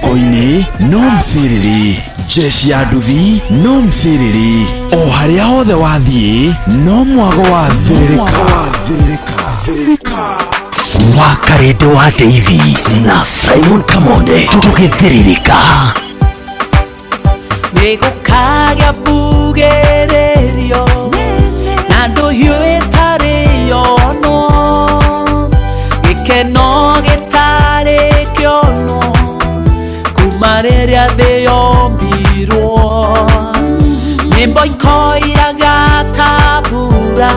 Thoko-inĩ no mcĩrĩrĩ, jeshi ya nduthi no mcĩrĩrĩ, o harĩa hothe wathiĩ no mwago wa thĩrĩrĩka. Wa Karende wa Deithi na Simon Kamonde tũgĩthĩrĩrĩka. Nĩgũkagĩa mbugĩrĩrio na ndũhiũ ĩtarĩ yonwo, gĩkeno gĩtarĩ kĩonwo kuma rĩrĩa thĩ yombirwo. Nyĩmbo ikoiraga ta mbura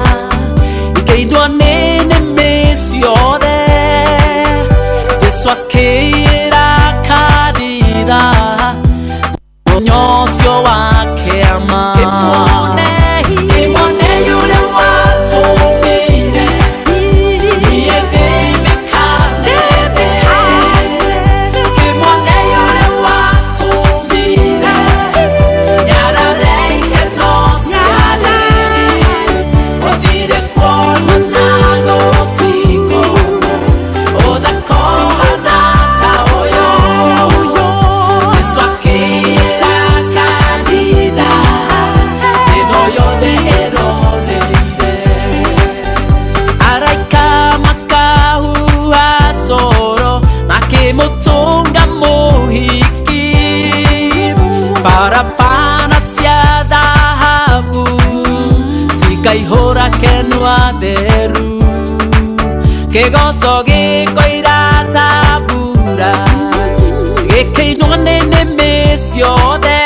ikĩindwo nĩ nĩmĩ ciothe. Jesũ akĩĩra kanitha ũcio wa kĩama. Kĩmone ũrĩa watũmire niĩ ndĩmĩkanene. Kĩmone ũrĩa watũmire nyarare ikeno ciarĩ. Gũtirĩ kuonana gũtikũ ũthaka ũhana ta ũyũ. Jesũ akĩĩra kanitha ĩno yothe ĩroreire. Araika makahuha coro makĩmũtũnga mũhiki. Barabara cia thahabu cikaihũra kenwa theru. Kĩgoco gĩkoira ta mbura gĩkĩinwo nĩ nĩmĩ ciothe.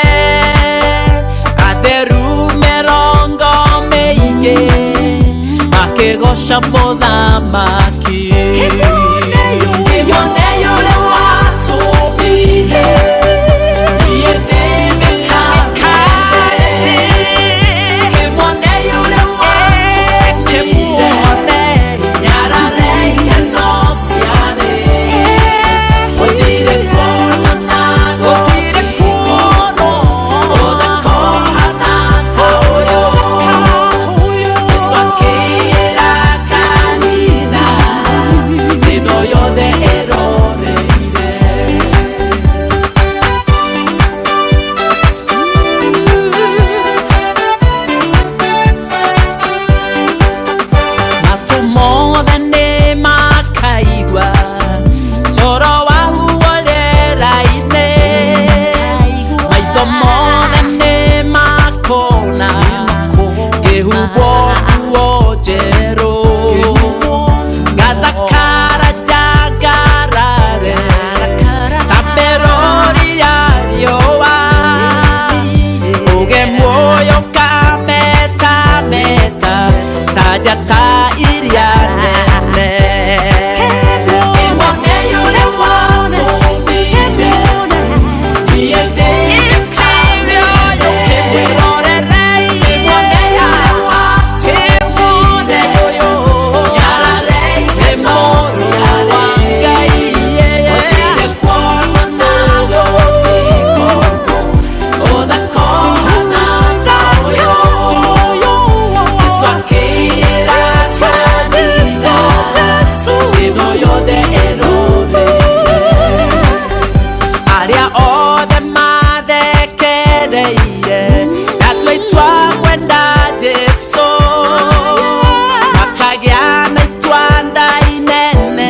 Atheru mĩrongo mĩingĩ makĩgoca mũthamaki. Kĩmone ũrĩa watũmire niĩ ndĩmĩkanene. Kĩmone ũrĩa watũmire nyarare ikeno ciarĩ. Gũtirĩ kuonana gũtikũ ũthaka ũhana ta ũyũ. Jesũ akĩĩra kanitha ĩno yothe ĩroreire. Matũ mothe nĩ makaigua coro wa huo rĩera-inĩ. Maitho mothe nĩ makona ngĩhumbwo nguo njerũ. Ngathakara njangarare ta mĩrũri ya riũa. Ũge muoyo ũkametameta ta njata iria nene. Kĩmone ũrĩa watũmire niĩ ndĩmĩkanene. Kĩmone ũrĩa watũmire nyarare ikeno ciarĩ. Gũtirĩ kuonana gũtikũ ũthaka ũhana ta ũyũ. Jesũ akĩĩra kanitha ĩno yothe ĩroreire. Arĩa othe mathekereire ndatua itua kwenda Jesũ, makagĩa na itua nda inene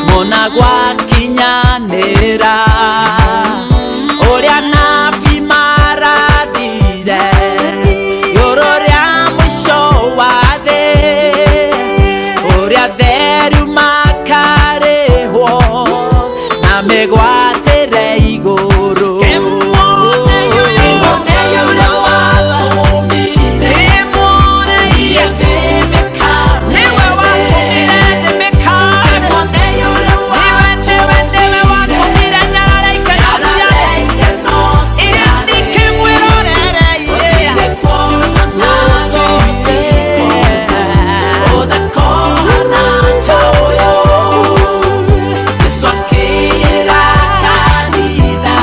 mona gwakinyanĩra. Ũrĩa nabi marathire igũrũ rĩa mũico wa thĩ, ũrĩa theru makarĩhwo na mĩgwatĩre igũrũ. Kĩmone ũrĩa watũmire niĩ ndĩmĩkanene. Kĩmone ũrĩa watũmire nyarare ikeno ciarĩ. Gũtirĩ kuonana gũtikũ ũthaka ũhana ta ũyũ. Jesũ akĩĩra kanitha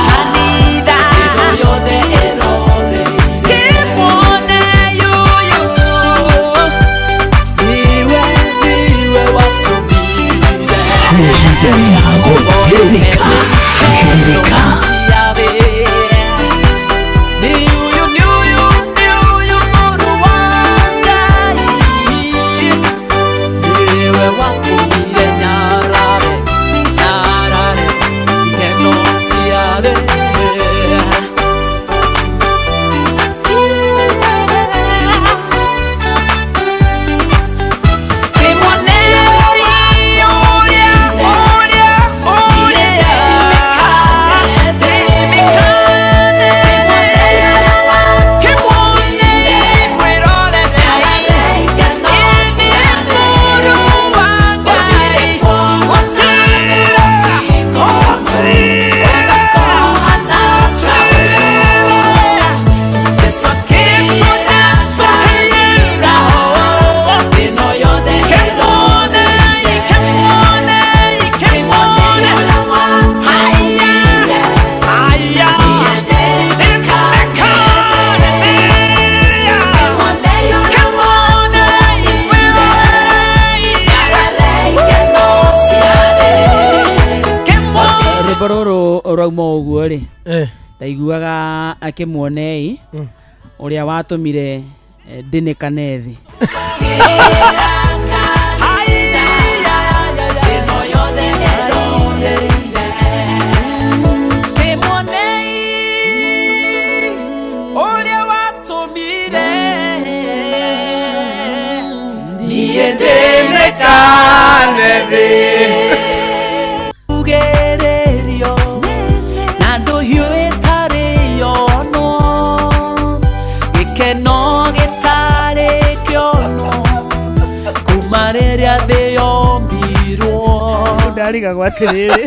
Ũrauma ũguo rĩ, Eh. ndaiguaga akĩmuonei ũrĩa watũmire ndĩnĩkane thĩ. Ĩno yothe eroreire Kĩmuonei ũrĩa watũmire niĩ ndĩmĩkane thĩ Ugĩrĩrio na ndũhiũ ĩtarĩ yonwo gĩkeno gĩtarĩ kĩonwo kuma rĩrĩa thĩ yombirwo. Ndarigagwo atĩrĩrĩ,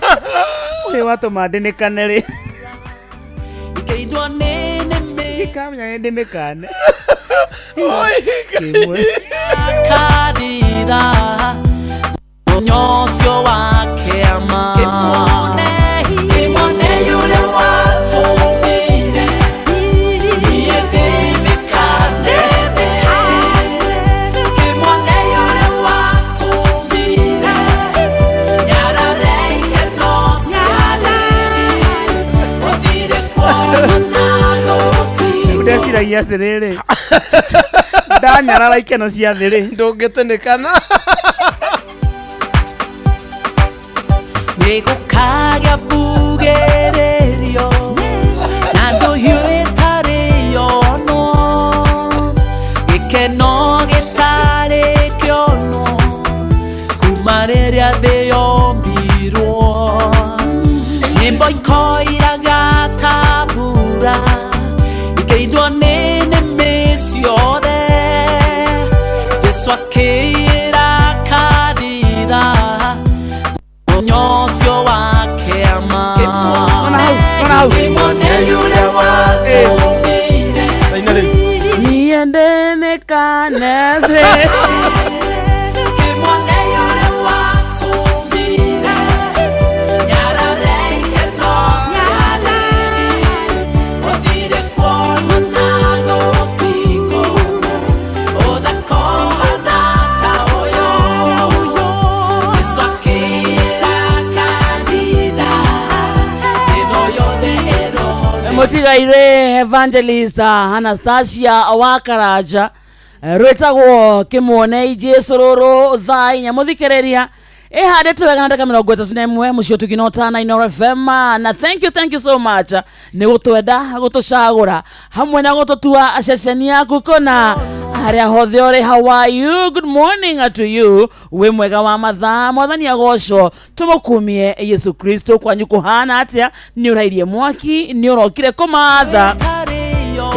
ũrĩa watũma ndĩnĩkane rĩ, Ikeindwo nĩ nĩmĩ gĩkamenya nĩ ndĩmĩkane. Oi. Kĩmwe. Kanitha mũthenya ũcio wa kĩama kĩmone ũrĩa watũmire niĩ ndĩmĩkane thĩ kĩmone ũrĩa watũmire nyarare ikeno ciarĩ gũtirĩ kuonana gũtirĩ. Ndeciragia atĩrĩrĩ, ndanyarara ikeno cia thĩ rĩ, Ndũngĩtĩnĩkana. Nĩgũkagĩa mbugĩrĩrio na ndũhiũ ĩtarĩ yonwo gĩkeno gĩtarĩ kĩonwo kuma rĩrĩa thĩ yombirwo nyĩmbo ikoiraga ta mbura ikeindwo nĩ nĩmĩ ciothe Jesũ akĩĩra kanitha mũthenya ũcio wa kĩama. Ona hau, ona hau. Kĩmone ũrĩa watũmire Taina rĩu. Niĩ ndĩmĩkane thĩ. Kĩmone ũrĩa watũmire nyarare ikeno ciarĩ gũtirĩ kuonana gũtikũ ũthaka ũhana ta ũyũ Jesũ akĩra kanitha ĩno yothe ĩrore. Mũtigairĩ evangelist Anastasia wa Karanja, rwĩtagwo kĩmuonei Jesu rũrũ thaa inya mũthikĩrĩria ĩhandĩte wega na ndagĩka 31 mũciĩ ũtugi na ũtana Inooro FM. Na thank you, thank you so much nĩ gũtwenda, gũtũcagũra hamwe na gũtũtua ceceni yaku kũna harĩa hothe ũrĩ. How are you? Good morning to you. Wĩ mwega wa mathaa, mwathani agocwo, tũmũkumie Yesu Kristo. Kwanyu kũhana atĩa? Nĩ ũrairie mwaki, nĩ ũrokire kũmatha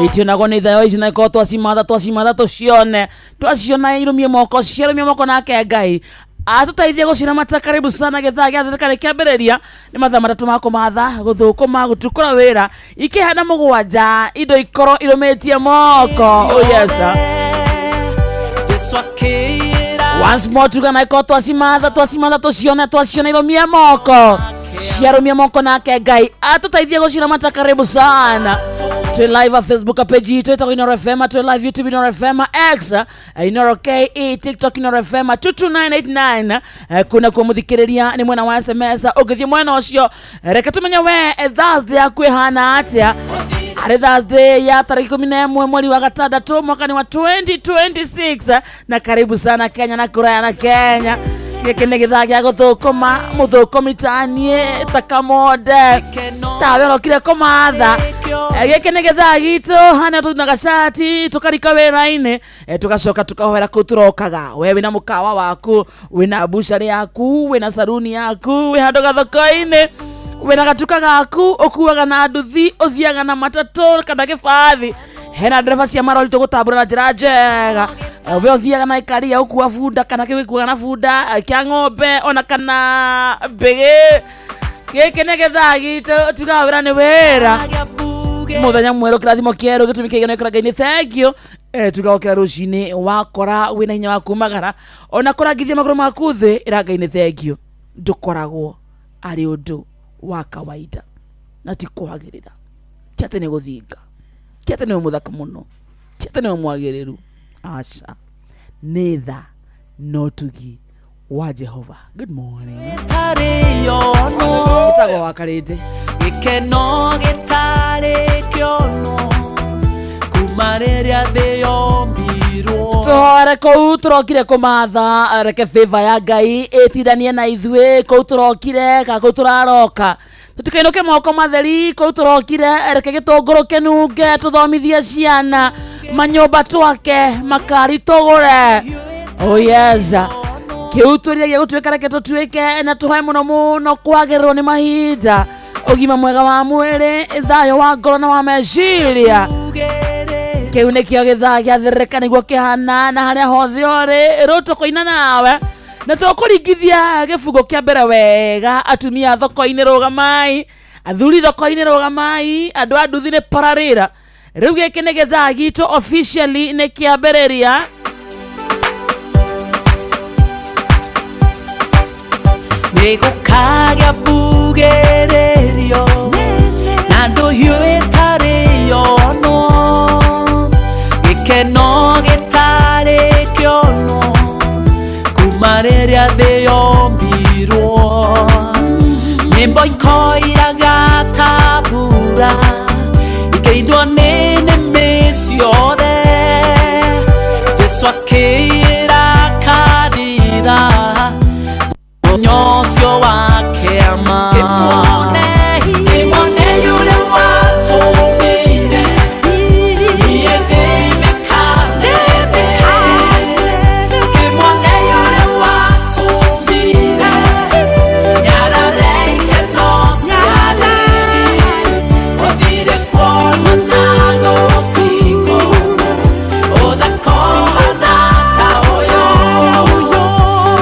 itionagwo nĩ ithayo ici, na ikorwo twacimatha twacimatha tũcione, twaciona irũmie moko, ciarũmie moko, nake Ngai atũteithie gũciramata. Karibu sana gĩthaa gĩa thirikari kĩambĩrĩria nĩ mathaa 3 ma kũmatha, gũthũkũma, gũtukũra wĩra ikĩhana 7, indo ikorwo irũmĩtie moko. Oh yes sir. Jesũ akĩra Once more tuga na ikorwo twacimatha twacimatha tũcione, twaciona irũmie moko, ciarũmie moko, nake Ngai atũteithie gũciramata. Karibu sana. Twĩ live a Facebook page itũ ĩtagwo Inooro FM, twĩ live YouTube Inooro FM, X Inooro KE, TikTok Inooro FM 22989. Kuna kuo mũthikĩrĩria nĩ mwena wa SMS, ũngĩthiĩ mwena ũcio reke tũmenye we Thursday yaku ĩhana atĩa arĩ Thursday ya tarĩki 11 mweri wa gatandatũ mwaka ni wa 2026. Na karibu sana Kenya na kũraya na Kenya. Gĩkĩ nĩ gĩthaa gĩa gũthũkũma, mũthũkũmi taniĩ ta kamonde tawe ũrokire kũmatha. Gĩkĩ nĩ gĩthaa gitũ hana tũthinaga cati tũkarika wĩra-inĩ, tũgacoka tũkahoera kũu tũrokaga. We wĩna mũkawa waku, wĩna bucarĩ yaku, wĩna saruni yaku, wĩ handũ gathoko-inĩ, wĩna gatuka gaku, ũkuaga na nduthi, ũthiaga na matatũ kana gĩbathi, hena ndereba cia marori tũgũtambũra na njĩra njega. We ũthiaga na ikaria ũkua bunda kana kĩu gĩkuaga na bunda kĩa ng'ombe ona kana mbĩgĩ, gĩkĩ nĩ gĩthaa gitũ tugaga wĩra nĩ wĩra. Mũthenya mwerũ, kĩrathimo kĩerũ, gĩtũmi kĩigana kũra Ngai nĩ thank you. Tugokĩra rũcinĩ wakora wĩna hinya wa kumagara ona kũrangithia magũrũ maku thĩ, ĩra Ngai nĩ thank you. Ndũkoragwo arĩ ũndũ wa kawaida na ti kwagĩrĩra, ti atĩ nĩ gũthinga, ti atĩ nĩwe mũthaka mũno, ti atĩ nĩwe mwagĩrĩru, aca, nĩ tha na ũtugi Wa Jehova. Good morning. Gĩtarĩ yono. Gĩtagwo wa Karĩndĩ. Gĩkeno gĩtarĩ kĩonwo kuma rĩrĩa thĩ yombirwo. Tũhore kũu tũrokire kũmatha, reke favor ya Ngai ĩtindanie na ithuĩ kũu tũrokire ka kũu tũraroka. Tũtikainũke moko matheri kũu tũrokire, reke gĩtũngũrũ kĩnunge tũthomithie ciana, manyũmba twake, makari tũgũre. Oh yes. Kĩu twĩriragĩria gũtuĩka reke tũtuĩke na tũhoe mũno mũno kwagĩrĩrwo nĩ mahinda, ũgima mwega wa mwĩrĩ, thayũ wa ngoro na wa meciria. Kĩu nĩkĩo gĩthaa gĩa thĩrĩrĩka nĩguo kĩhana, na harĩa hothe ũrĩ rĩu tũkũina nawe na tũkũringithia gĩbungo kĩa mbere wega. Atumia thoko-inĩ rũgamai, athuri thoko-inĩ rũgamai, andũ a nduthi nĩ pararĩra. Rĩu gĩkĩ nĩ gĩthaa gitũ officially nĩ kĩambĩrĩria. Nĩgũkagĩa mbugĩrĩrio na ndũhiũ ĩtarĩ yonwo, gĩkeno gĩtarĩ kĩonwo kuma rĩrĩa thĩ yombirwo. Nyĩmbo ikoiraga ta mbura ikĩindwo nĩ nĩmĩ ciothe. Jesũ akĩĩra kanitha ũcio wa kĩama. Kĩmone yule watũmire, niĩ ndĩ mĩkanete. Kĩmone yule watũmire, nyarare ikeno ciarĩ. Gũtirĩ kuonwo na gũtikonwo, ũthaka ta ũyũ.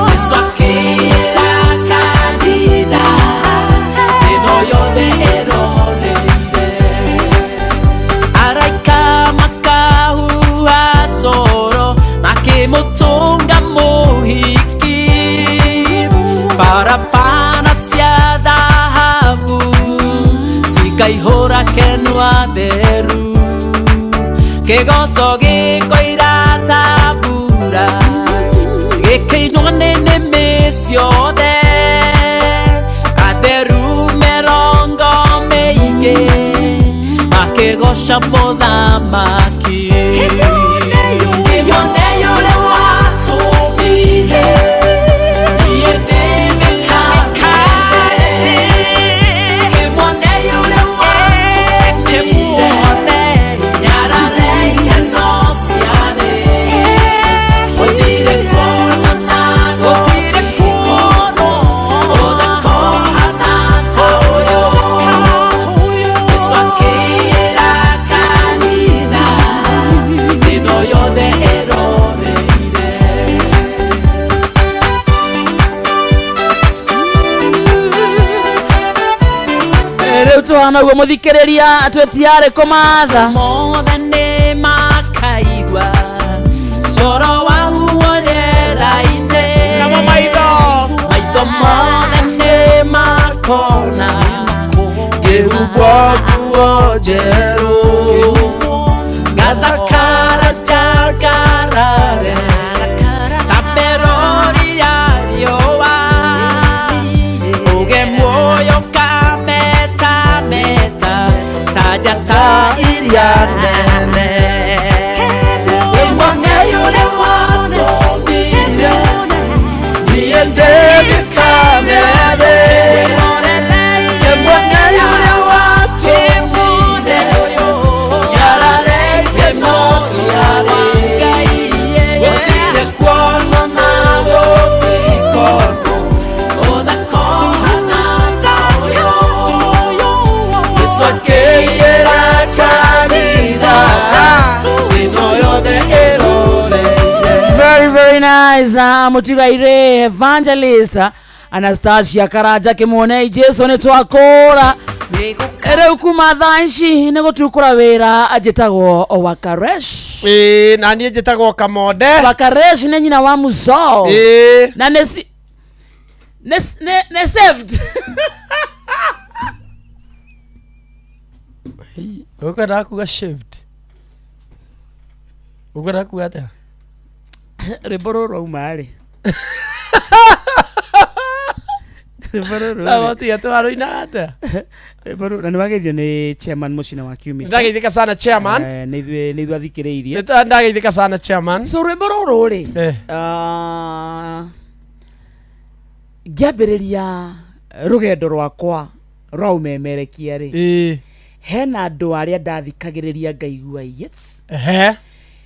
Jesũ akĩĩra kanitha, ĩno yothe ĩroreire. Araika makahuha coro, makĩmũtũnga mũhiki. Barabara cia thahabu cikaihũra kenwa theru. Kĩgoco gĩkoira ta mbura, gĩkĩinwo nĩ nĩmĩ ciothe. Atheru mĩrongo mĩingĩ makĩgoca mũthamaki. Kĩmone yule watũmire, niĩ ndĩ mĩkanete. Kĩmone yule watũmire, nyarare ikeno ciarĩ. Gũtirĩ kuonwo na gũtikonwo, ũthaka ũhana ta ũyũ. Jesũ akĩĩra kanitha, ĩno yothe ĩroreire. Rĩu tũhana ũguo mũthikĩrĩria, twĩtiarĩ kũmatha. Mothe nĩ makaigua coro wa huo rĩera-inĩ. Namo maitho. Maitho mothe nĩ makona Ngĩhumbwo nguo njerũ, ngathakara njangarare ta merori ya riũa. Uge muoyo kametameta ta njata iria nene. Kĩmone yule watũmire, niĩ ndĩ mĩkanete. Kĩmone yule watũmire, nyarare ikeno ciarĩ. Gũtirĩ kuonwo na gũtikonwo, Ũthaka ũhana ta ũyũ. Jesũ akĩĩra kanitha, ĩno yothe ĩroreire. Very very nice. Mutigaire evangelist Anastasia Karanja kĩmuonei Jesu nĩ twakũra. Rĩu kuma thaa ici nĩ gũtukũra wĩra njĩtagwo Wakaresh. Ĩĩ, na niĩ njĩtagwo Kamonde. Wakaresh nĩ nyina wa Muso. Ĩĩ. Na nĩ nĩ saved. Ũkwendaga kuga shaved? Ũkwendaga kuga atĩa? Rwĩmbo rũrũ rwauma rĩ? Rwĩmbo rũrũ rĩ, Ndagotiga twarũinaga atĩa? rwĩmbo rũrũ, na nĩ wageithio nĩ chairman mũcina wa Qmist. Ndageithĩka sana chairman. Eh, nĩ ithuĩ nĩ ithuĩ athikĩrĩirie. Ndageithĩka sana chairman. So rwĩmbo rũrũ rĩ, Eh. ah, ngĩambĩrĩria rũgendo rwakwa rwa ũmemerekia rĩ, Ĩĩ. hena andũ arĩa ndathikagĩrĩria ngaigua yes. Ehe.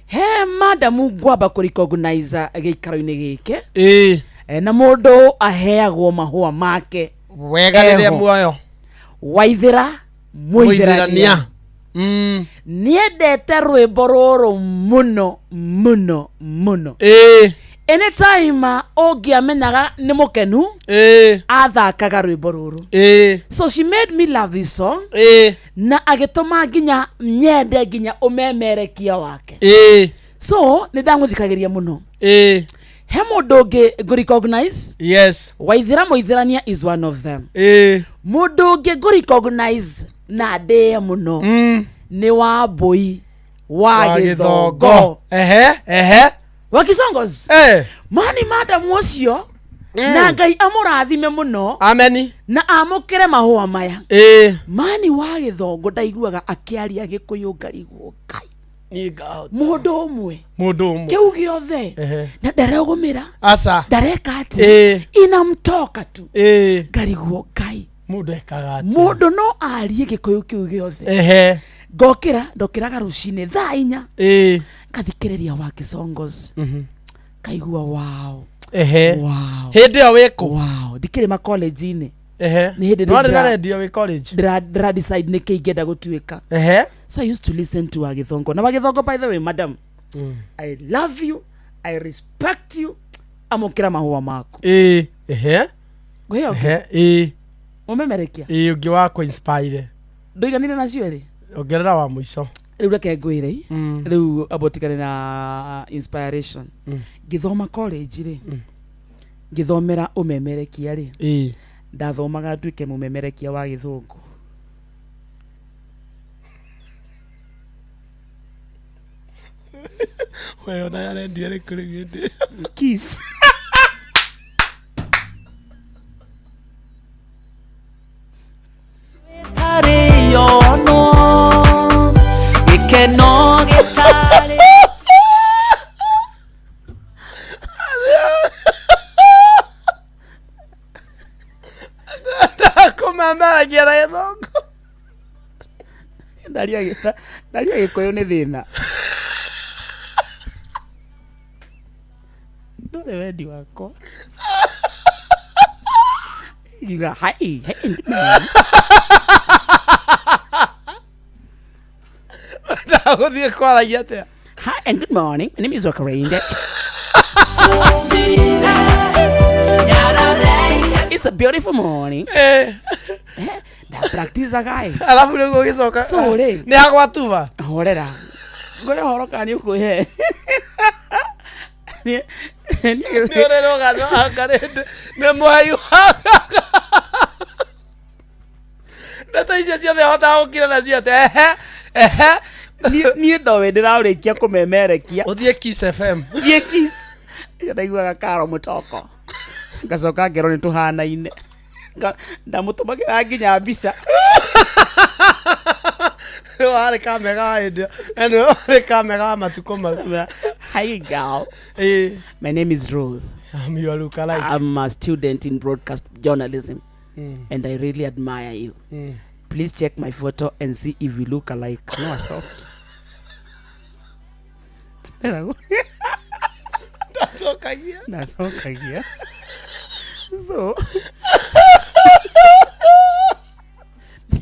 He madamu ngwamba kũ recognize gĩikaro-inĩ gĩkĩ. Ĩĩ. Eh, na mũndũ aheagwo mahũa make Wega rĩrĩa Eho. muoyo. Waithĩra mũithĩrania. Mũithĩrania. Mm. Niendete rwĩmbo rũrũ mũno mũno mũno. Ĩĩ. Anytime ũngĩamenyaga nĩ mũkenu, Ĩĩ. athakaga rwĩmbo rũrũ. Ĩĩ. So she made me love this song Ĩĩ. na agĩtũma nginya nyende nginya ũmemerekia wake. Ĩĩ. So nĩ ndamũthikagĩria mũno. Ĩĩ. He mũndũ ũngĩ ngũ recognize. Yes. Waithĩra mũithĩrania is one of them. Ĩĩ. Mũndũ ũngĩ ngũ recognize na ndĩe mũno nĩ Wambũi wa Gĩthongo. Ehe. Ehe. Wa Kisongos. Eh. Mani madamu ũcio na Ngai amũrathime mũno Ameni. na amũkĩre mahũa maya. Ĩĩ. Mani wa Gĩthongo ndaiguaga akĩaria Gĩkũyũ ngarigwo Ngai mũndũ ũmwe Mũndũ ũmwe. kĩu gĩothe Ehe. na ndarogũmĩra Aca. ndareka atĩ Ĩĩ. inamtoka tu. Ĩĩ. Ngarigwo Ngai Mũndũ ekaga atĩa? mũndũ no arie Gĩkũyũ kĩu gĩothe. Ehe. Ngokĩra ndokĩraga rũcinĩ thaa 4 Ĩĩ. ngathikĩrĩria wa Kisongos kaigua wow. Ehe. Wow. Hĩndĩ ĩyo wĩ kũ? Wow, ndikĩrĩ makolenji-inĩ. Ehe. Nĩ hĩndĩ Ndwarĩ na ndĩra- redio wĩ college? ndĩra decide nĩkĩ ingĩenda gũtuĩka. Ehe. So I used to listen to Wagithongo. Na Wagithongo, by the way, madam, I love you, I respect you, amũkĩra mahũa maku. Ĩĩ. Ehe. Ngũheo ũngĩ? Ehe. Ĩĩ. Mũmemerekia. Ĩĩ ũngĩ wa kũ inspire. Ndũiganire nacio ĩrĩ? Ongerera wa mũico. Rĩu reke ngwĩre, rĩu amba ũtigane na inspiration. Ngĩthoma college rĩ, ngĩthomera ũmemerekia rĩ, Ĩĩ. ndathomaga nduĩke mũmemerekia wa Gĩthũngũ. We ona ya redio ĩrĩkũ rĩu hĩndĩ? Kiss. Gĩtarĩ yono, gĩkeno gĩtarĩ Kũmemeragia na Gĩthũngũ. Ndaria Gĩkũyũ nĩ thĩna. Ndũrĩ wendi wakwa. Ngiuga hi, hey, man. Ndagũthiĩ kwaragia atĩa? Hi and good morning. My name is Wakarinde. It's a beautiful morning. Eh. Nda practice guy. Alafu rĩu ũgĩcoka. So rĩ. Nĩ hagwatuba. Horera. Ngore horo kana nĩ ũkũhe. Nĩ Nĩ ũrĩ rũgano Karĩndĩ. Nĩ mũhei wa Ndeto icio ciothe hotaga gũkira nacio atĩa? Ehe. Ehe. niĩ ndoĩ ndĩraũrĩkia kũmemerekia. Ũthiĩ Kiss FM. Thiĩ Kiss. Ndaiguaga karo mũtoko. Ngacoka ngerwo nĩ tũhanaine. Ndamũtũmagĩra nginya mbica. Warĩ kamega wa hĩndĩ ĩyo. Anyway, warĩ kamega wa matukũ mau. Hi girl. Ĩĩ. My name is Ruth. I'm your lookalike. I'm a student in broadcast journalism and I really admire you. Please check my photo and see if we look alike. No, acoki. Ndacokagia. Ndacokagia. So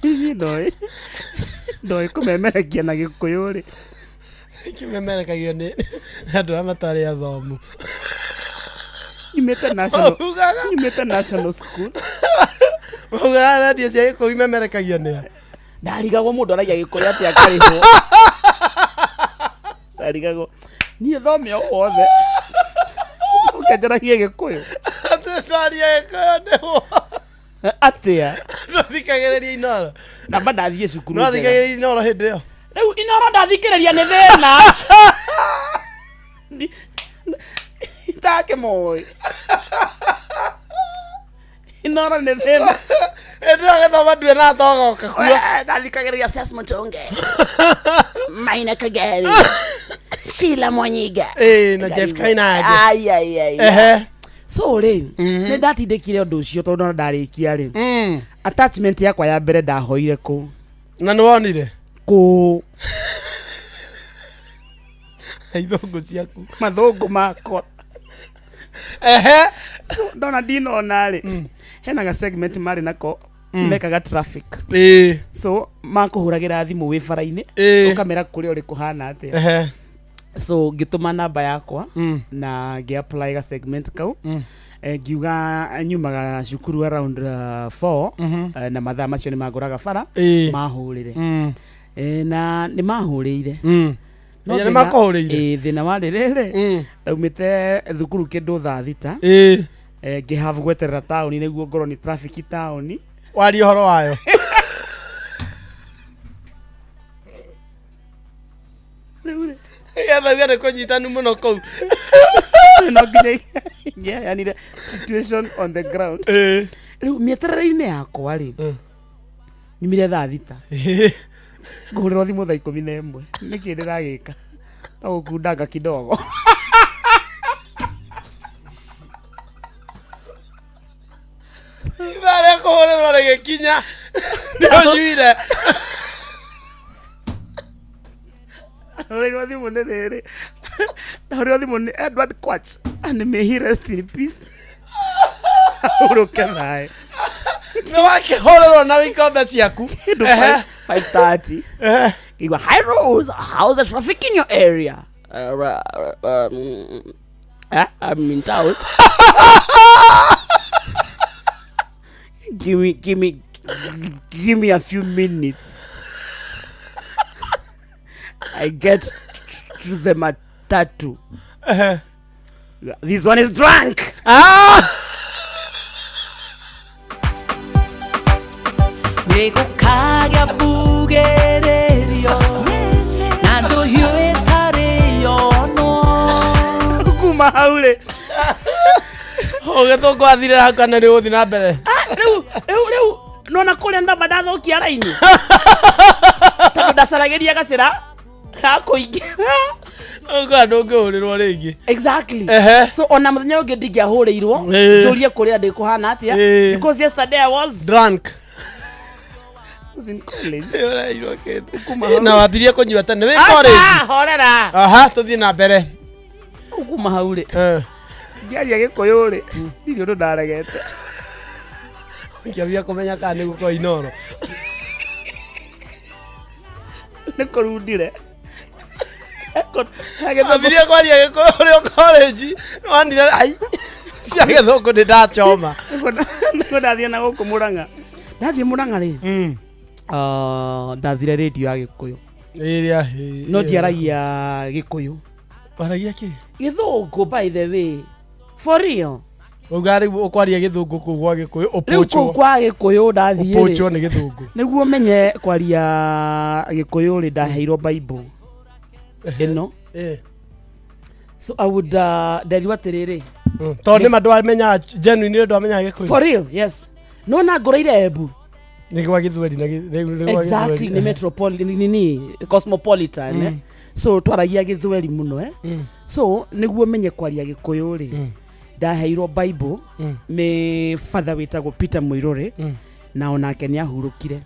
niĩ ndoĩ ndoĩ kũmemerekia na Gĩkũyũ rĩ. Kĩmemerekagio nĩ andũ arĩa matarĩ athomu. Nyumĩte national Maugaga. Nyumĩte national school. Maugaga redio cia Gĩkũyũ imemerekagio nĩ a? Ndarigagwo mũndũ aragia Gĩkũyũ atĩa akarĩhwo. Ndarigagwo niĩ thome o wothe njoke njaragie Gĩkũyũ. Atĩ ndaria Gĩkũyũ nĩguo. Atĩa? Ndũthikagĩrĩria Inoro. Namba ndathiĩ cukuru njega. Nĩwathikagĩrĩria Inoro hĩndĩ ĩyo? Rĩu Inoro ndathikĩrĩria nĩ thĩna. Itakĩmũĩ. Inoro nĩ thĩna. Ndĩragĩthoma ndue na togoka kuo. Ndathikagĩrĩria Ses Mutunge, Maina Kageni, Sheila Mwanyiga. Ĩĩ, na Jeff Koinange. Ai, ai, ai. Ehe. So rĩ, nĩ ndatindĩkire ũndũ ũcio tondũ no ndarĩkia rĩ, attachment yakwa ya mbere ndahoire kũ? Na nĩ wonire? Kũ. Ithũngũ ciaku. Mathũngũ makwa. Ehe. So ndona ndinona rĩ, hena ga segment marĩ nako mekaga traffic. So makũhũragĩra thimũ wĩ bara-inĩ, ũkamera kũrĩa ũrĩ kũhana atĩa. So ngĩtũma namba yakwa na ngĩ-apply ga segment kau. Ngiuga nyumaga cukuru around 4, na mathaa macio nĩ mangũraga bara. Mahũrĩre. Na nĩ mahũrĩire. No Ĩĩ, nĩ makũhũrĩire? Ĩĩ, thĩna warĩ rĩrĩ, ndaumĩte thukuru kĩndũ thaa 6, ngĩhave gweterera taũni nĩguo ngorwo nĩ traffic taũni. Warie ũhoro wayo. Rĩu rĩ, Getha uge nĩ kũnyitanu mũno kũu. No nginya ingĩaheanire situation on the ground. Rĩu mĩeterere-inĩ yakwa rĩ, nyumire thaa 6, ngũhũrĩrwo thimũ thaa 11, nĩkĩ ndĩragĩka no gũkundanga kidogo. Ithaa rĩa kũhũrĩrwo rĩgĩkinya nĩ ũnyuire. Hũrĩirwo thimũ nĩ rĩrĩ, ndahũrĩrwo thimũ nĩ Edward Kwach, and may he rest in peace, ahurũke thayũ. Nĩ wakĩhũrĩrwo na ikombe ciaku. Kĩndũ 5:30. Ngĩigua, "Hi Rose, how's the traffic in your area?" "I'm in town. Give me a few minutes. I get to the matatu. This one is drunk." Nĩgũkagĩa mbugĩrĩrio na ndũhiũ ĩtarĩ yonwo. Kuma hau rĩ, Ũgĩthũngũ athire hau kana nĩ ũgũthiĩ na mbere? Rĩu nona kũrĩa ndamba ndathũkia raini tondũ ndacaragĩria gacĩra ga kũingĩra. Ũguo ndũngĩhũrĩrwo rĩngĩ. Exactly. So ona mũthenya ũngĩ ndingĩahũrĩirwo njũrie kũrĩa ndĩ kũhana atĩa, because yesterday I was Drunk. Was in college. Ũreirwo kĩndũ. Kuma hau. Na wambirie kũnyua tene wĩ Aca, college? horera. Aha, tũthiĩ na mbere. Kuma hau rĩ, ngĩaria Gĩkũyũ rĩ, ndirĩ ũndũ ndaregete. Ngĩambia kũmenya kana nĩ gũkorwo Inoro. Nĩ kũrundire. Wambirie kwaria Gĩkũyũ ũrĩ o college, wonire ai cia gĩthũngũ nĩ ndachoma. Nĩguo ndathiĩ na gũkũ Mũrang'a, ndathiĩ Mũrang'a rĩ, ndathire rĩndio ya Gĩkũyũ. Ĩrĩa No ndiaragia Gĩkũyũ. Waragia kĩ? Gĩthũngũ, by the way, for real. Uga rĩu ũkwaria gĩthũngũ kũu gwa Gĩkũyũ? Rĩu kũu Ũpũchwo. kwa Gĩkũyũ ndathiĩ rĩ, Ũpũchwo nĩ gĩthũngũ. Nĩguo menye kwaria Gĩkũyũ rĩ, ndaheirwo Bible ĩno. So I would nderirwo atĩrĩrĩ, Tondũ nĩma ndwamenyaga, genuinely ndwamenyaga Gĩkũyũ? For real, yes, no na ngũrĩire Embu. Nĩ gwa gĩthweri na rĩu nĩ gwa Exactly, gĩthweri. nĩ metropolitan, nini, cosmopolitan, eh? So twaragia gĩthweri mũno, eh? So nĩguo menye kwaria Gĩkũyũ rĩ, ndaheirwo Bible nĩ father wĩtagwo Peter Mũirũrĩ, na onake nĩ ahurũkire.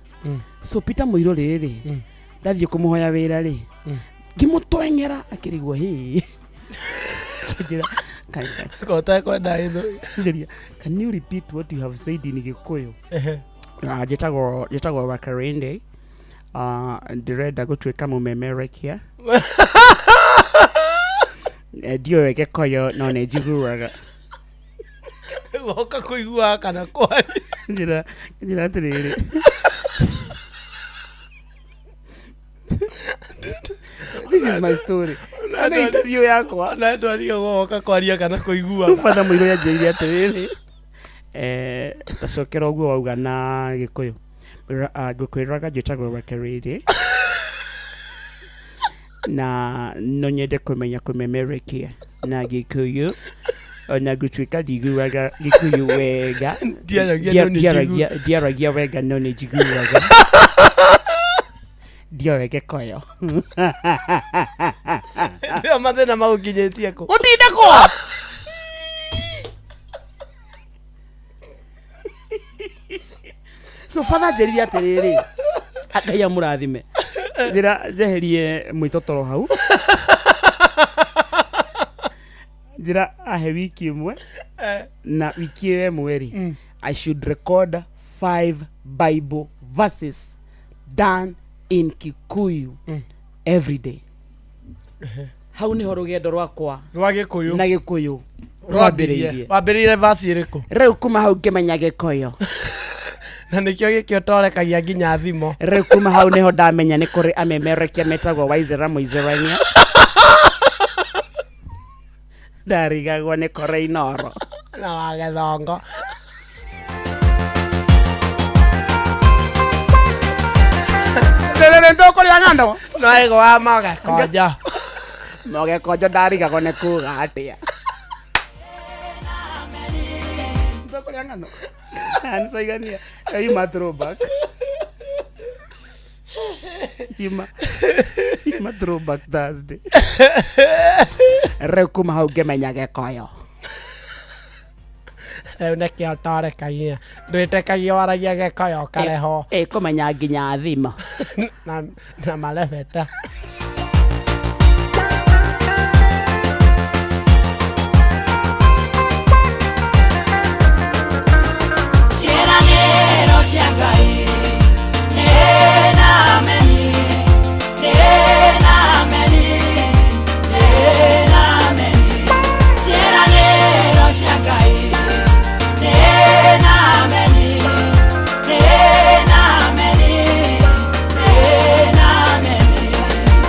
So Peter Mũirũrĩ rĩ, ndathiĩ kũmũhoya wĩra rĩ, ngĩmũtweng'era akĩrigwo hĩ. Akĩnjĩra, Ũtekwenda gĩthweri. Njĩria, "Can you repeat what you have said in Gĩkũyũ?" Njĩtagwo Wakarende, ndĩrenda gũtuĩka mũmemerekia. Ndiũĩ Gĩkũyũ no nĩ njiguaga. Woka kũiguaga kana kwaria? Njĩra atĩrĩrĩ, this is my story. Nĩ interview yakwa. Na ndwarigagwo woka kwaria kana kũiguaga. Batha mũirũ yanjĩrire atĩrĩrĩ, tacokera ũguo wauga na Gĩkũyũ. Ngũkwĩraga njĩtagwo Wakarĩrĩ na no nyende kũmenya kũmemerekia na Gĩkũyũ. Ona gũtuĩka ndiguaga Gĩkũyũ wega. Ndiaragia no nĩ Ndiaragia wega no nĩ njiguaga. Ndioĩ Gĩkũyũ. Ndio mathĩna magũkinyĩtie kũ? Gũtindĩkwo. So father anjĩrire atĩrĩrĩ, Ngai amũrathime, njĩra njeherie mwĩtotoro hau, njĩra ahe wiki ĩmwe, na wiki ĩyo ĩmwe rĩ, I should record 5 Bible verses done in Kikuyu every day. Hau niho rũgendo rwakwa rwa Gĩkũyũ na Gĩkũyũ rwambĩrĩirie. rwambĩrĩirie. Wambĩrĩire verse ĩrĩkũ? Rĩu kuma hau ngĩmenya Gĩkũyũ. Na nĩkĩo gĩkĩ ũtorekagia nginya thimo. Rĩu kuma hau niho ndamenya nĩ kũrĩ amemerekia metagwo Waizera Mũizerania. Ndarigagwo nĩ kũrĩ Inoro na wa Gĩthongo. Rĩrĩ tũkũrĩa ng'ano. No ĩgo wa Mũgĩkũnjo. Mũgĩkũnjo ndarigagwo nĩ kuga atĩa. Tũkũrĩa ng'ano. Nĩtwaigania. Yuma throwback. Yuma throwback Thursday. Rĩu kuma hau ngĩmenya Gĩkũyũ. Rĩu nĩkĩo ũtorekagia. Ndwĩtĩkagia waragia Gĩkũyũ ũkarehwo. Ĩkũmenya nginya thimo. Na marebeta. Ciĩranĩro cia Ngai nĩ na ameni, nĩ na ameni, nĩ na ameni. Ciĩranĩro cia Ngai nĩ na ameni, nĩ na ameni, nĩ na ameni.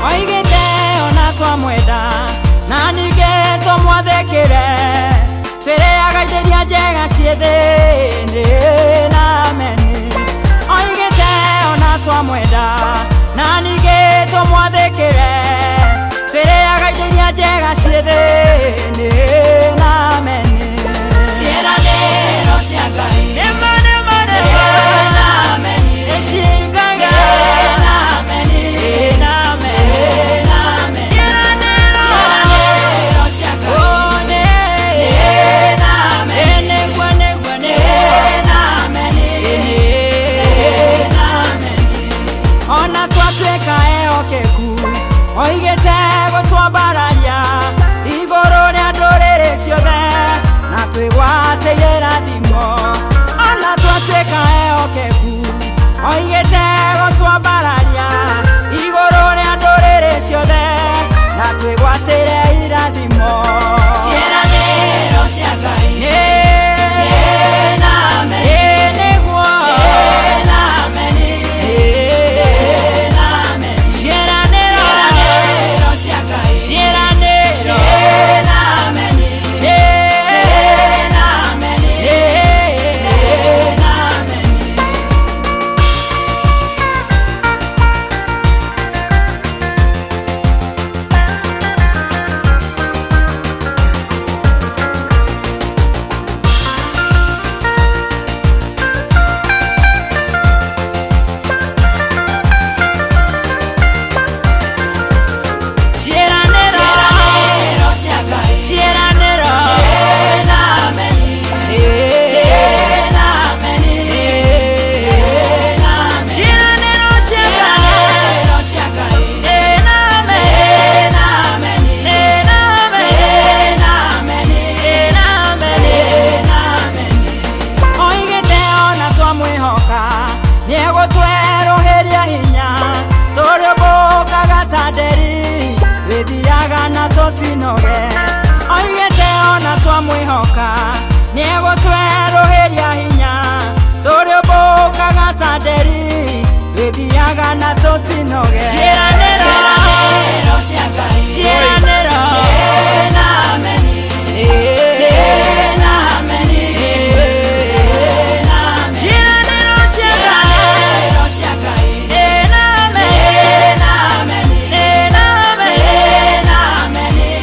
Oigĩte ona twamwenda na ningĩ tũmwathĩkĩre, twĩrĩaga indo iria njega ciĩ thĩ, nĩ na ameni. Oigĩte ona twamwenda na ningĩ tũmwathĩkĩre, twĩrĩaga indo iria njega ciĩ thĩ, nĩ na ameni. Ciĩranĩro cia Ngai nĩma, nĩma, nĩma, nĩ na ameni, nĩcihingaga, nĩ na ameni, nĩ na ameni, nĩ na ameni. Ciĩranĩro cia Ngai nĩ na ameni, nĩguo, nĩguo, nĩ na ameni, nĩ na ameni. Ona twatuĩka ehokeku, oigĩte gũtwambararia igũrũ rĩa ndũrĩrĩ ciothe, na twĩgwatĩire irathimo. Ona twatuĩka ehokeku, oigĩte gũtwambararia igũrũ rĩa ndũrĩrĩ ciothe, na twĩgwatĩire irathimo. Ciĩranĩro cia Ngai nĩ na ameni, nĩguo, nĩ na ameni, nĩ na ameni. Ciĩranĩro cia Ngai, ciĩranĩro, nĩ na ameni, nĩ na ameni, nĩ na ameni. Ciĩranĩro cia Ngai, ciĩranĩro, nĩ na ameni, nĩ na ameni, nĩ na ameni. Ciĩranĩro cia Ngai, nĩ na ameni, nĩ na ameni, nĩ na ameni, nĩ na ameni, nĩ na ameni. Oigĩte ona twamwĩhoka nĩegũtwerũhĩria hinya, tũrĩũmbũkaga ta nderi, twĩthiaga na tũtinoge. Oigĩte ona twamwĩhoka nĩegũtwerũhĩria hinya, tũrĩũmbũkaga ta nderi, twĩthiaga na tũtinoge. Ciĩranĩro cia Ngai, ciĩranĩro, nĩ na ameni, nĩ na ameni, nĩ na ameni. Ciĩranĩro cia Ngai, nĩ na ameni, nĩ na ameni, nĩ na ameni,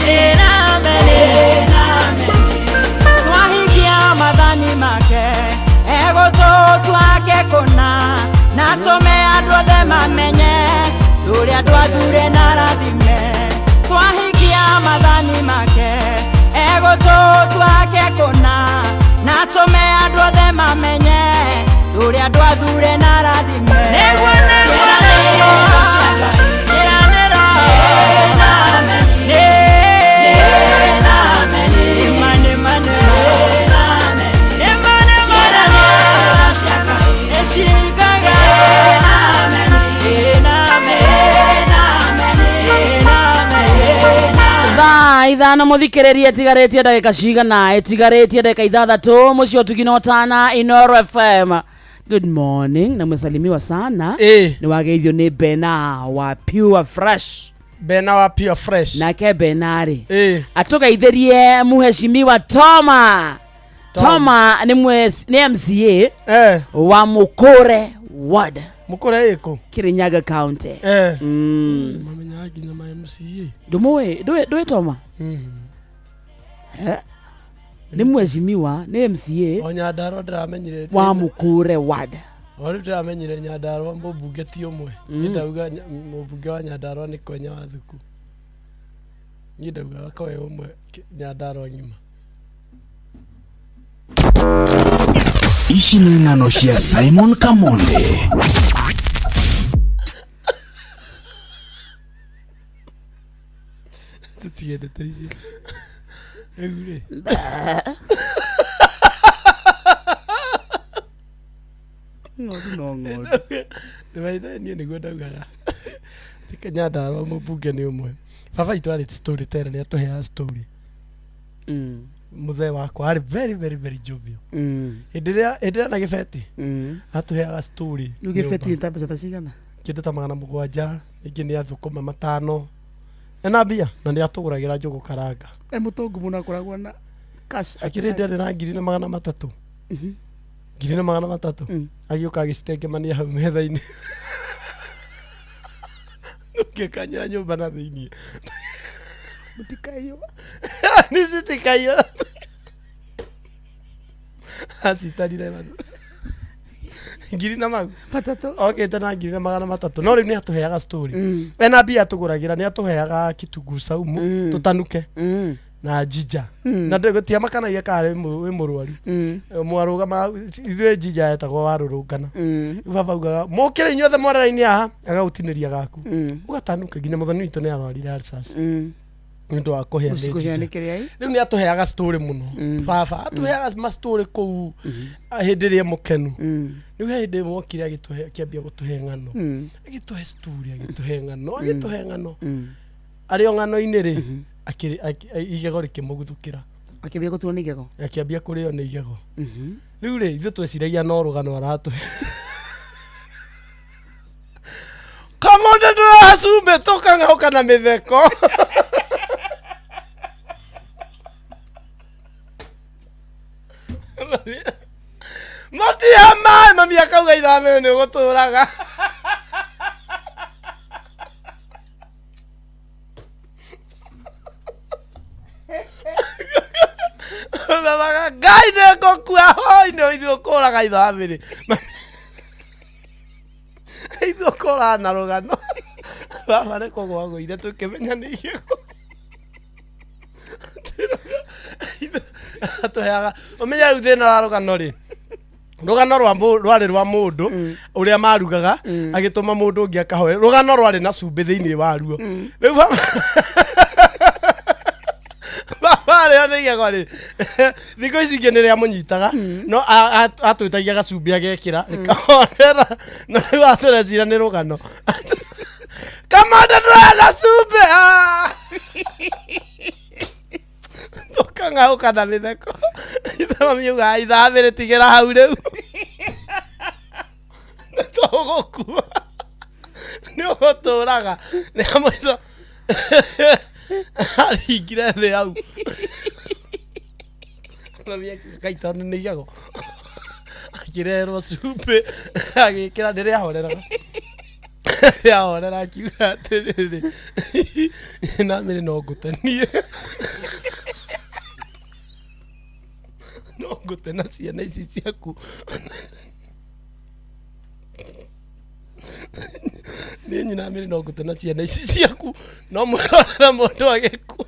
nĩ na ameni, nĩ na ameni. Andũ athure na arathime twahingia mathani make egũtũtwake kũna na tũme andũ othe mamenye tũrĩ andũ athure na arathime nĩguo nĩguo ciĩranĩro Thaa ithano muthikiririe itigarĩtie ndagĩka cigana itigarĩtie ndagĩka ithathatũ mũciĩ ũtugi na ũtana Inoro FM. Good morning na mwesalimiwa sana. Nĩ wageithio nĩ Bena wa Pure Fresh. Bena wa Pure Fresh. Nake Bena rĩ atũgeithĩrie muheshimiwa Toma. Toma nĩ nĩ MCA wa Mukure Ward. Mukure ĩkũ? Kirinyaga County. Mamenyaga nginya ma MCA. Ndũmũĩ ndũĩ Toma? Nĩ mheshimiwa nĩ MCA O Nyandarua ndĩramenyire wa Mukure Ward. O rĩu ndĩramenyire Nyandarua mũmbunge ti ũmwe. Niĩ ndauga mũmbunge wa Nyandarua nĩ Kwenya wa Thuku. Niĩ ndaugaga koe ũmwe Nyandarua ng'ima. Ici nĩ ng'ano cia Simon Kamonde. Tũtiendete icio. Rĩu rĩ. Ng'ondu no ng'ondu. Nĩwaithe niĩ nĩguo ndaugaga. Ti Nyandarua mũmbunge nĩ ũmwe. Baba witũ arĩ story teller, nĩ atũheaga story. Mũthee wakwa arĩ very very very jovial. Hĩndĩ ĩrĩa na gĩbeti atũheaga story. Rĩu gĩbeti nĩ ta mbeca ta cigana? Kĩndũ ta 700, rĩngĩ nĩ athũkũma 5. Ena mbia na nĩ atũgũragĩra njũgũ karanga. Mũtongu mũno akoragwo na cash. Akĩrĩ ndĩarĩ na 1,300. 1,300. Agĩũka agĩcitengemania hau metha-inĩ. Ũngĩkanyĩra nyũmba na thĩiniĩ. Mũtikaiywo. Nĩ citikaiywo. Acitarire ngiri na mau. Matatũ. Okĩte na 1,300. No rĩu nĩ atũheaga story. Ena mbia atũgũragĩra, nĩ atũheaga kitunguu saumu tũtanuke na jinja. Na gũtiamakanagia kana wĩ mũrwaru. Mwarũgama ithuĩ jinja yetagwo warũrũngana. Rĩu baba augaga mũkĩre inyuothe mwarĩra-inĩ haha, agagũtinĩria gaku. Ũgatanuka nginya mũthoni witũ nĩ arwarire ulcers. Nĩ ũndũ wa kũhĩa nĩ Kũhĩa jinja. nĩ kĩrĩa ĩ? Rĩu nĩ atũheaga story mũno. Baba atũheaga ma story kũu hĩndĩ ĩrĩa mũkenu. Rĩu he hĩndĩ ĩmwe okire agĩtũhe akĩambia gũtũhe ng'ano. Agĩtũhe story, agĩtũhe ng'ano, agĩtũhe ng'ano. Arĩ o ng'ano-inĩ rĩ, igego rĩkĩmũguthũkĩra. Akĩambia gũturwo nĩ igego. Akĩambia kũrĩo nĩ igego. Rĩu rĩ, ithuĩ tweciragia no rũgano aratũhe. Kamonde ndũracumbĩ tũkang'aũka na mĩtheko. Matia maĩ mami akauga ithamĩrio nĩ ũgũtũraga. Babaga Ngai nĩ ngũkua hoi nĩ ithuĩ ũkũraga ithamĩrio. Ithuĩ ũkũraga na rũgano. Baba nĩ kũgwa agũire tũkĩmenya nĩ igego. Atũheaga ũmenye rĩu thĩna wa rũgano rĩ, rũgano rwarĩ rwa mũndũ ũrĩa marugaga agĩtũma mũndũ ũngĩ akahoe. Rũgano rwarĩ na cumbĩ thĩinĩ waruo. Rĩu baba arĩo nĩ igego rĩ, thikũ ici ingĩ nĩ rĩamũnyitaga no atwĩtagia gacumbĩ agekĩra rĩkahorera, na rĩu atũrecira nĩ rũgano. Kamanda ndũrenda cumbĩ. Tũkang'aũka na mĩtheko. Mami augaga ithamĩrĩ tigĩra hau rĩu. Nĩ tũgũkua. Nĩ ũgũtũraga. Nĩ mũico aringire thĩ hau. Mami akiuga Ngai tondũ nĩ igego. Akĩrehwo cumbĩ agĩkĩra nĩ rĩahoreraga. Rĩahorera akiuga atĩrĩrĩ, namĩrĩ no ngũte niĩ. No ngũte na ciana ici ciaku. Niĩ nyina mĩrĩ no ngũte na ciana ici ciaku no mwĩrorera mũndũ agĩkua.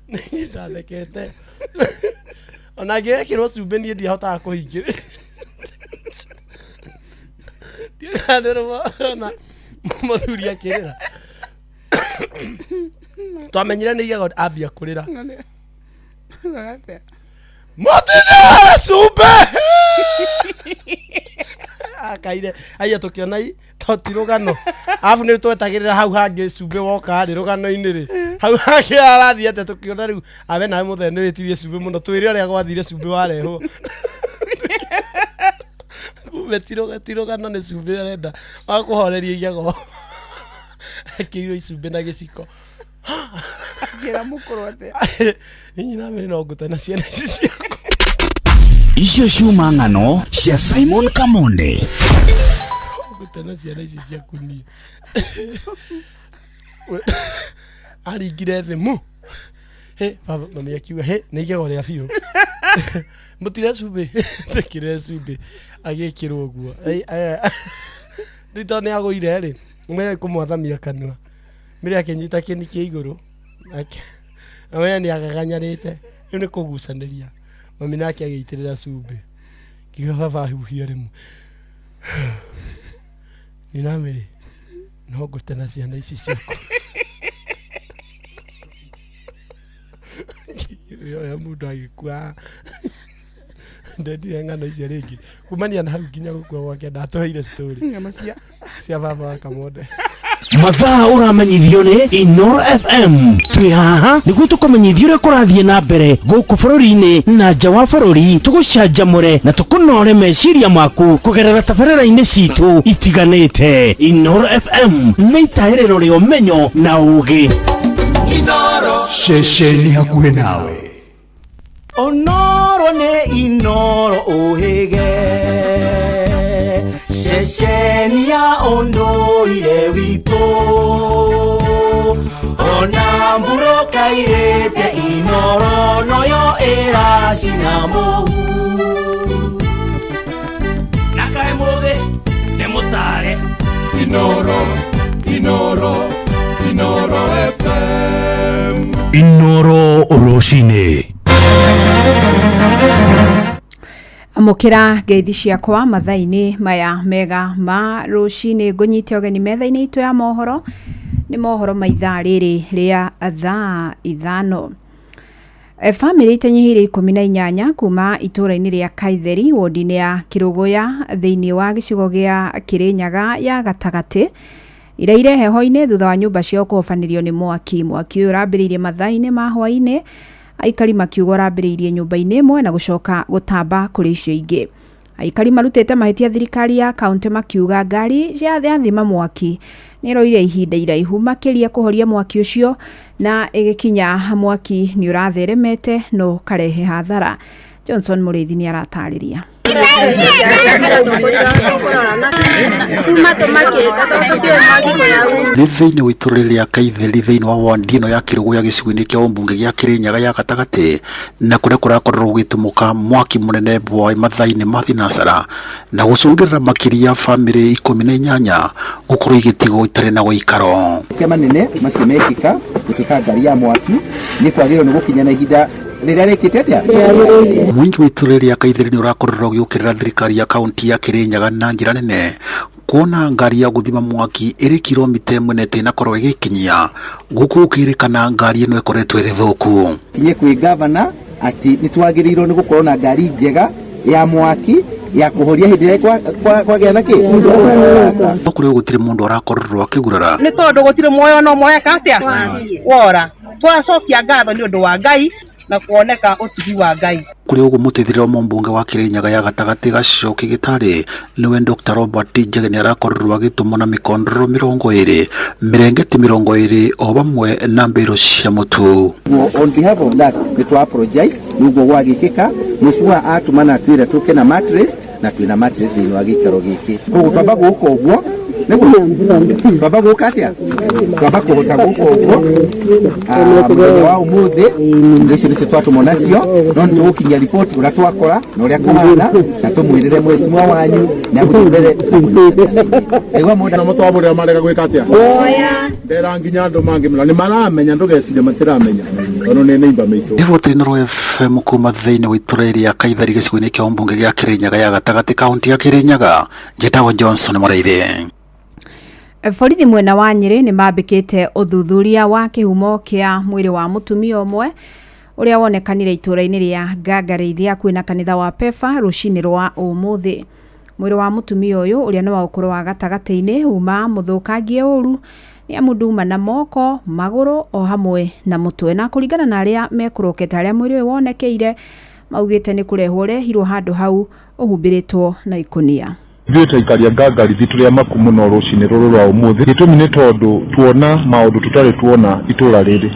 Niĩ ndathekete ona ngĩgekĩrwo cumbĩ niĩ ndiahotaga kũhingĩrĩria ndikanĩrwo mũthuri akĩrĩra twamenyire nĩ igego ambia kũrĩra mũtine cumbĩ akaire aiya tũkĩona i to ti rũgano arabu nĩ twetagĩrĩra hau hangĩ cumbĩ woka rĩ rũgano-inĩ rĩ hau hangĩ arathiĩ atĩa tũkĩona rĩu awe nawe mũthee nĩ wĩtirie cumbĩ mũno twĩre ũrĩa gwathire cumbĩ warehwo kumbe ti rũgano nĩ cumbĩ arenda wa kũhoreria igego akĩirwo icumbĩ na gĩciko. Njĩra mũkũrũ atĩa? Nyina mĩrĩ no ngũte na ciana ici ciaku. Icio ciuma ng'ano cia Simon Kamonde. Ngũte na ciana ici ciaku niĩ. Aringire thĩ mu. Hĩ, baba mami akiuga hĩ nĩ igego rĩa biũ. Mũtire cumbĩ, tũkĩre cumbĩ agĩkĩrwo ũguo. Rĩu tondũ nĩ agũire rĩ, mwe kũmwathamia kanua. Mĩrĩ akĩnyita kĩni kĩa igũrũ. We nĩ agaganyarĩte. Rĩu nĩ kũgucanĩria. Mami nake agĩitĩrĩra cumbĩ. Ngiuga baba ahuhia rĩmwe. Nina mĩrĩ no ngũte na ciana ici ciakwa. Ũrĩa mũndũ agĩkua ndendire ng'ano icio rĩngĩ kumania na hau nginya gũkua gwake ndatũheire story Ng'ano cia cia baba wa Kamonde. Mathaa ũramenyithio nĩ Inoro FM. Twĩ haha nĩguo tũkũmenyithie ũrĩa kũrathiĩ na mbere gũkũ bũrũri-inĩ na nja wa bũrũri, tũgũcanjamũre na tũkũnore meciria maku kũgerera tabarĩra-inĩ citũ itiganĩte. Inoro FM nĩ itaĩrĩro rĩa ũmenyo na ũũgĩ. Inoro ceceni hakuhĩ nawe. Onoro nĩ Inoro ũhĩge ceceni ya ũndũire witũ ona mburoka irĩte Inoro noyo ĩracina mũhu na kaĩ mũthĩ nĩ mũtare. Inoro, Inoro, Inoro FM. Inoro rũcinĩ. Amũkĩra ngeithi ciakwa mathaa-inĩ maya mega ma rũcinĩ ngũnyite ũgeni metha-inĩ itũ ya mohoro nĩ mohoro ma ithaa rĩrĩ rĩa thaa 5. Bamĩrĩ itanyihĩire 18 kuma itũũra-inĩ rĩa Kaitheri wodi-inĩ ya Kĩrũgũya thĩinĩ wa gĩcigo gĩa Kĩrĩnyaga ya gatagatĩ iraire heho-inĩ thutha wa nyũmba ciao kũhobanĩrio nĩ mwaki. Mwaki ũyũ ũrambĩrĩirie mathaa-inĩ ma hwaĩ-inĩ aikari makiuga ũrambĩrĩirie nyũmba-inĩ ĩmwe na gũcoka gũtamba kũrĩ icio ingĩ. Aikari marutĩte mahĩtia thirikari ya kaunti makiuga ngari cia thima mwaki nĩ ĩroire ihinda iraihu makĩria kũhoria mwaki ũcio na ĩgĩkinya mwaki nĩ ũratheremete no karehe hathara. Johnson Mũrĩithi nĩ aratarĩria. Nĩ thĩinĩ wa itũũra rĩa Kaitheri thĩinĩ wa wandi ĩno ya Kĩrũgũya gĩcigo-inĩ kĩa ũmbunge gĩa Kĩrĩnyaga ya gatagatĩ na kũrĩa kũrakorirwo gũgĩtumũka mwaki mũnene bwai mathaa-inĩ ma thinacara na gũcũngĩrĩra makĩria bamĩrĩ 18 gũkorwo igĩtigwo itarĩ na ũikaro. Manene macio mekĩka gũtuĩka ngari ya mwaki nĩ kwagĩrĩirwo nĩ gũkinya na ihinda rĩrĩa rĩkĩte atĩa. Mũingĩ wa itũũra rĩa Kaitheri nĩ ũrakorirwo ũgĩũkĩrĩra thirikari ya kaunti ya Kĩrĩnyaga na njĩra nene kuona ngari ya gũthima mwaki ĩrĩ kilomita ĩmwe na ĩtĩnakorwo ĩgĩkinyia gũkũ gũkĩrĩkana ngari ĩno ĩkoretwo ĩrĩ thũku. Kinye kwĩ gavana atĩ nĩ twagĩrĩirwo nĩ gũkorwo na ngari njega ya mwaki ya kũhoria hĩndĩ ĩrĩa kwagĩa na kĩ. No kũrĩ gũtirĩ mũndũ arakorirwo akĩgurara. Nĩ tondũ gũtirĩ muoyo no moeka atĩa wora. Twacokia ngatho nĩ ũndũ wa Ngai na kuoneka ũtugi wa Ngai. Kũrĩ ũguo mũteithĩrĩria mũmbunge wa Kĩrĩnyaga ya gatagatĩ Gacoki Gĩtarĩ nĩwe Dr. Robert Njege nĩ arakorirwo agĩtũmwo na mĩkondoro 20 mĩrengeti 20 o vamwe na mbĩrũ cia mũtu. On behalf of that nĩ twa apologize nĩguo gwagĩkĩka mũcua atũmana twĩra tũke na mattress na twĩna mattress thĩinĩ wa gĩikaro gĩkĩ. Koguo twamba gũka ũguo Nĩguo twamba gũka atĩa twamba kũhota gũka ũguo. Ah, mũthenya wa ũmũthĩ indo icio nĩcio twatũmwo nacio no nĩ tũgũkinyia riboti ũrĩa twakora na ũrĩa kũhana na tũmwĩrĩre mheshimiwa wanyu nĩ agũthiĩ mbere na kũnyita. Na mũtwamũrĩra marega gwĩka atĩa ndera nginya andũ mangĩmera nĩ maramenya ndũgeciria matiramenya tondũ nĩ nĩimba mĩitũ. Riboti Inooro FM kuma thĩinĩ wa itũra rĩa Kaithari gĩcigo-inĩ kĩa ũmbunge gĩa Kĩrĩnyaga ya gatagatĩ kaunti ya Kĩrĩnyaga. Njĩtagwo Johnson Mũrĩithi. Borithi mwena wa Nyĩrĩ nĩ mambĩkĩte ũthuthuria wa kĩhumo kĩa mwĩrĩ wa mũtumia ũmwe ũrĩa wonekanire itũra-inĩ rĩa Ngangarĩithi hakuhĩ na kanitha wa Pefa rũcinĩ rwa ũmũthĩ. Mwĩrĩ wa mũtumia ũyũ ũrĩa nĩ wa ũkũrũ wa gatagatĩ-inĩ uma mũthũkangie ũru nĩ amu nduma na moko, magũrũ o hamwe na mũtwe. Na kũringana na arĩa mekũrokete arĩa mwĩrĩ ũyũ wonekeire maugĩte nĩ kũrehwo ũrehirwo handũ hau ũhumbĩrĩtwo na ikũnia. Ithuĩ ta aikari a Ngangarithi tũrĩ amaku mũno rũcinĩ rũrũ rwa ũmũthĩ. Gĩtũmi nĩ tondũ tuona maũndũ tũtarĩ tuona itũra rĩrĩ.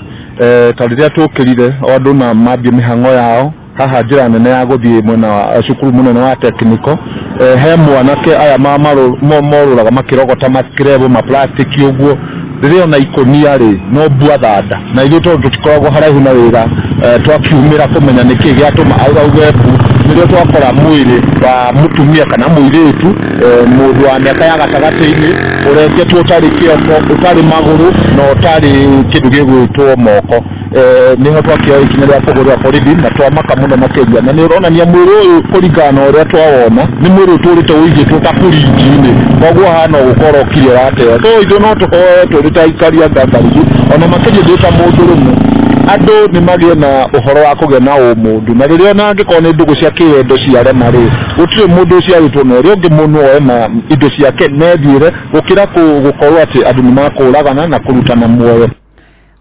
Ta rĩrĩa tũkĩrire o andũ na mambie mĩhang'o yao haha njĩra nene ya gũthiĩ mwena wa cukuru mũnene wa technical, he mwanake aya morũraga makĩrogota makirebũ ma plastic ũguo rĩrĩa ona ikũnia rĩ no mbua thanda na ithuĩ tondũ tũtikoragwo haraihu na wĩra, twakiumĩra kũmenya nĩkĩ gĩatũma auge mbu nĩrĩo twakora mwĩrĩ wa mũtumia kana mũirĩtu, mũndũ wa mĩaka ya gatagatĩ-inĩ ũrengetwo ũtarĩ kĩongo ũtarĩ magũrũ na ũtarĩ kĩndũ gĩgwĩtwo moko. Nĩho twakĩoya ikinya rĩa kũgũrĩra borithi na twamaka mũno makĩria na nĩ ũronania mwĩrĩ ũyũ kũringana na ũrĩa twawona nĩ mwĩrĩ ũtũrĩte ũigĩtwo ta burinji-inĩ koguo hana gũkorwo kire ũrateo. So ithuĩ no tũhoe tũrĩ ta aikari a Ngangarithi ona makĩria ndĩ ta mũndũrũme andũ nĩ magĩe na ũhoro wa kũgĩa na ũmũndũ na rĩrĩa ona angĩkorwo nĩ ndũgũ cia kĩwendo ciarema rĩ gũtirĩ mũndũ ũciarĩtwo na ũrĩa ũngĩ mũndũ oe ma indo ciake methiĩre gũkĩra gũkorwo atĩ andũ nĩ makũragana na kũrutana muoyo.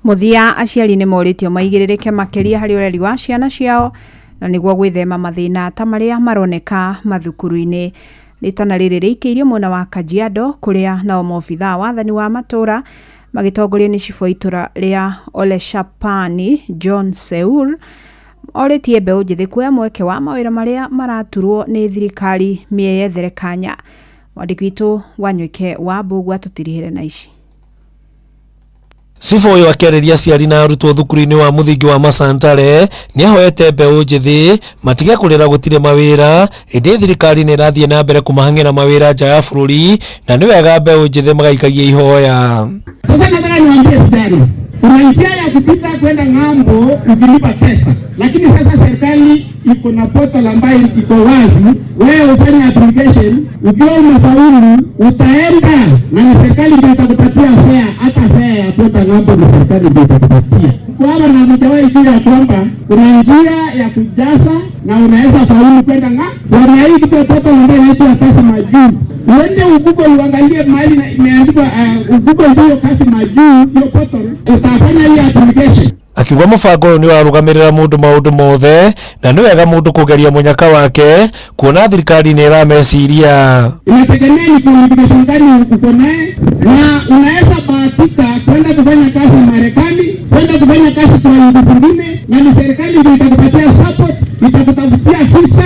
Mũthia aciari nĩ morĩtio maigĩrĩrĩke makĩria harĩ ũreri wa ciana ciao na nĩguo gwĩthema mathĩna ta marĩa maroneka mathukuru-inĩ. Rĩtana rĩrĩ rĩikĩirio mwena wa Kajiado kũrĩa nao maobithaa wathani wa matũra magĩtongorio nĩ cibũ wa itũra rĩa Oleshapani John Seur orĩtie mbeũ njĩthĩ kuoya mweke wa mawĩra marĩa maraturwo nĩ thirikari mĩeyethere kanya. Mwandĩki witũ Wanyoike wa Mbũgua atũtirihĩre na ici. Cibũ ũyũ akĩarĩria aciari na arutwo thukuru-inĩ wa mũthingi wa Masantare nĩahoete mbeũ njĩthĩ matige kũrĩra gũtirĩ mawĩra ĩndĩ thirikari nĩ ĩrathiĩ na mbere kũmahang'ĩra mawĩra nja ya bũrũri na nĩ wega mbeũ njĩthĩ magaikagia ihoya. Sasa nataka niwaambie vijana, kuna njia ya kupita kwenda ng'ambo ukilipa pesa, lakini sasa serikali iko na portal ambayo iko wazi. Wewe ufanye application, ukiwa umefaulu utaenda na ni serikali ndio itakupatia fare. Hata fare ya kwenda ng'ambo ni serikali ndio itakupatia. Kwa na mjawahi jua ya kwamba kuna njia ya kujaza na unaweza faulu kwenda ng'ambo. Kuna hii kitu ya portal ambayo inaitwa Kazi Majuu. Uende Google uangalie mahali imeandikwa Google hiyo Kazi Majuu, hiyo portal utafanya hiyo application. Akiuga mũbango ũyũ nĩ ũrarũgamĩrĩra mũndũ maũndũ mothe na nĩ wega mũndũ kũgeria mũnyaka wake kuona thirikari nĩ ĩrameciria. Inategemea ni qualification gani uko naye, na unaweza bahatika kwenda kufanya kazi Marekani, kwenda kufanya kazi kwa nchi zingine, na ni serikali ndio itakupatia support, itakutafutia visa,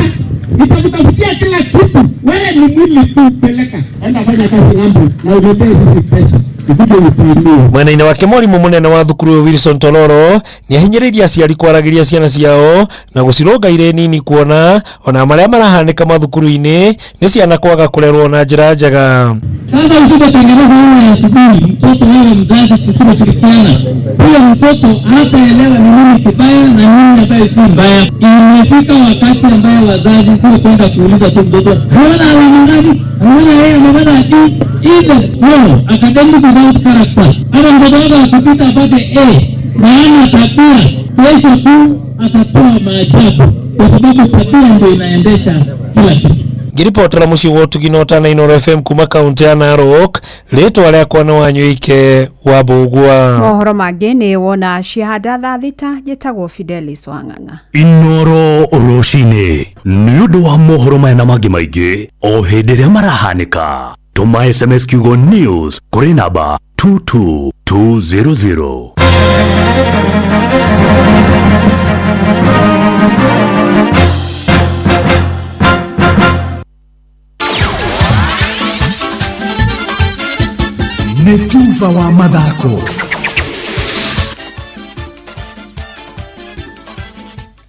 itakutafutia kila kitu. Wewe ni mwili tu, peleka enda fanya kazi ng'ambo na uletee sisi pesa. Mwena-inĩ wake mwarimũ mũnene wa thukuru ũyũ Wilson Tororo nĩahinyĩrĩirie aciari kwaragĩria ciana ciao na gũcirũnga irĩ nini kuona ona marĩa marahanĩka mathukuru-inĩ nĩ ciana kwaga kũrerwo na njĩra njega. Sasa usipotengeneza wewe asubuhi, mtoto wewe mzazi, tusiposhirikiana, huyo mtoto hataelewa ni nini kibaya na nini ambaye si mbaya. Imefika wakati ambaye wazazi sio kwenda kuuliza tu mtoto ameona alama ngapi, ameona yeye ameona akili. Even no academic without character. Hata mtoto wako akipita apate A na hana tabia, kesho tu atatoa maajabu, kwa sababu tabia ndio inaendesha kila kitu. Ngĩribotera mũciĩ wa ũtugi na ũtana Inooro FM kuma kaunti ya Narok, rĩtwa rĩakwa nĩ Wanyoike wa Mbũgua. Mohoro mangĩ nĩ wona ciahanda thaa thita, njĩtagwo Fidelis Wang'ang'a. Inooro rũcinĩ nĩ ũndũ wa mohoro maya na mangĩ maingĩ o hĩndĩ ĩrĩa marahanĩka. Tũma SMS kiugo news kũrĩ namba 22200. Nĩ tuba wa mathako.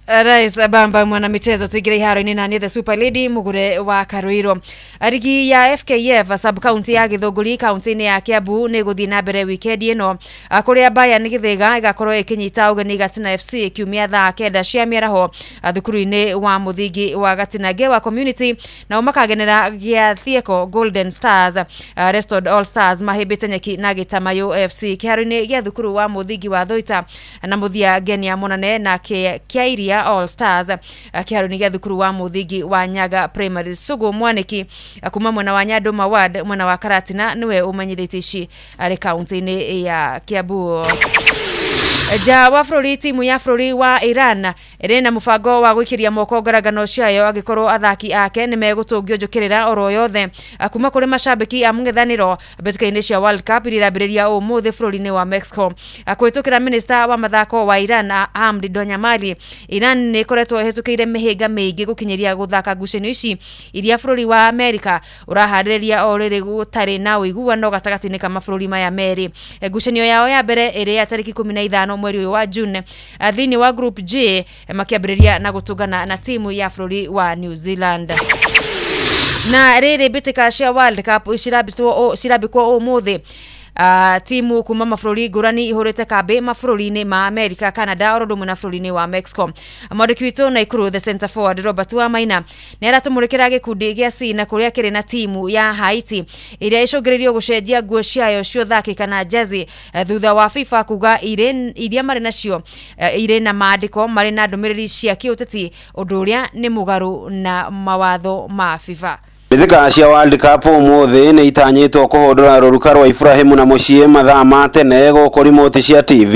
Rais Bamba mwanamichezo tuingire iharo-inĩ na nĩ the super lady mugure wa Karuiro. Rigi ya FKF sub county ya Githũngũri kaunti-inĩ ya Kiambu nĩ gũthiĩ na mbere wikendi ĩno, kũrĩa Bayern Gĩthĩga ĩgakorwo ĩkĩnyita ũgeni Gatina FC kiumia thaa 9 cia mĩaraho, thukuru-inĩ wa mũthingi wa Gatina. Ngewa Community nao makagenera Gĩathieko Golden Stars. Restored All Stars mahĩmbĩte nyeki na Gĩtamayũ FC kĩharo-inĩ gĩa thukuru wa mũthingi wa Thũita, na mũthia Ngenia Monane na Kĩairia All Stars, kĩharo-inĩ gĩa thukuru wa mũthingi wa Nyaga Primary. Sugu Mwaniki, kuma mwena wa Nyandũma Ward mwena wa Karatina nĩwe ũmenyithĩtie ici arĩ kaunti-inĩ ya Kiambu. Nja wa bũrũri, timu ya bũrũri wa Iran ĩrĩ na mũbango wa gwĩkĩria moko ngarangano ciayo angĩkorwo athaki ake nĩ megũtũngio njũkĩrĩra oro yothe kuma kũrĩ macambĩki a mũng'ethanĩro mbĩtĩka-inĩ cia World Cup iria irambĩrĩria ũmũthĩ bũrũri-inĩ wa Mexico. Kũhĩtũkĩra minista wa mathako wa Iran Hamdi Donyamali, Iran nĩ ĩkoretwo ĩhĩtũkĩire mĩhĩnga mĩingĩ gũkinyĩria gũthaka ngucanio ici iria bũrũri wa Amerika ũraharĩrĩria o rĩrĩ gũtarĩ na ũiguano gatagatĩ-inĩ ka mabũrũri maya merĩ. Ngucanio yao ya mbere ĩrĩ ya tarĩki 15 mweri ũyũ wa June, thĩinĩ wa Group J, makĩambĩrĩria na gũtũngana na timu ya bũrũri wa New Zealand. Na rĩrĩ mbĩtĩka cia World Cup cirambĩkwo ũmũthĩ. Timu kuma mabũrũri ngũrani ihũrĩte kambĩ mabũrũri-inĩ ma America, Canada oro ũndũ ũmwe na bũrũri-inĩ wa Mexico. Mwandĩki witũ Naikuru the center forward Robert Wamaina nĩ aratũmũrĩkĩra gĩkundi gĩa C na kũrĩa kĩrĩ na timu ya Haiti ĩrĩa ĩcũngĩrĩirio gũcenjia nguo ciayo cia ũthaki kana jezi, thutha wa FIFA kuga iria marĩ nacio irĩ na maandĩko marĩ na ndũmĩrĩri cia kĩũteti, ũndũ ũrĩa nĩ mũgarũ na mawatho ma FIFA. Mbĩtĩka cia World Cup ũmũthĩ nĩ itanyĩtwo kũhũndũra rũruka rwa Ibrahim na mũciĩ mathaa ma tene gũkũ remote cia TV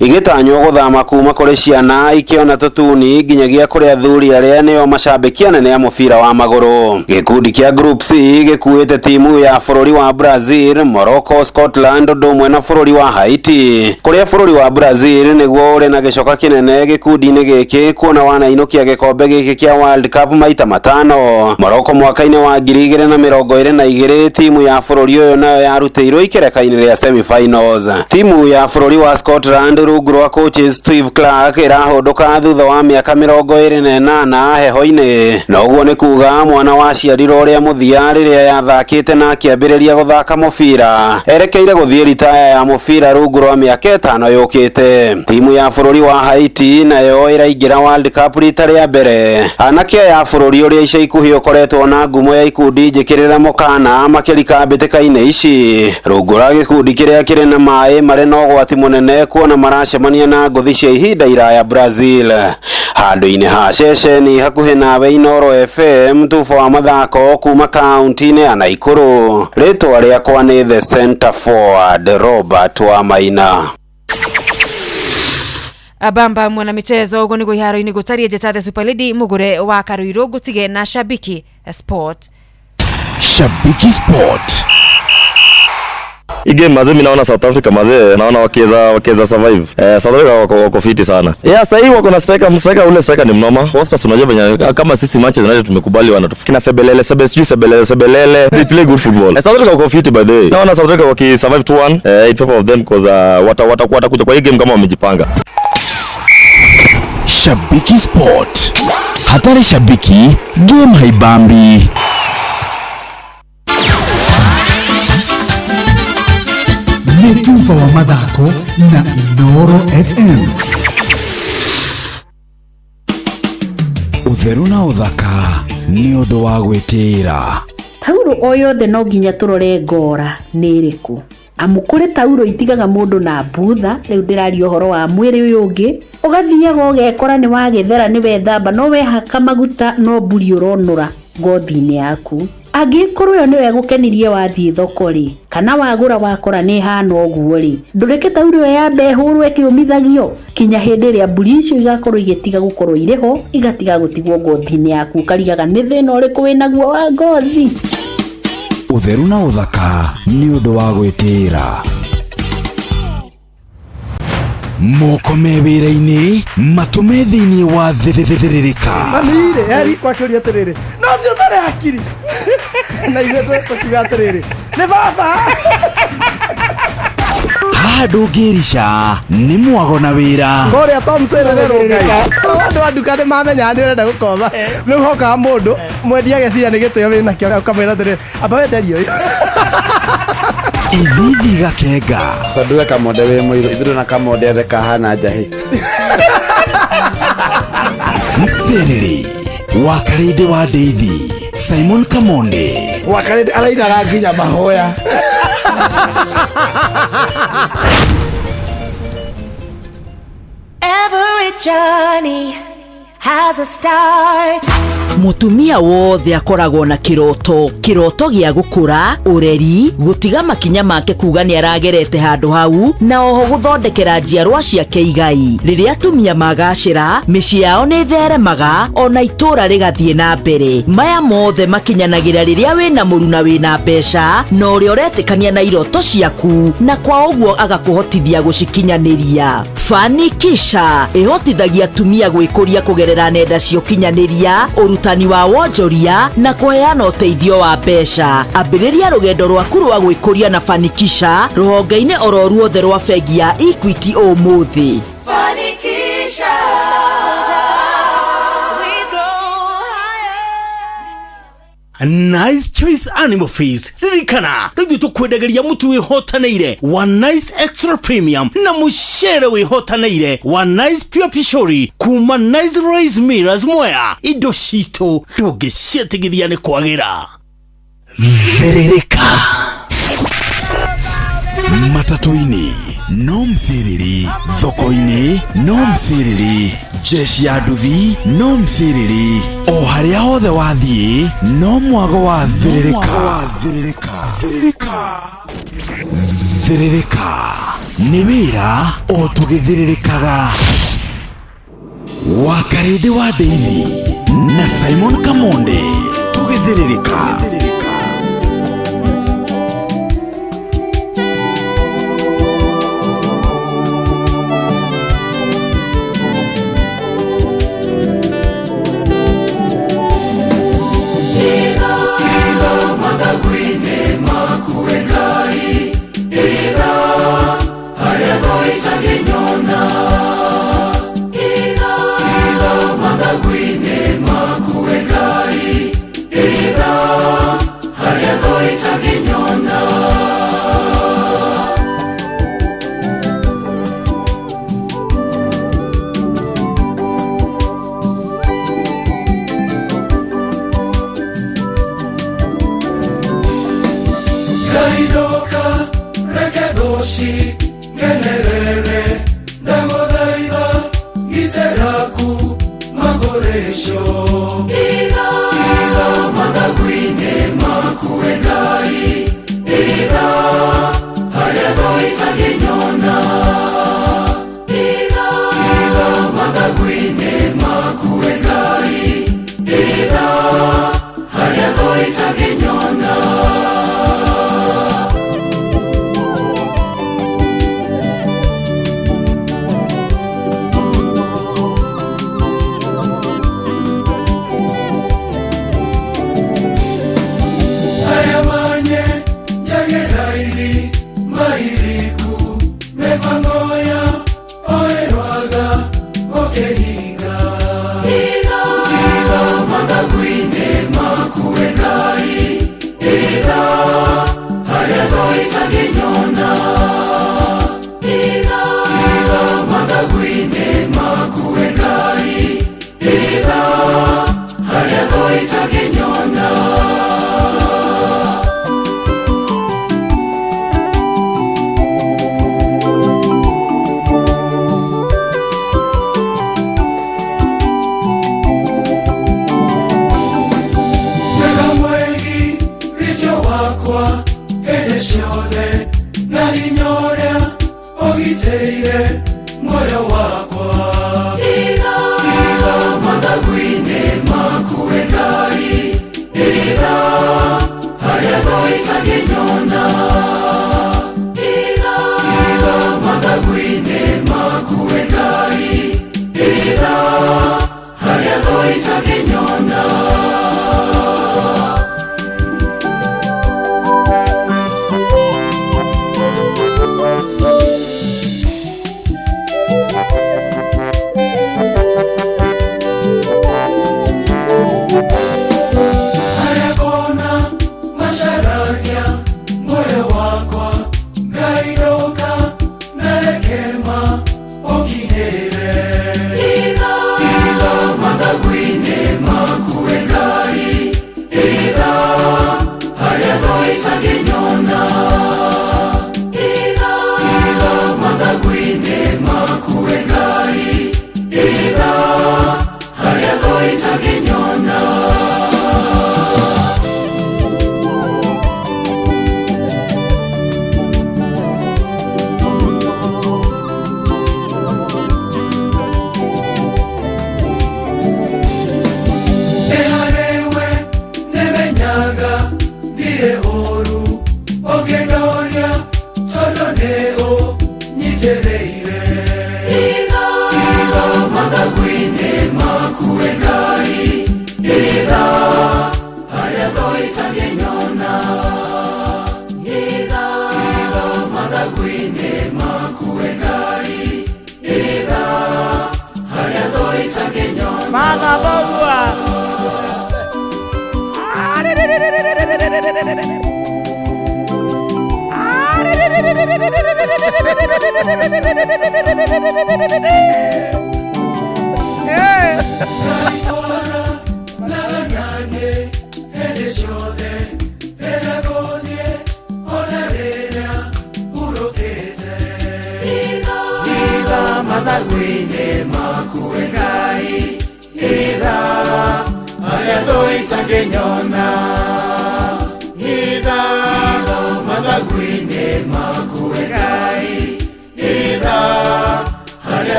igĩtanywo gũthama kuma kũrĩ ciana ikĩona tũtuni nginyagia kũrĩ athuri arĩa nĩo macambĩki anene a mũbira wa magũrũ. Gĩkundi kĩa Group C gĩkuĩte timu ya bũrũri wa Brazil, Morocco, Scotland ũndũ ũmwe na bũrũri wa Haiti, kũrĩa bũrũri wa Brazil nĩguo ũrĩ na gĩcoka kĩnene gĩkundi-inĩ gĩkĩ kuona wanainũkia gĩkombe gĩkĩ kĩa World Cup maita 5. Morocco mwaka-inĩ wa 2022 timu ya bũrũri ũyũ nayo yarutĩirwo ikereka-inĩ rĩa semi-finals. Timu ya bũrũri wa Scotland rungu rwa coaches Steve Clark ĩrahũndũka thutha wa mĩaka 28 heho-inĩ, na ũguo nĩ kuga mwana waciarirwo ũrĩa mũthia rĩrĩa yathakĩte na akĩambĩrĩria gũthaka mũbira erekeire gũthiĩ ritaya ya mũbira rungu rwa mĩaka 5 yũkĩte. Timu ya bũrũri wa Haiti nayo ĩraingĩra World Cup rita rĩa mbere. Anake aya a bũrũri ũrĩa ica ikuhĩ ũkoretwo na ngumo ya ikundi njĩkĩrĩre mũkana makĩrika mbĩtĩka-inĩ ici rungu rwa gĩkundi kĩrĩa kĩrĩ na maĩ marĩ na ũgwati mũnene kuona maracemania na ngũthi cia ihinda iraya Brazil. Handũ-inĩ ha ceceni hakuhĩ nawe Inooro FM, tubo wa mathako kuma kaunti-inĩ ya Naikuru. Rĩtwa rĩakwa nĩ the center forward Robert Wamaina. Abamba mwana michezo ugo niguo iharo-inĩ gũtariĩ njĩta the super lady mugure wa Karuiru ngũtige na Shabiki Sport. Shabiki Sport. Hii game mazee, mimi naona South Africa mazee, naona wakiweza survive. South Africa wako fiti sana. Yeah, sasa hii wako na striker ule striker ni mnoma. Foster unajua venye kama sisi Manchester United tumekubali wanatufikina sebelele sebe sijui sebelele sebelele. They play good football. South Africa wako fiti by the way. Naona South Africa waki survive 2-1, in favor of them because watakuja kwa hii game kama wamejipanga. Shabiki Sport. Hatari shabiki, game haibambi. Nĩ tuba wa mathako na Inooro FM. Ũtheru na ũthaka nĩ ũndũ wa gwĩtĩĩra. Tauro o yothe no nginya tũrore ngora nĩ ĩrĩkũ. Amu kũrĩ tauro itigaga mũndũ na mbutha, rĩu ndĩraria ũhoro wa mwĩrĩ ũyũ ũngĩ, ũgathiaga ũgekora nĩ wagĩthera nĩ wethamba no wehaka maguta no mburi ũronũra ngothi-inĩ yaku. Angĩkorwo ĩyo nĩyo ĩgũkenirie wathiĩ thoko rĩ, kana wagũra wakora nĩ ĩhana ũguo rĩ, ndũreke tauro ĩyo yambe ĩhũrwo ĩkĩũmithagio kinya hĩndĩ ĩrĩa mburi icio igakorwo igĩtiga gũkorwo irĩ ho, igatiga gũtigwo ngothi-inĩ yaku, ũkarigaga nĩ thĩna ũrĩkũ wĩnaguo wa ngothi. Ũtheru na ũthaka nĩ ũndũ wa gwĩtĩĩra. Moko me wĩra-inĩ, matũ me thĩinĩ wa thĩrĩrĩka. Mami rĩ, eri kwakĩũria atĩrĩrĩ, no ũcio ũtarĩ hakiri. Na ithuĩ tũkiuga atĩrĩrĩ, nĩ baba. Haha ndũngĩrica nĩ mwago na wĩra. Kũrĩa Tom Serere rũngai. Andũ a nduka nĩ mamenyaga nĩ ũrenda gũkomba. Rĩu hokaga mũndũ mwendia ageciria nĩ gĩtĩo wĩnakĩo ũkamwĩra atĩrĩ amba wenderie ũyũ. Ithithi gakenga. Tondũ we kamonde wĩ mũirũ ithuĩ na kamonde othe kahana njahĩ. Mserere wa Karĩndĩ wa Ndeithi Simon Kamonde. Wa Karĩndĩ arainaga nginya mahoya. Every journey has a start. Mutumia wothe akoragwo na kiroto, kiroto gĩa gũkũra, ũreri, gũtiga makinya make kuga nĩ aragerete handũ hau, na oho gũthondekera njiarwa ciake igai. Rĩrĩa atumia magacĩra, mĩciĩ yao nĩ ĩtheremaga, ona itũũra rĩgathiĩ na mbere. Maya mothe makinyanagĩra rĩrĩa wĩna mũruna wĩna mbeca, na ũrĩa ũretĩkania na iroto ciaku, na kwa ũguo agakũhotithia gũcikinyanĩria. Fanikisha ĩhotithagia atumia gwĩkũria kũgerera nenda cia ũkinyanĩria, ũrutani wa wonjoria na kũheana ũteithio wa mbeca. Ambĩrĩria rũgendo rwaku rwa gwĩkũria na Fanikisha rũhonge-inĩ oro ruothe rwa bengi ya Equity ũmũthĩ. Fanikisha. We grow Nice Choice Animal Feeds ririkana rĩu ithuĩ tũkwendagĩria mũtu wĩhotanĩire wa Nice Extra Premium na mũcere wĩhotanĩire wa Nice Pure Pishori kuma Nice Rice Millers Mwea. Indo citũ ndũngĩciĩtigithia nĩ kwagĩra. Thĩrĩrĩka matatũ-inĩ no msiriri, thoko-inĩ no msiriri, jeshi ya nduthi no msiriri, o harĩa hothe wathiĩ no mwago wa thĩrĩrĩka. Thĩrĩrĩka nĩ wĩra o tũgĩthĩrĩrĩkaga. Wa Karĩndĩ wa Ndeithi na Simon Kamonde tũgĩthĩrĩrĩka.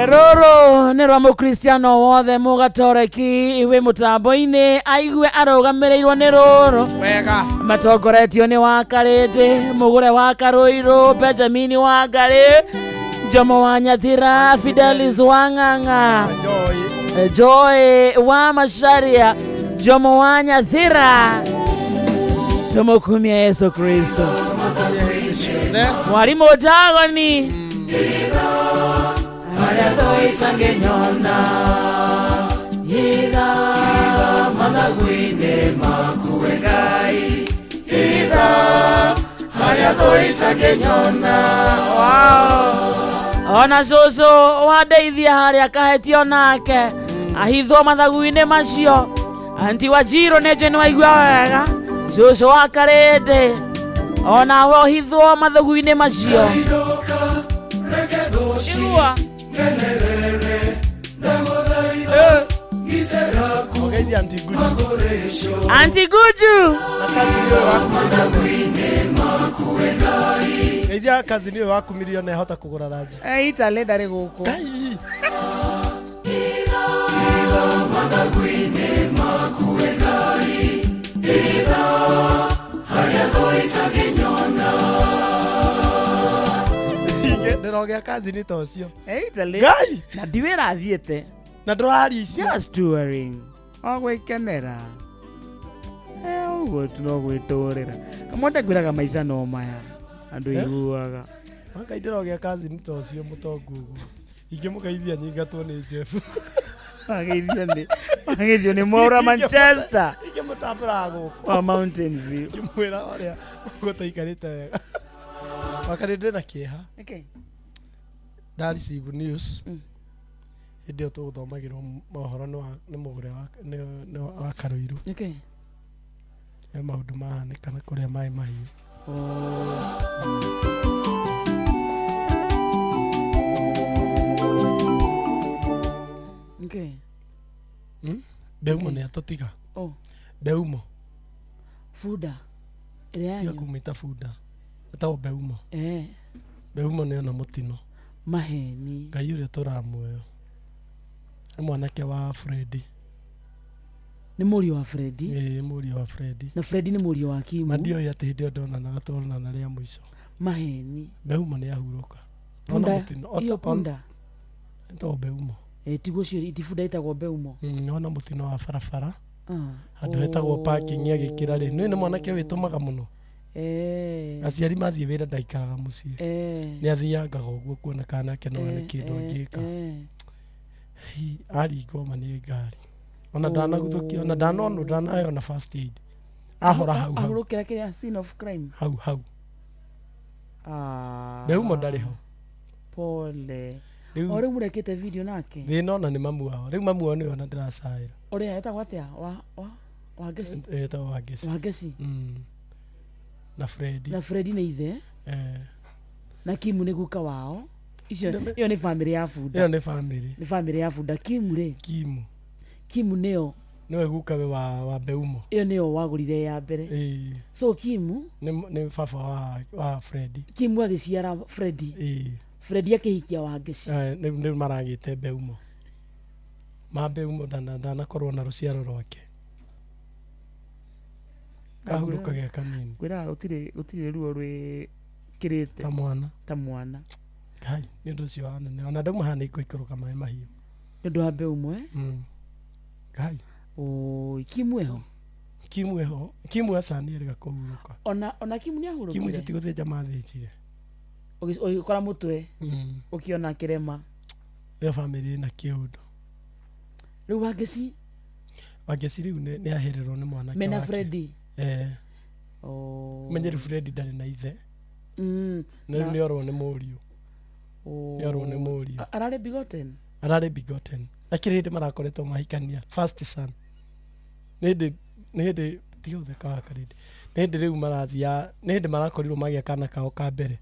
Rũrũ nĩ rwa mũkristiano wothe mũgatoreki wĩ mũtambo-inĩ aigue arũgamĩrĩirwo nĩ rũrũ wega matongoretio nĩ wa Karĩndĩ mũgũre wa Karũirũ Benjamini wa Ngarĩ Jomo wa Nyathira Fidelis wa Ng'ang'a Joy wa Macharia Jomo wa Nyathira tumukumia Yesu Kristo Mwalimu Jagoni Ona cũcũ wandeithia harĩa kahetio nake ahithwo mathagu-inĩ macio anti wa Njirũ nĩ njũĩ nĩ waigua wega cũcũ wa Karĩndĩ onawe ũhithwo mathagu-inĩ macio Igua. Ogeithia Aunty Guju. Aunty Guju. Na cousin ũyũ waku Geithia cousin ũyũ waku mirioni ahota kũgũra ranji. Italy ndarĩ gũkũ. Kai. Ndĩrogĩa cousin ta ũcio. Italy. Ngai. Na ndi wĩra athiĩte. Na ndũraria icio. Just touring. O gwĩkenera. Ũguo tu no gwĩtũrĩra. Kamwende ngwĩraga maica no maya. Andũ iguaga. Ngai ndĩrogĩa cousin ta ũcio mũtongu ũguo. Ingĩmũgeithia nyingatwo nĩ Jeff. Ageithio nĩ Mwaura Manchester. Ingĩmũtambũraga gũkũ. Wa Mountain View. Ngĩmwĩra ũrĩa gũtaikarĩte wega. Wakarĩ ndĩna kĩeha. Okay. Nda receive news. Hĩndĩ ĩyo tũgũthomagĩrwo mohoro nĩ mũgũre wa Karũirũ. Okay. He maũndũ mahanĩka na kũrĩa maĩ mahiũ. Okay. Mbeumo nĩ atũtiga. Oh. Mbeumo. Bunda. Ĩrĩa Tiga yanyu. kũmwĩta bunda. Etagwo Mbeumo. Mbeumo nĩ ona mũtino. Maheni. Ngai ũrĩa tũraga muoyo. Nĩ mwanake wa Freddy. Nĩ mũriũ wa Freddy. Ĩĩ mũriũ wa Freddy. Na Freddy nĩ mũriũ wa Kimu. Ma ndioĩ atĩ hĩndĩ ĩyo ndonanaga tuonana rĩa mũico. Maheni. Mbeumo nĩ ahurũka. Ona Punda. mũtino. Iyo punda. Etagwo Mbeumo. Tiguo ũcio ti bunda ĩtagwo Mbeumo. Ona mũtino wa barabara. Handũ hetagwo parking agĩkĩra rĩ. Nĩ mwanake wĩtũmaga mũno. Aciari mathiĩ wĩra ndaikaraga mũciĩ. Nĩ athiangaga ũguo kuona kana nake no one kĩndũ angĩka. Aringwo ma nĩ ngari. Ona ndanaguthũkio ona ndanonwo ndanaheo na first aid. Ahora hau hau. Ahurũkĩra kĩrĩa scene of crime. Hau hau. Mbeumo ndarĩ ho. Pole. O rĩu mũrekĩte video nake. Thĩna ona nĩ mamu wao. Rĩu mamu wao nĩwe ona ndĩracaĩra. Ũrĩa etagwo atĩa? Wa Wangeci. Etagwo Wangeci. Wangeci. Na Freddy. Na Freddy nĩ ithe. Na Kimu nĩ guka wao. Icio ĩyo nĩ family ya bunda. Ĩyo nĩ family. Nĩ family ya bunda. Kimu rĩ. Kimu. Kimu nĩyo. Nĩwe gukawe wa Mbeumo. Ĩyo nĩyo wagũrire ya mbere. Ĩĩ. So Kimu nĩ baba wa Freddy. Kimu agĩciara Freddy. Ĩĩ. Freddy akĩhikia Wangeci. Nĩ maragĩte Mbeumo. Ma Mbeumo ndanakorwo na rũciaro rwake. Kahurũka ge kanini. Ngwĩraga gũtirĩ ruo rwĩkĩrĩte ta mwana. Ta mwana. Ngai nĩ ũndũ ũcio wanene. Ona ndauma haha nĩ ngũikũrũka maĩ mahiũ. Nĩ ũndũ wa Mbeumo Ngai. Oi, Kimu eho. Kimu eho. Kimu aca nĩ erĩga kũhurũka. Ona Kimu nĩ ahurũkire. Kimu ithe ti gũthĩnja mathĩnjire. Ũgĩkora mũtwe. Ũkĩona kĩrema. Ĩyo family ĩna kĩũndũ. Rĩu Wangeci. Wangeci rĩu nĩ ahererwo nĩ mwanake Mena wake. Freddy. Oh. Menye rĩu Fred ndarĩ na ithe. Na rĩu nĩ orwo nĩ mũriũ. Oh. Nĩ orwo nĩ mũriũ. Ararĩ begotten. Ararĩ begotten. Akĩrĩ hĩndĩ marakoretwo mahikania first son. Nĩ hĩndĩ nĩ hĩndĩ tiga ũtheka wa karĩndĩ. Nĩ hĩndĩ rĩu marathia nĩ hĩndĩ marakorirwo magĩa kana kao ka mbere.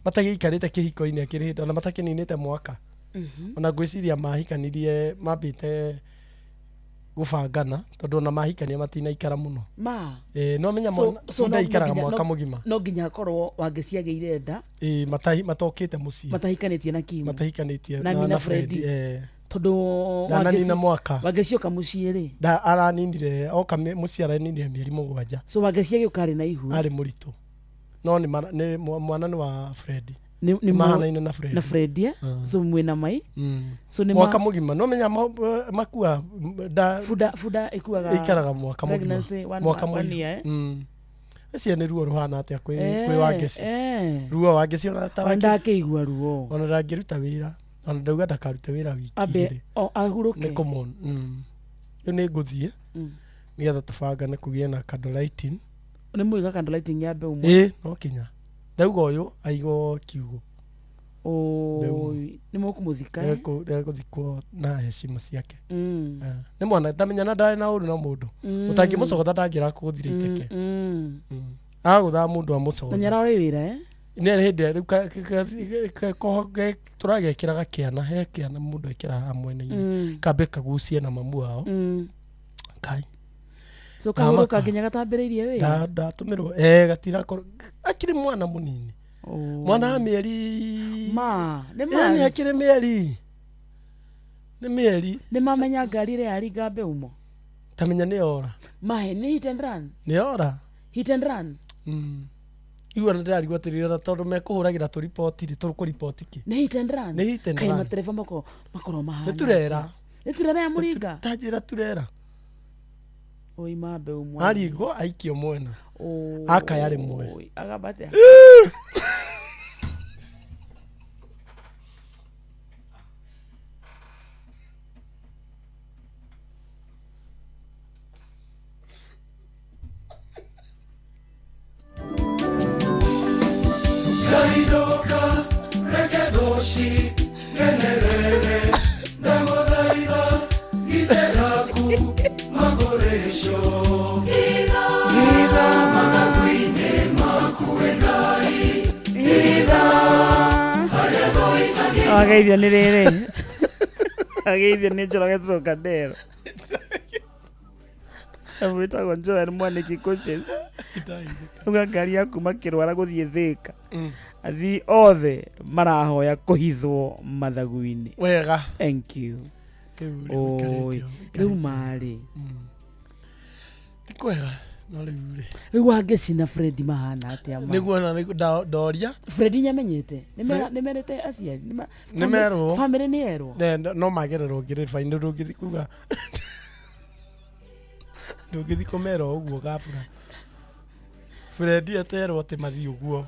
Matagĩikarĩte kĩhiko-inĩ akĩrĩ hĩndĩ ona matakĩninĩte mwaka. Ona ngwĩciria mahikanirie mambĩte gũbangana tondũ ona mahikania matinaikara mũno. Ma. Ĩĩ no menya So- mwana so no- ndaikaraga no nginya- mwaka no- mũgima. No nginya akorwo Wangeci agĩire nda Ĩĩ matokĩte mũciĩ. matahikanĩtie na Kim. Matahikanĩtie Na Nina Fred. eh. Tondũ Ndananina mwaka. Wangeci oka mũciĩ rĩ. Da araninire oka mũciĩ araninire mĩeri 7. So Wangeci agĩũka arĩ na ihu. Arĩ mũritũ. No nĩ nĩ mwana nĩ wa Fred. Nĩ nĩ mahanaine na Fred. Na Fred eh? Ah. So mwĩna mai. So nĩ Mwaka mũgima no menya makua da Buda buda ĩkuaga ĩikaraga mwaka mũgima. pregnancy one, Mwaka one mũgima. year, eh? Ĩcio nĩ ruo rũhana atĩa kwĩ Eh, kwĩ Wangeci. eh. Ruo Wangeci ona Ona tarangĩ ndakĩigua ruo. ona ndangĩruta wĩra. Ona ndauga ndakarute wĩra wiki Ambe igĩrĩ. o ahurũke. Nĩ kũmon. Rĩu nĩ ngũthiĩ nĩgetha tũbangane kũgĩe na candlelighting. Nĩ mũiga candlelighting ya mbeũ Ĩĩ no kinya. Ndauga ũyũ aigwo kiugũ. Oi, nĩ mũkũmũthika eh? Ndegũthikwo na heshima ciake. Mm. Eh, Nĩ mwana ndamenya na ndarĩ na ũru na mũndũ. Ũtangĩmũcogotha ndangĩrakũgũthire iteke. Agũthaga mũndũ Na amũcogotha. nĩararĩ wĩra eh? Nĩ hĩndĩ rĩu tũragekĩraga kĩana he kĩana mũndũ ekĩraga haha mwena-inĩ. Kambe kagucie na mamu wao. Kai. So kahurũka nginya gatambĩrĩirie wĩra. Ndatũmĩrwo eh gatirakorwo akĩrĩ mwana mũnini. Mwana wa mĩeri Ma, nĩ Ĩĩ, nĩ months. akĩrĩ mĩeri. Nĩ mĩeri. Nĩ mamenya ngari ĩrĩa yaringa mbeũ mo. Tamenya nĩ ora. Mahe nĩ hit and run. Nĩ ora. Hit and run. Rĩu ona ndĩrarigwo atĩrĩrĩ ona tondũ mekũhũragĩra tũriboti rĩ tũkũriboti kĩ? Nĩ hit and run. Nĩ hit and Kaĩ run. matereba makorwo mahana. Nĩ turera. atĩa? Nĩ turera ya mũringa. Ta njĩra turera. Oi ma mbeũ mwana. Aringwo aikio mwena. Oi. Akaya rĩmwe. Agamba atĩa? Ngairoka reke thũci ngenerere ndagũthaitha gitĩraku magũrĩco Hitha mathagu-inĩ maku we Ngai hitha harĩa thũ Wageithio nĩ rĩrĩ. Ageithio nĩ Njoroge Trocadero. Wĩtagwo Joel Mwaniki Coaches. Auga ngari ya kuma Kĩrwara gũthiĩ Thĩka. Athii othe marahoya kũhithwo mathagu-inĩ. Wega. Thank you. Rĩu rĩu ũikarĩte Oi, ũũ, rĩu marĩ. Ti kwega no rĩu rĩ. Rĩu Wangeci na Fred mahana atĩa ma? Nĩguo ona ndoria. Fred nĩamenyete? Nĩ merĩte aciari? Nĩ merwo. Famĩlĩ nĩ yerwo? No magererwo ngĩrĩba-inĩ ndũngĩthiĩ kuga ndũngĩthiĩ kũmera ũguo gabura. Fred eterwo atĩ mathiĩ ũguo.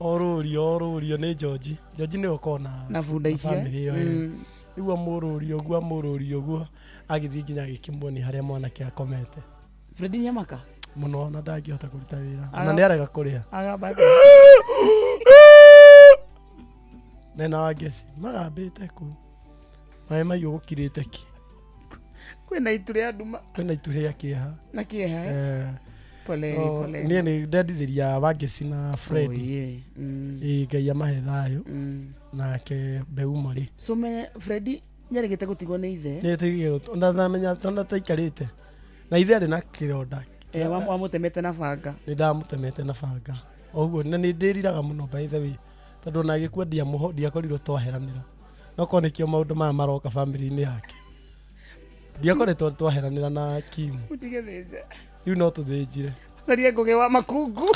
Orũrio orũrio nĩ George. George nĩwe ũkoragwo na Na bunda icio, eh? famĩlĩ ĩyo. Rĩu amũrũria ũguo amũrũria ũguo agĩthiĩ nginya agĩkĩmuonia harĩa mwanake akomete. Fred nĩamaka? Mũno ona ndangĩhota kũruta wĩra. Ona nĩ arega kũrĩa. Agamba atĩa? Mena Wangeci magambĩte kũu. Maĩ mahiũ gũkirĩte ki. Kwĩna itu rĩa nduma. Kwĩna itu rĩa kĩeha. Na kĩeha eh? Eh. Poleni, No, poleni. niĩ nĩ ndendithĩria Wangeci na Fred. Oh, yeah. Ĩĩ Ngai amahe thayũ. Nake Mbeumo rĩ. So me Fred nĩaregete gũtigwo nĩ ithe. Nĩtigire tondũ taikarĩte. Na ithe arĩ na kĩronda. Eh, wamũtemete na banga. Nĩ ndamũtemete na banga. Ũguo na nĩ ndĩriraga mũno by the way. Tondũ ona agĩkua ndiakorirwo twaheranĩra. No korwo nĩkĩo maũndũ maya maroka bamĩrĩ-inĩ yake. Ndiakoretwo twaheranĩra na Kim. Mũtige thĩnja. Rĩu no tũthĩnjire. Caria Ngũgĩ wa Makungu.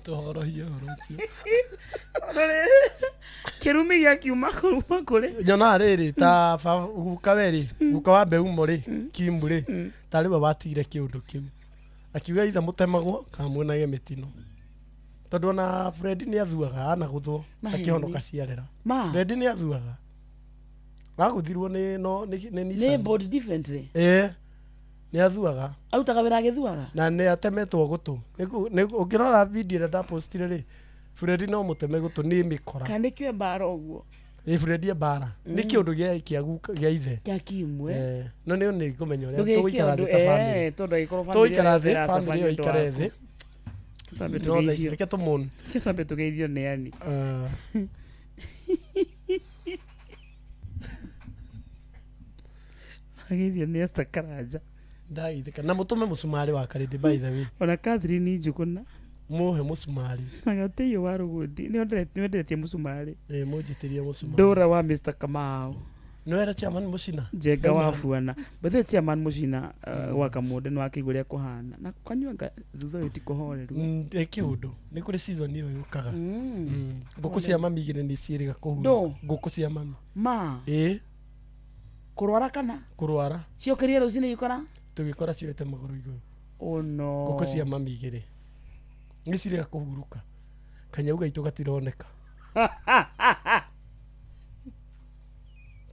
Tũhorohie ũhoro ũcio. Kĩrumi gĩakiuma kuma kũrĩ. Nyonaga rĩrĩ ta guka we rĩ, guka wa Mbeumo rĩ, Kim rĩ, tarĩ we watigire kĩũndũ kĩu. Akiuga ithe mũtemagwo kana muonage mĩtino. Tondũ ona Fred nĩ athuaga anagũthwo Maheni. akĩhonoka ciarera. Ma. Fred nĩ athuaga. Ragũthirwo nĩ no nĩ nĩ Nissan. Nĩ differently. Ĩĩ. Nĩ athuaga. Arutaga wĩra agĩthuaga. Na nĩ atemetwo gũtũ. Ũngĩrora video ĩrĩa ndapostire rĩ, Fred no mũteme gũtũ nĩ mĩkora. Kana nĩkĩo mbara ũguo. Ĩ Fred e mbara. Nĩ kĩũndũ gĩa kĩa guka gĩa ithe. Gĩa kimwe. Eh, no nĩ nĩ ngũmenya ũrĩa Ndũgĩke tũgũikara ũndũ, thĩ ta family. eh, tondũ angĩkorwo family Tũgũikara ĩyo thĩ, ĩracabania family ĩyo ũndũ ĩikare waku. thĩ. Twambe No thaa ici tũgeithio. reke tũmũn. Twambe tũgeithio nĩ ani. Ageithio nĩ Esther Karanja. Ndageithĩka. Na mũtũme mũcumarĩ wa Karĩndĩ by the way. Ona Catherine Njuguna. Mũhe mũcumarĩ. Na Gatĩiyũ wa Rũgũndi. Nĩ wenderetie mũcumarĩ. Ĩ mũnjĩtĩrie mũcumarĩ. Ndũra wa Mr Kamau. Nĩ wera chairman Mũcina. Njenga wa buana. By the way chairman Mũcina wa Kamũndĩ nĩ wakĩigua ũrĩa kũhana. Na kanyua thutha ũyũ ti kũhoreru. Ĩ kĩũndũ. Nĩ kũrĩ season ĩyo yũkaga. Ngũkũ cia mami igĩrĩ nĩ ciĩrĩga kũhurũka. Ndũ? Ngũkũ cia mami. Ma. Ĩ. Kũrwara kana? Kũrwara. Ciokĩrire rũcinĩ igĩkora? Tũgĩkora cioete magũrũ igũrũ. Oh no. Ngũkũ cia mami igĩrĩ. Nĩ cirĩga kũhurũka. Kanyau gaitũ gatironeka.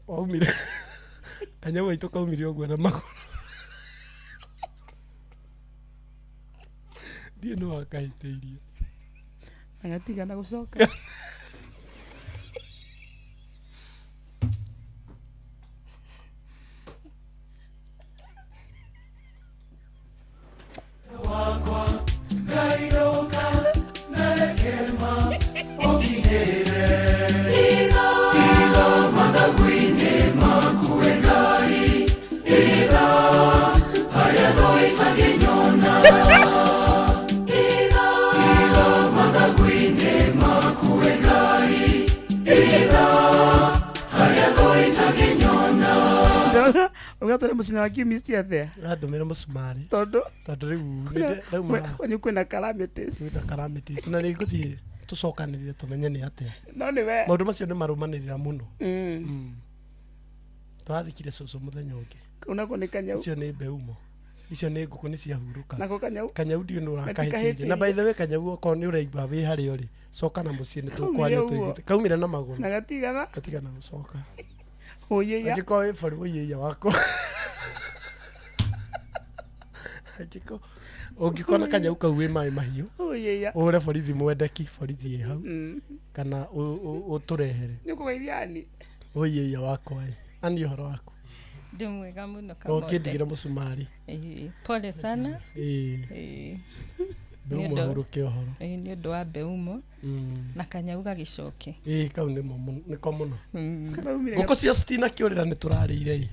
Waumire. Kanyau gaitũ kaumire ũguo na magũrũ. Ndiĩ no akahĩtĩirie. Na gatigana gũcoka. Ũgatwara mũcina wa chemist atĩa? Ũrandũmĩra mũcumarĩ. Tondũ? Tondũ rĩu ndauma Kwanyu kwĩna calamities. Kwĩna calamities. Na rĩ ngũthiĩ tũcokanĩrĩre tũmenye nĩ atĩa. No nĩwe. Maũndũ macio nĩ marũmanĩrĩra mũno. Twathikire cũcũ mũthenya ũngĩ. Kau nako nĩ kanyau. Icio nĩ mbeumo. Icio nĩ ngũkũ nĩ ciahurũka. Nako kanyau. Kanyau ndiũ nĩ Gatikahĩtĩirie. ũrakahĩtĩirie. Na by the way kanyau okorwo nĩ ũraigua wĩ harĩa ũrĩ, coka na mũciĩ nĩ Kaumire tũkwaria ũguo. tũiguĩte. Kaumire na magũrũ. Na gatigana. Gatigana gũcoka. Ũyĩia. Angĩkorwo wĩ bori ũyĩia wakwa. Angĩkorwo ũngĩkona kanyau kau wĩ maĩ mahiũ, Ũyĩia. ũhũre borithi mwendeki, borithi ĩ hau, kana ũtũrehere. Nĩ ũkũgeithia ani? Ũyĩia wakwa ĩ. Ani ũhoro waku. Ndĩ mwega mũno No Kamonde. ũkĩndigĩra mũcumarĩ. Ĩĩ, pole sana. Ĩĩ. Ĩĩ. Mbeumo Nĩ ũndũ- ahurũke ũhoro. Ĩĩ, nĩ ũndũ wa mbeumo na kanyau gagĩcoke. Ĩĩ kau nĩmo mũno- nĩko mũno. Karaumire Ngũkũ cio citinakĩũrĩra nĩ tũrarĩire ĩ.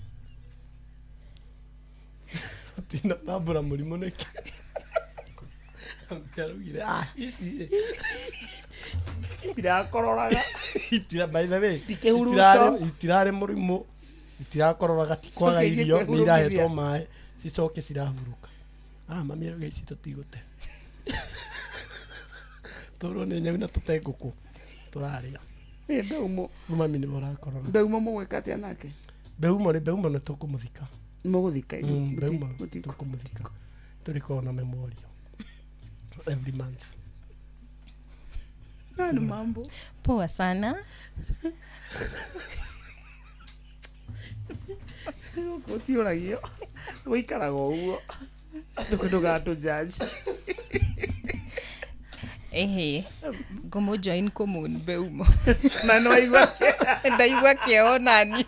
Tinatambũra mũrimũ nĩkĩ. Araugire ah ici ĩ. Itirakororaga. Itira by the way. Itikĩhuruto. Itirarĩ mũrimũ. Itirakororaga ti kwaga Cicoke irio nĩ ikwĩhurũkithia. irahetwo maĩ cicoke cirahurũka. Ah mami arauga ici tũtigũte. Tũrwo nĩ nyau na tũte ngũkũ tũrarĩa. Ĩ mbeumo. Rĩu mami nĩwe ũrakorora. Mbeumo mũgwĩka atĩa nake? Mbeumo rĩ mbeumo nĩ tũkũmũthika. Mũgũthika Mbeumo tũkũmũthika. Tũrĩkorwo na memorial every month. Nani mambo? Poa sana. Gũtiũragio. Gũikaraga ũguo. Ndũgatũ judge. Ĩhĩ. Ngũmũ join kũmũn mbeumo. Na nĩ waigua Ndaigua kĩeo nani.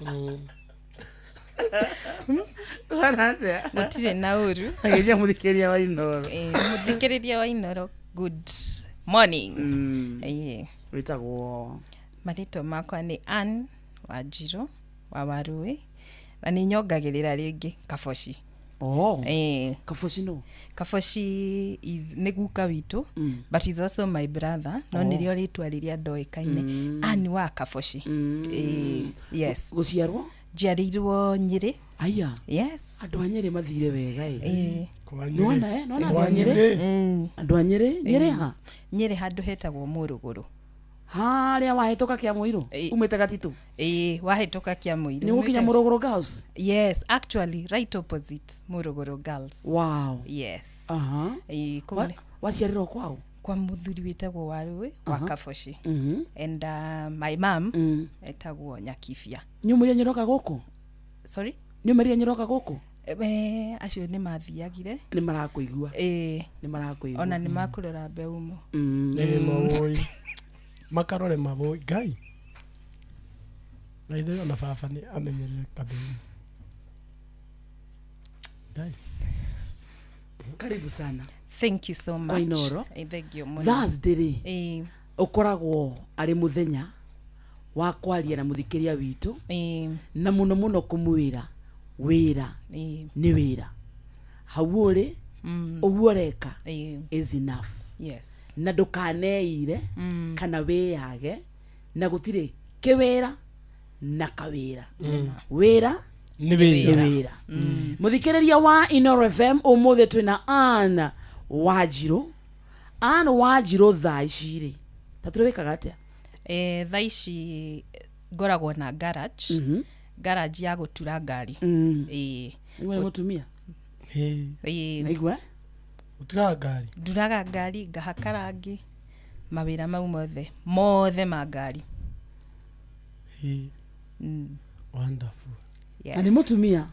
Ũhana atĩa? Gũtirĩ na ũru. Ageithia mũthikĩrĩria wa Inooro. Ĩĩ, mũthikĩrĩria wa Inooro good morning. Ĩĩ. Wĩtagwo? Marĩtwa makwa nĩ Ann Wanjirũ wa Warũĩ na nĩ nyongagĩrĩra rĩngĩ Kaboci. Oh. Ĩĩ. Kaboci nũ? Kaboci is nĩ guka witũ but is also my brother no Oh. nĩrĩo rĩtwa rĩrĩa ndoĩkaine Ann wa Kaboci. Ĩĩ, yes. Gũciarwo? Njiarĩirwo Nyĩrĩ. Aya. Yes. Andũ a Nyĩrĩ mathire wega ĩ. Ĩĩ. Nĩwona ĩ? Nĩwona andũ a Nyĩrĩ? Andũ a Nyĩrĩ? Nyĩrĩ ha? Nyĩrĩ handũ hetagwo Mũrũgũrũ. Harĩa wahĩtũka kĩa mũirũ? Umĩte Gatitũ? Ĩĩ, wahĩtũka kĩa mũirũ. Nĩ ũgũkinya Mũrũgũrũ Girls? Yes, actually right opposite Mũrũgũrũ Girls. Wow. Yes. Aha. Ĩĩ, kũu Waciarĩrwo kwao? Kwa mũthuri wĩtagwo Warũĩ wa Kaboci. And my mom etagwo Nyakibia. Nĩ umĩrire nyũroka gũkũ? Sorry? Nĩ umĩrire nyũroka gũkũ? Acio nĩ mathiagire. Nĩ marakũigua. Ĩĩ. Nĩ marakũigua. Ona nĩ makũrora mbeumo. Ĩ mawũi makarore mawũi ngai na ithuĩ ona baba nĩ amenyerere kabeumo ngai. Karibu sana. Thank you so much. Kwa Inoro. Thank you mũno. Thursday rĩ, Ĩĩ. ũkoragwo arĩ mũthenya wa kwaria na mũthikĩria witũ Ĩĩ. na mũno mũno kũmwĩra wĩra Ĩĩ. nĩ wĩra hau ũrĩ, ũguo ũreka Ĩĩ. is enough. Yes. Na ndũkaneire kana wĩyage na gũtirĩ kĩwĩra na kawĩra. Wĩra nĩ wĩra. Nĩ wĩra. Mũthikĩrĩria wa Inoro FM, ũmũthĩ twĩna Ann Wanjirũ. Ann Wanjirũ, thaa ici rĩ, ta tũrĩ wĩkaga atĩa? Thaa ici ngoragwo na garage. Garage ya gũtura ngari. Ĩĩ. Nĩguo nĩ mũtumia. Ĩĩ. Naigua? Ũturaga ngari? Nduraga ngari, ngahaka rangi, mawĩra mau mothe mothe ma ngari. Ĩ. Wonderful. Yes. Na nĩ mũtumia.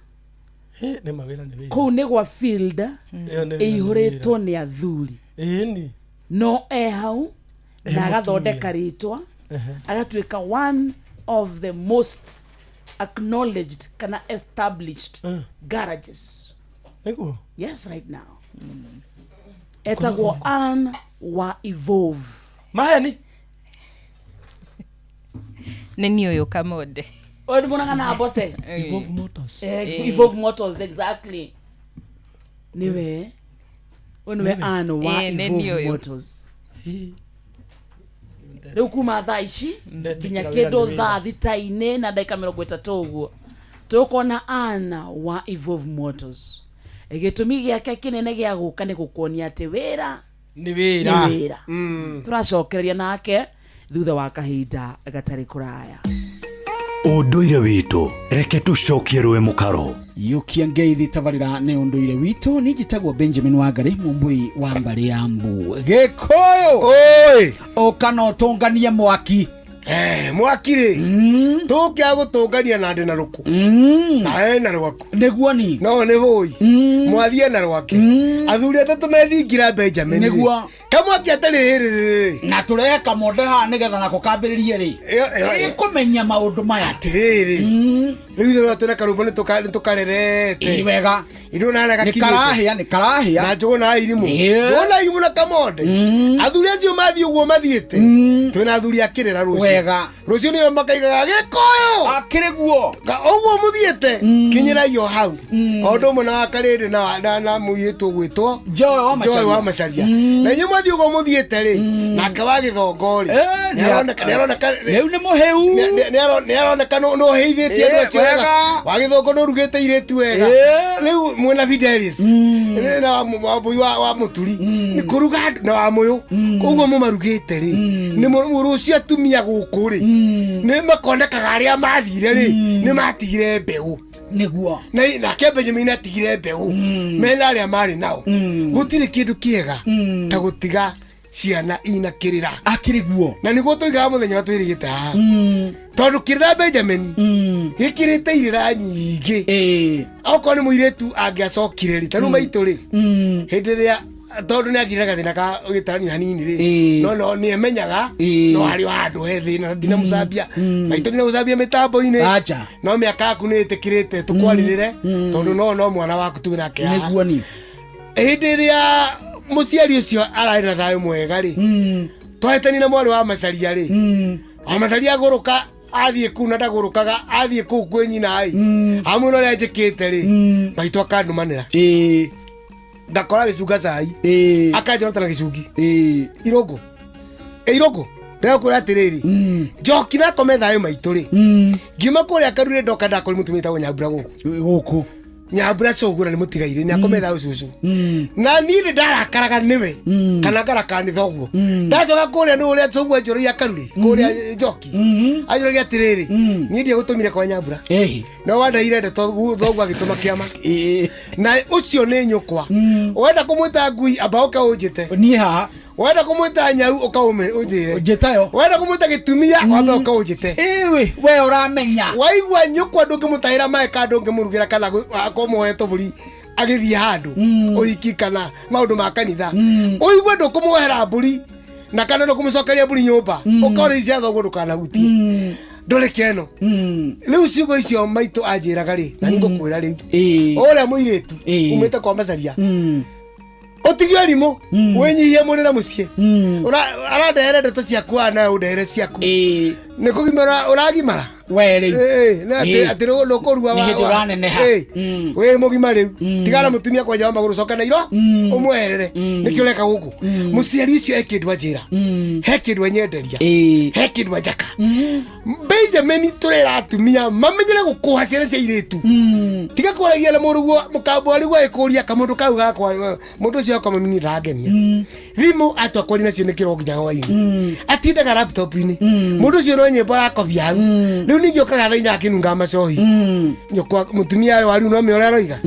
Hĩ, nĩ mawĩra nĩ wĩra. Kũu nĩ gwa field Ĩyo nĩ wĩra, nĩ ĩihũrĩtwo wĩra. nĩ athuri. Ĩni. No e hau E na agathondeka mũtumia. rĩtwa, Ehe. agatuĩka one of the most acknowledged kana established garages. Nĩguo? Yes, right now etagwo Ann wa Evolve. Maheni. Nĩ niĩ ũyũ Kamonde. Ũyũ nĩ muonaga na mbote. Evolve Motors. Evolve Motors, exactly. Nĩwe ũyũ nĩwe Nĩwe. Ann wa Nĩ niĩ Evolve ũyũ. Motors. Rĩu kuma thaa ici Ndetĩkĩra nginya wĩra kĩndũ nĩ wĩra. thaa thita-inĩ na ndagĩka 30 ũguo tũkona Ann wa Evolve Motors. Gĩtũmi gĩake kĩnene gĩa gũka nĩ gũkuonia atĩ wĩra nĩ wĩra. Nĩ wĩra. Tũracokereria nake thutha wa kahinda gatarĩ kũraya. Ũndũire witũ reke tũcokie rũĩ mũkaro. Yukia ngeithi tabarira nĩ ũndũire witũ. Niĩ njĩtagwo Benjamin Wangari, mũmbui wa mbarĩ ya mbu Gĩkũyũ. Oi. Ũka na ũtũnganie mwaki. Mwaki rĩ, tũkĩa gũtũngania na ndĩ na rũkũ na ena rwaku. Nĩguo ni no nĩ bũi mwathie na rwake athuri atatũ methingira Benjamin rĩ. Nĩguo. Kamwaki atarĩ rĩrĩ na tũrehe kamonde haha nĩgetha nako kambĩrĩrie rĩ ĩkũmenya maũndũ maya. Atĩrĩrĩ, rĩu ithuĩ twĩna karũmbo nĩ tũkarerete. Ĩ, wega. Ithuĩ na harĩa Nĩ karahĩa, nĩ karahĩa. Na njũgũ na irimũ. Ĩ. Njũgũ na irimũ na kamonde. Athuri acio mathiĩ ũguo mathiĩte, twĩna athuri a kĩrĩra rũciũ. Wega. Rũciũ nĩo makaigaga Gĩkũyũ akĩrĩ guo. Ũguo mũthiĩte kinyĩrai o hau, o ũndũ ũmwe na wa Karĩndĩ na mũirĩtu ũgwĩtwo Joy wa Macharia. Joy wa Macharia. Na inyuĩ mwathiĩ ũguo mũthiĩte rĩ, nake wa Gĩthongo rĩ, nĩaroneka rĩu nĩ mũhĩu. Nĩaroneka nĩ ũhĩithĩtie andũ acio wega. Wega. Wa Gĩthongo nĩ ũrugĩte irĩtu wega. Rĩu mwĩna Fidelis na wa Mbũi wa Mũturi nĩ kũruga andũ na wa Mũyũ ũguo mũmarugĩte rĩ, nĩ rũciũ atumia gũkũ rĩ nĩ makonekaga arĩa mathire rĩ nĩ matigire mbeũ. Nĩguo. Na nake Benjamin atigire mbeũ mena arĩa marĩ nao. Gũtirĩ kĩndũ kĩega ta gũtiga ciana ina kĩrĩra. Akĩrĩ guo. Na nĩguo tũigaga mũthenya wa twĩrĩgĩte haha, tondũ kĩrĩra Benjamin gĩkĩrĩte irĩra nyingĩ. Okorwo nĩ mũirĩtu angĩacokire rĩ, ta rĩu maitũ rĩ, hĩndĩ ĩrĩa tondũ nĩ agire gathĩna ka gĩtarani hanini rĩ, no nĩ emenyaga no harĩ o handũ he thĩna. Ndinamũcambia maitũ, ndinamũcambia mĩtambo-inĩ. Acha. No mĩaka yaku nĩ ĩtĩkĩrĩte tũkwarĩrĩre, tondũ no mwana waku tuge nake haha. Nĩguo ni. Hĩndĩ ĩrĩa mũciari ũcio ararĩ na thayũ mwega rĩ, twahĩtani na mwarĩ wa Macaria rĩ, wa Macaria agũrũka athiĩ kũu na ndagũrũkaga athiĩ kũu kwĩ nyina ĩ amwĩra ũrĩa njĩkĩte rĩ, maitũ akandumanĩra ndakora gĩcunga cai akanjorota na gĩcungi irũngũ ĩ irũngũ. Ndĩrakwĩra atĩrĩrĩ, njoki na akome thayũ maitũ rĩ, ngiuma kũrĩa karure ndoka ndakori mũtumia wĩtagwo Nyambura gũkũ. Gũkũ. Nyambura cũgũra nĩ mũtigairĩ nĩ akome thayũ cũcũ. Na niĩ nĩ ndarakaraga nĩwe kana ngarakara nĩ thoguo. Ndacoka kũrĩa nĩ ũrĩa thoguo anjũragia karure kũrĩa njoki anjũragia atĩrĩrĩ, niĩ ndiagũtũmire kwa Nyambura no wandaire ndeto thoguo agĩtũma kĩama na ũcio nĩ nyũkwa wenda kũmwĩta ngui amba ũke ũnjĩte niĩ haha. Wenda kũmwĩta nyau ũkaũme ũnjĩre. Njĩtayo. Wenda kũmwĩta gĩtumia wambe ũkaũnjĩte. Ĩĩ we ũramenya. Waigua nyũkwa ndũngĩmũtahĩra maĩ kana ndũngĩmũrugĩra kana kũmũhe tũbũri agĩthiĩ handũ ũhiki kana maũndũ ma kanitha. Ũigue ndũkũmuohera mbũri na kana ndũkũmũcokeria mbũri nyũmba ũkorwo ici cia thoguo ndũkanahutie. Ndũrĩ keno. Rĩu ciugo icio maitũ anjĩraga rĩ na nĩngũkwĩra rĩu. Ũrĩa mũirĩtu umĩte kwa Macaria ũtige ũrimũ wĩnyihie mũrĩre mũciĩ arandehere ndeto ciaku aya nawe ũndehere ciaku nĩ kũgimara ũragimara we rĩu atĩ atĩ ndũkũrua Nĩ hĩndĩ ũraneneha. wĩ mũgima rĩu tigana mũtumia kwanja wa magũrũ coka na iro ũmweherere nĩkĩo ũreka gũkũ mũciari ũcio he kĩndũ anjĩra he kĩndũ anyenderia he kĩndũ anjaka Benjamin tũrera atumia mamenyere gũkũha ciana cia irĩtu tiga kwaragia na mũrũguo mũkamwarĩguo agĩkũria kamũndũ kau gakwa mũndũ ũcio akwa mami ndangenia thimũ atua kwaria nacio nĩ kĩro nginya hwainĩ atindaga laptop-inĩ mũndũ ũcio no nyĩmbo arakobia hau rĩu ningĩ ũkaga thaa inya akĩnunga macohi nyũkwa mũtumia wa rĩu no mĩore aroiga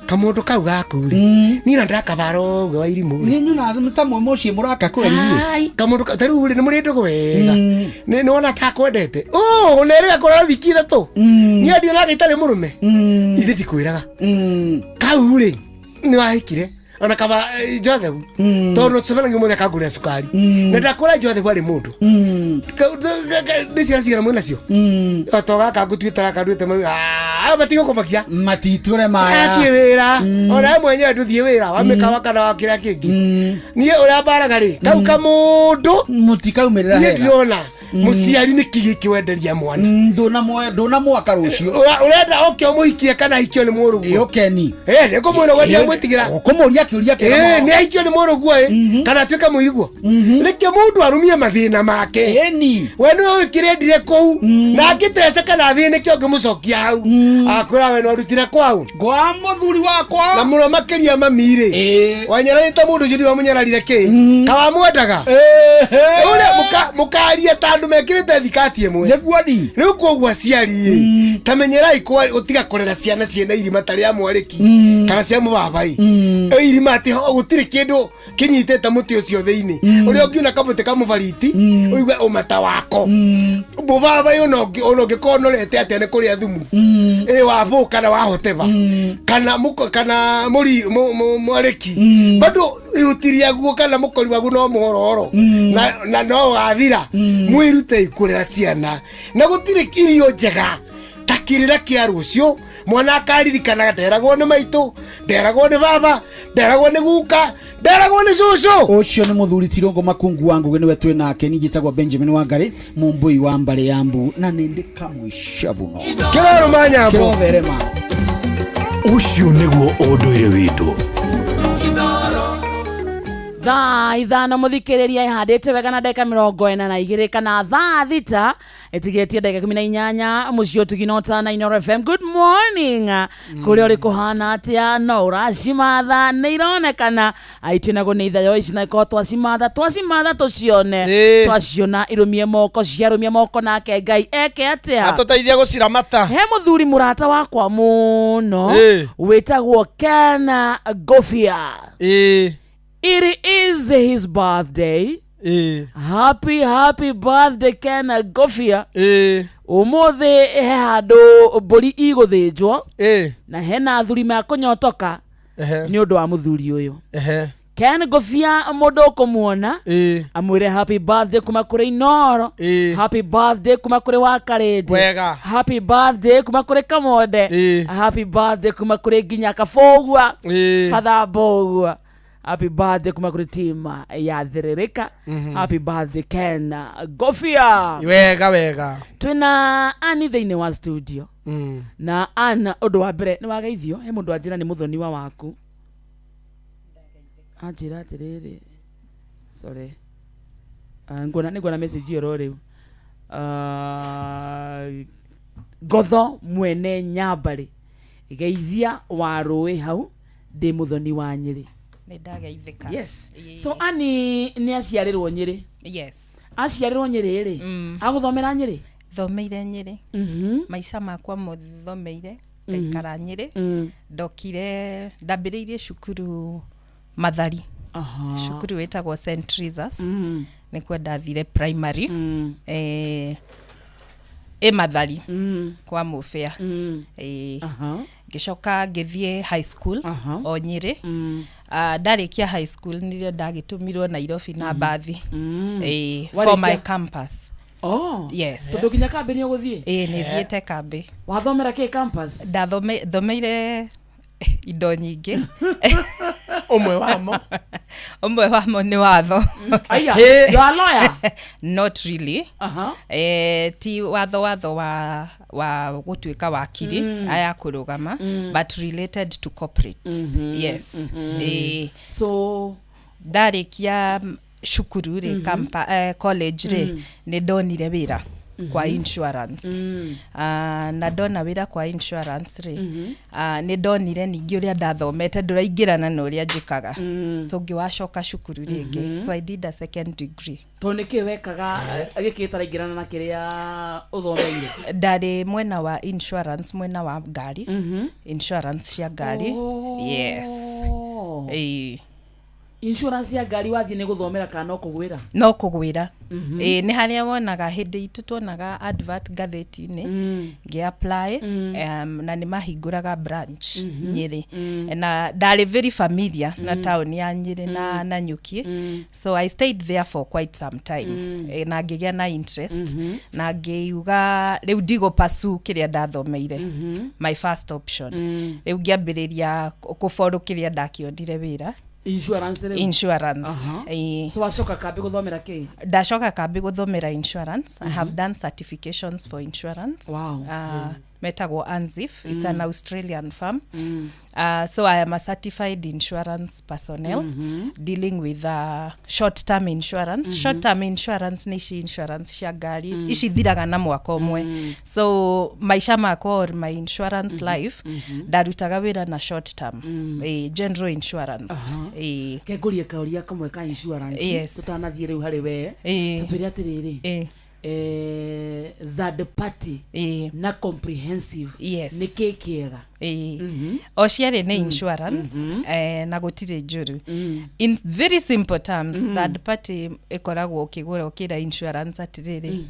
kamũndũ kau gaku rĩ niĩ na ndakabara ũguo wa irimũ rĩ Nĩ nyuna ta mwe mũciĩ mũraka kweri. Ai, kamũndũ ta rĩu rĩ nĩ mũrĩ ndũgũ wega nĩ nĩwona takwendete ũ nerĩga kũrara wiki ithatũ niĩ ndionaga itarĩ mũrũme ithe ndikwĩraga kau rĩ nĩ wahikire ona kaba Joseph tondũ tũcemanagia ũmũthĩ akangũrĩra cukari na ndakwĩra Joseph arĩ mũndũ nĩ ciana cigana mwĩ nacio to gaka ngũtuĩte gaka nduĩte matigũkũmakia matitũre maya athiĩ wĩra ona we mwenyewe ndũthiĩ wĩra wa mĩkawa kana wa kĩrĩa kĩngĩ niĩ ũrĩa mbaraga rĩ kau kamũndũ mũtikaumĩrĩra niĩ hega. ndirona mũciari nĩ kĩ gĩkĩ wenderia mwana ndũna mwaka rũciũ ũrenda oke ũmũhikie kana ahikio nĩ mũrũguo ũkeni nĩ ngũmwĩra ũguo ndiamwĩtigĩra ũkũmũria kĩũria kĩega mũno. nĩ ahikio nĩ mũrũguo ĩ kana atuĩke mũiriguo nĩkĩo mũndũ arumie mathĩna make we nĩwe wĩkĩrendire kũu na angĩteca kana athĩnĩke ũngĩmũcokia hau akwĩra we nĩwarutire kwau kwa mũthuri wakwa na mũno makĩria mami rĩ wanyararĩte mũndũ ũcio ndiwamũnyararire kĩ kawamwendaga ũrĩa mũkaria ta andũ mekĩrĩte thikati ĩmwe rĩu koguo aciari ĩ ta menyerai gũtiga kũrera ciana ciĩna irima ta rĩa mwarĩki kana cia mũbabai irima atĩ gũtirĩ kĩndũ kĩnyitĩte mũtĩ ũcio thĩinĩ ũrĩa ũngiuna kamũtĩ kamũbariti ũigue ũmata wako mũbabai ona ũngĩkorwo ũnorete atĩa nĩ kũrĩa thumu ĩ wabũ kana wahoteba kana kana mũri mwarĩki bado ihutiria guo kana mũkori waguo no mũhorohoro na no wathira mwĩrutei kũrera ciana na gũtirĩ irio njega ta kĩrĩra kĩa rũciũ mwana akaririkanaga nderagwo nĩ maitũ nderagwo nĩ baba nderagwo nĩ guka nderagwo nĩ cũcũ ũcio nĩ mũthuri Tirũngũ Makungu wa Ngũgĩ nĩwe twĩ nake ningĩ njĩtagwo Benjamin Wangari mũmbũi wa mbarĩ ya mbu na nĩ ndĩ kamũica mũno kĩrorũma nyambo kĩrotherema ũcio nĩguo ũndũire witũ thaa ithano mũthikĩrĩria ĩhandĩte wega na ndagĩka 42 kana thaa thita ĩtigĩtie ndagĩka 18 mũciĩ ũtugino ta Inooro FM good morning kũrĩa ũrĩ kũhana atĩa no ũracimatha nĩ ironekana aitũ naguo nĩ ithayo ici na ikorwo twacimatha twacimatha tũcione twaciona irũmie moko ciarũmie moko nake Ngai eke atĩa atũteithie gũciramata he mũthuri mũrata wakwa mũno wĩtagwo Ken Gofia. It is his birthday. Happy happy birthday Ken Gofia. Ũmũthĩ he handũ mbũri igũthĩnjwo na hena athuri makũnyotoka nĩ ũndũ wa mũthuri ũyũ. Ken Gofia mũndũ ũkũmuona amwĩre happy birthday kuma kũrĩ Inooro, happy birthday kuma kũrĩ Wakarĩndĩ, Wega. happy birthday kuma kũrĩ Kamonde, happy birthday kuma kũrĩ nginya Kabũgua, Father Mbũgua, happy birthday kuma kũrĩ tima ya Thĩrĩrĩka, happy birthday Ken Gofia. Wega wega. Twĩna Ani thĩinĩ wa studio na Anna ũndũ wa mbere nĩ wageithio he mũndũ anjĩra nĩ mũthoniwa waku anjĩra atĩrĩrĩ sorry nguona nĩ nguona message ĩyo ro rĩu ngotho mwene nyambarĩ geithia wa rũĩ hau ndĩ mũthoni wa Nyĩrĩ. Nĩ ndageithĩka. Yes. So Ani nĩ aciarĩrwo Nyĩrĩ. Yes. Aciarĩrwo Nyĩrĩ rĩ, agũthomera Nyĩrĩ? Thomeire Nyĩrĩ. Maica makwa mothe thomeire ngaikara Nyĩrĩ. Ndokire ndambĩrĩirie cukuru Mathari. Cukuru wĩtagwo St Teresa's. Nĩkuo ndathire primary. Ĩ Mathari kwa Mũbĩa. Ngĩcoka ngĩthiĩ high school o Nyĩrĩ. Ah, ndarĩkia high school nĩrĩo ndagĩtũmirwo Nairobi na mbathi. For my Warĩkia- campus. Oh. Yes. Tondũ nginya kambĩ nĩ ũgũthiĩ? Ĩĩ, nĩ thiĩte kambĩ. Wathomera kĩ campus? Ndathomeire indo nyingĩ. Ũmwe wamo? Ũmwe wamo nĩ watho. Aya, you are a lawyer? Not really. Ti watho wa gũtuĩka wakiri aya kũrũgama, but related to corporates. Yes. So ndarĩkia cukuru rĩ, college rĩ, nĩ ndonire wĩra kwa insurance. Ah, na ndona wĩra kwa insurance rĩ, ah, nĩ ndonire ningĩ ũrĩa ndathomete ndũraingĩrana na ũrĩa njĩkaga. So ngĩwacoka cukuru rĩngĩ. So I did a second degree. Tondũ nĩkĩ wekaga gĩkĩ gĩtaraingĩrana na kĩrĩa ũthomeire? Ndarĩ mwena wa insurance, mwena wa ngari, insurance cia ngari. Yes. Ĩĩ. Insurance ya ngari wathiĩ nĩ gũthomera kana no kũgwĩra? No kũgwĩra. Ĩĩ, nĩ harĩa wonaga hĩndĩ itũ tuonaga advert ngathĩti-inĩ, ngĩ apply, na nĩ mahingũraga branch Nyĩrĩ. Na ndarĩ very familiar na town ya Nyĩrĩ na Nanyuki. So I stayed there for quite some time. Na ngĩgĩa na interest na ngĩuga rĩu ndigũ pursue kĩrĩa ndathomeire, my first option. Rĩu ngĩambĩrĩria kũfollow kĩrĩa ndakĩonire wĩra. Insurance rĩu? Insurance. Ĩĩ. So wacoka kambĩ gũthomera kĩ? Ndacoka kambĩ gũthomera insurance. I have done certifications for insurance. Metagwo ANZIIF. It's an Australian firm. So I am a certified insurance personnel dealing with short term insurance. Short term insurance nĩ ici insurance cia ngari ici thiraga na mwaka ũmwe. So maica makwa or my insurance life, ndarutaga wĩra na short term, general insurance. Ke ngũrie kaũria kamwe ka insurance tũtanathiĩ rĩu harĩ we. Tũtwĩre atĩrĩrĩ, third party na comprehensive, nĩ kĩ kĩega? Ĩĩ. O cierĩ nĩ insurance, na gũtirĩ njũru. In very simple terms, third party ĩkoragwo ũkĩgũra ũkĩra insurance atĩrĩrĩ,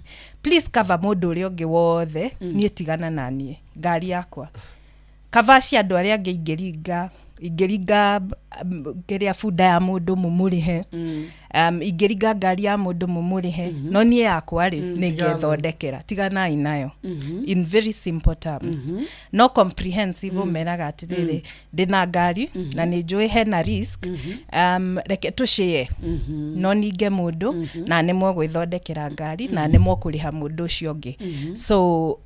please cover mũndũ ũrĩa ũngĩ wothe, niĩ tigana na niĩ, ngari yakwa cover cia andũ arĩa angĩ, ingĩringa kĩrĩa bunda ya mũndũ mũmũrĩhe, ingĩringa ngari ya mũndũ mũmũrĩhe, no niĩ yakwa rĩ, nĩ ngethondekera, tiganai nayo. In very simple terms. No comprehensive ũmeraga atĩrĩrĩ, ndĩna ngari na nĩ njũĩ hena risk, reke tũshare, no ninge mũndũ na nemwo gwĩthondekera ngari na nemwo kũrĩha mũndũ ũcio ũngĩ. So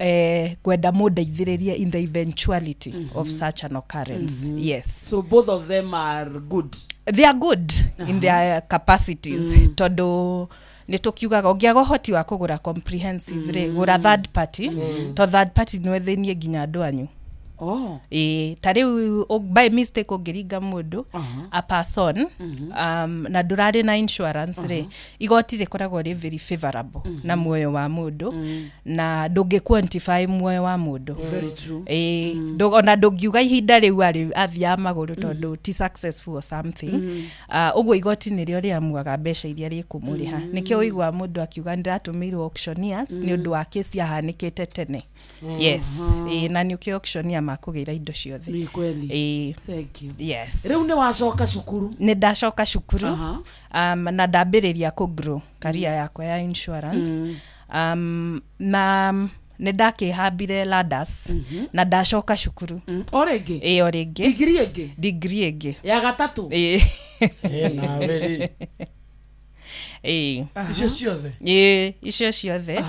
ngwenda mũndeithĩrĩrie in the eventuality of such an occurrence. Yes. So both of them are good? They are good in their capacities, tondũ nĩ tũkiugaga ũngĩaga ũhoti wa kũgũra comprehensive rĩ, gũra third party, to third party nĩ wethĩnie nginya andũ anyu. Ĩĩ, ta rĩu by mistake ũngĩringa mũndũ, a person, na ndũrarĩ na insurance rĩ, igoti rĩkoragwo rĩ very favorable na muoyo wa mũndũ, na ndũngĩ quantify muoyo wa mũndũ. Very true. Ĩĩ, ona ndũngiuga ihinda rĩu arĩ athiaga magũrũ tondũ ti successful or something. Ũguo igoti nĩrĩo rĩamuaga mbeca iria rĩkũmũrĩha. Nĩkĩo ũiguaga mũndũ akiuga nĩndatũmĩirwo auctioneers nĩ ũndũ wa kesi yahanĩkĩte tene. Yes. Ĩĩ, na nĩũkĩo auctioneer makũgĩra indo ciothe. Nĩ kweli. Ĩĩ. Thank you. Yes. Rĩu nĩ wacoka cukuru? Nĩ ndacoka cukuru, na ndambĩrĩria kũ grow career yakwa ya insurance. Na nĩ ndakĩhambire ladders na ndacoka cukuru. O rĩngĩ? Ĩĩ, o rĩngĩ. Degree ĩngĩ? Degree ĩngĩ. Ya gatatũ? Ĩĩ. Ĩ, nawe rĩ. Ĩĩ. Icio ciothe? Ĩĩ, icio ciothe.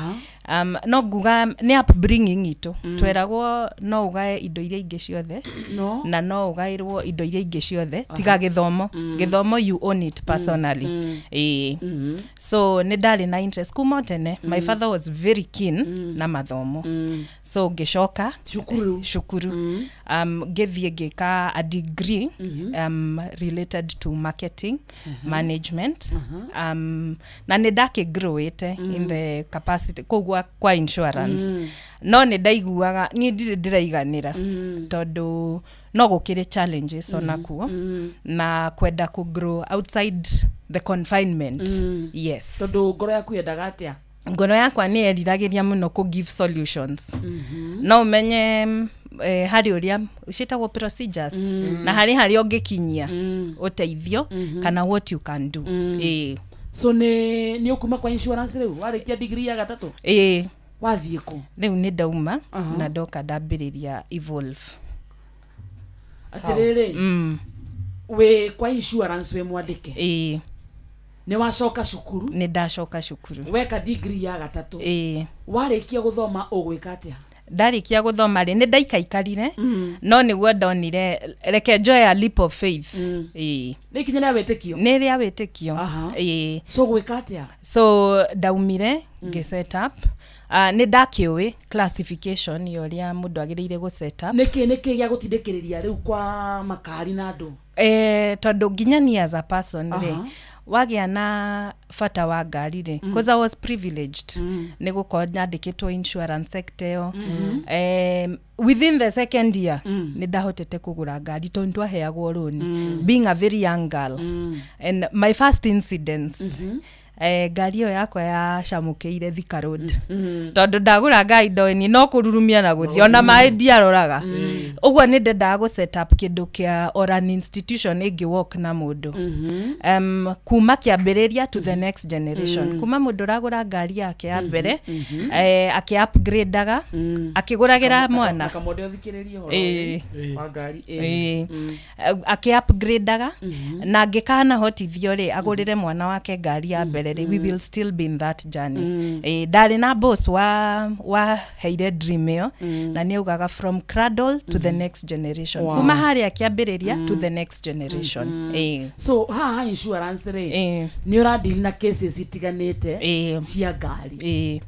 No nguga nĩ upbringing itũ, tweragwo no ũgae indo iria ingĩ ciothe No. na no ũgaĩrwo indo iria ingĩ ciothe tiga gĩthomo. Gĩthomo, you own it personally. Ĩĩ. So nĩ ndarĩ na interest kuma o tene. My father was very keen na mathomo, so ngĩcoka cukuru. Cukuru, ngĩthiĩ ngĩka a degree related to marketing management, na nĩ ndakĩgrowĩte in the capacity koguo. kwa insurance. No nĩ ndaiguaga niĩ ndirĩ ndĩraiganĩra tondũ no gũkĩrĩ challenges onakuo na kwenda kũ grow outside the confinement. Yes. Tondũ ngoro yaku yendaga atĩa? Ngoro yakwa nĩ yeriragĩria mũno kũ give solutions. No ũmenye harĩ ũrĩa ciĩtagwo procedures na harĩ harĩa ũngĩkinyia ũteithio kana what you can do. Ĩĩ. So nĩ ũkuma kwa insurance rĩu warĩkia degree ya gatatũ? Ĩĩ. Wathiĩ kũ? Rĩu nĩ ndauma na ndoka ndambĩrĩria Evolve. Atĩrĩrĩ, wĩ kwa insurance wĩ mwandĩke? Ĩĩ. Nĩ wacoka cukuru? Nĩ ndacoka cukuru. Weka degree ya gatatũ? Ĩĩ. Warĩkia gũthoma ũgwĩka atĩa? Ndarĩkia gũthoma rĩ, nĩ ndaikaikarire no nĩguo ndonire reke njoe a leap of faith. Ĩĩ. Nĩ ikinya rĩa wĩtĩkio? Nĩ rĩa wĩtĩkio. Ĩĩ. So gwĩka atĩa? So ndaumire ngĩ set up, nĩ ndakĩũĩ classification ya ũrĩa mũndũ agĩrĩire gũ set up. Nĩkĩ gĩa gũtindĩkĩrĩria rĩu kwa makari na andũ? Tondũ nginya ni as a person rĩ, wagĩa na bata wa ngari rĩ, cause I was privileged nĩ gũkorwo nyandĩkĩtwo insurance sector ĩyo. Within the second year nĩ ndahotete kũgũra ngari tondũ twaheagwo rũni, being a very young girl and my first incidents, ngari ĩyo yakwa yacamũkĩire Thika Road tondũ ndagũra ngari ndoĩ no kũrurumia na gũthiĩ, ona maĩ ndiaroraga. Ũguo nĩ ndendaga gũ set up kĩndũ kĩa or an institution ĩngĩ work na mũndũ kuma kĩambĩrĩria to the next generation, kuma mũndũ ũragũra ngari yake ya mbere, akĩ upgradeaga akĩgũragĩra mwana. Kamode ũthikĩrĩrie ũhoro wa ngari. Ĩĩ. Akĩ upgradeaga na angĩkanahotithio rĩ, agũrĩre mwana wake ngari ya mbere rĩ, we will still be in that journey. Ĩĩ, ndarĩ na boss wa waheire dream ĩyo na nĩ augaga from cradle to the next generation. Kuma harĩa kĩambĩrĩria to the next generation. Ĩĩ. So haha insurance rĩ, nĩ ũradili na cases itiganĩte cia ngari? Ĩĩ.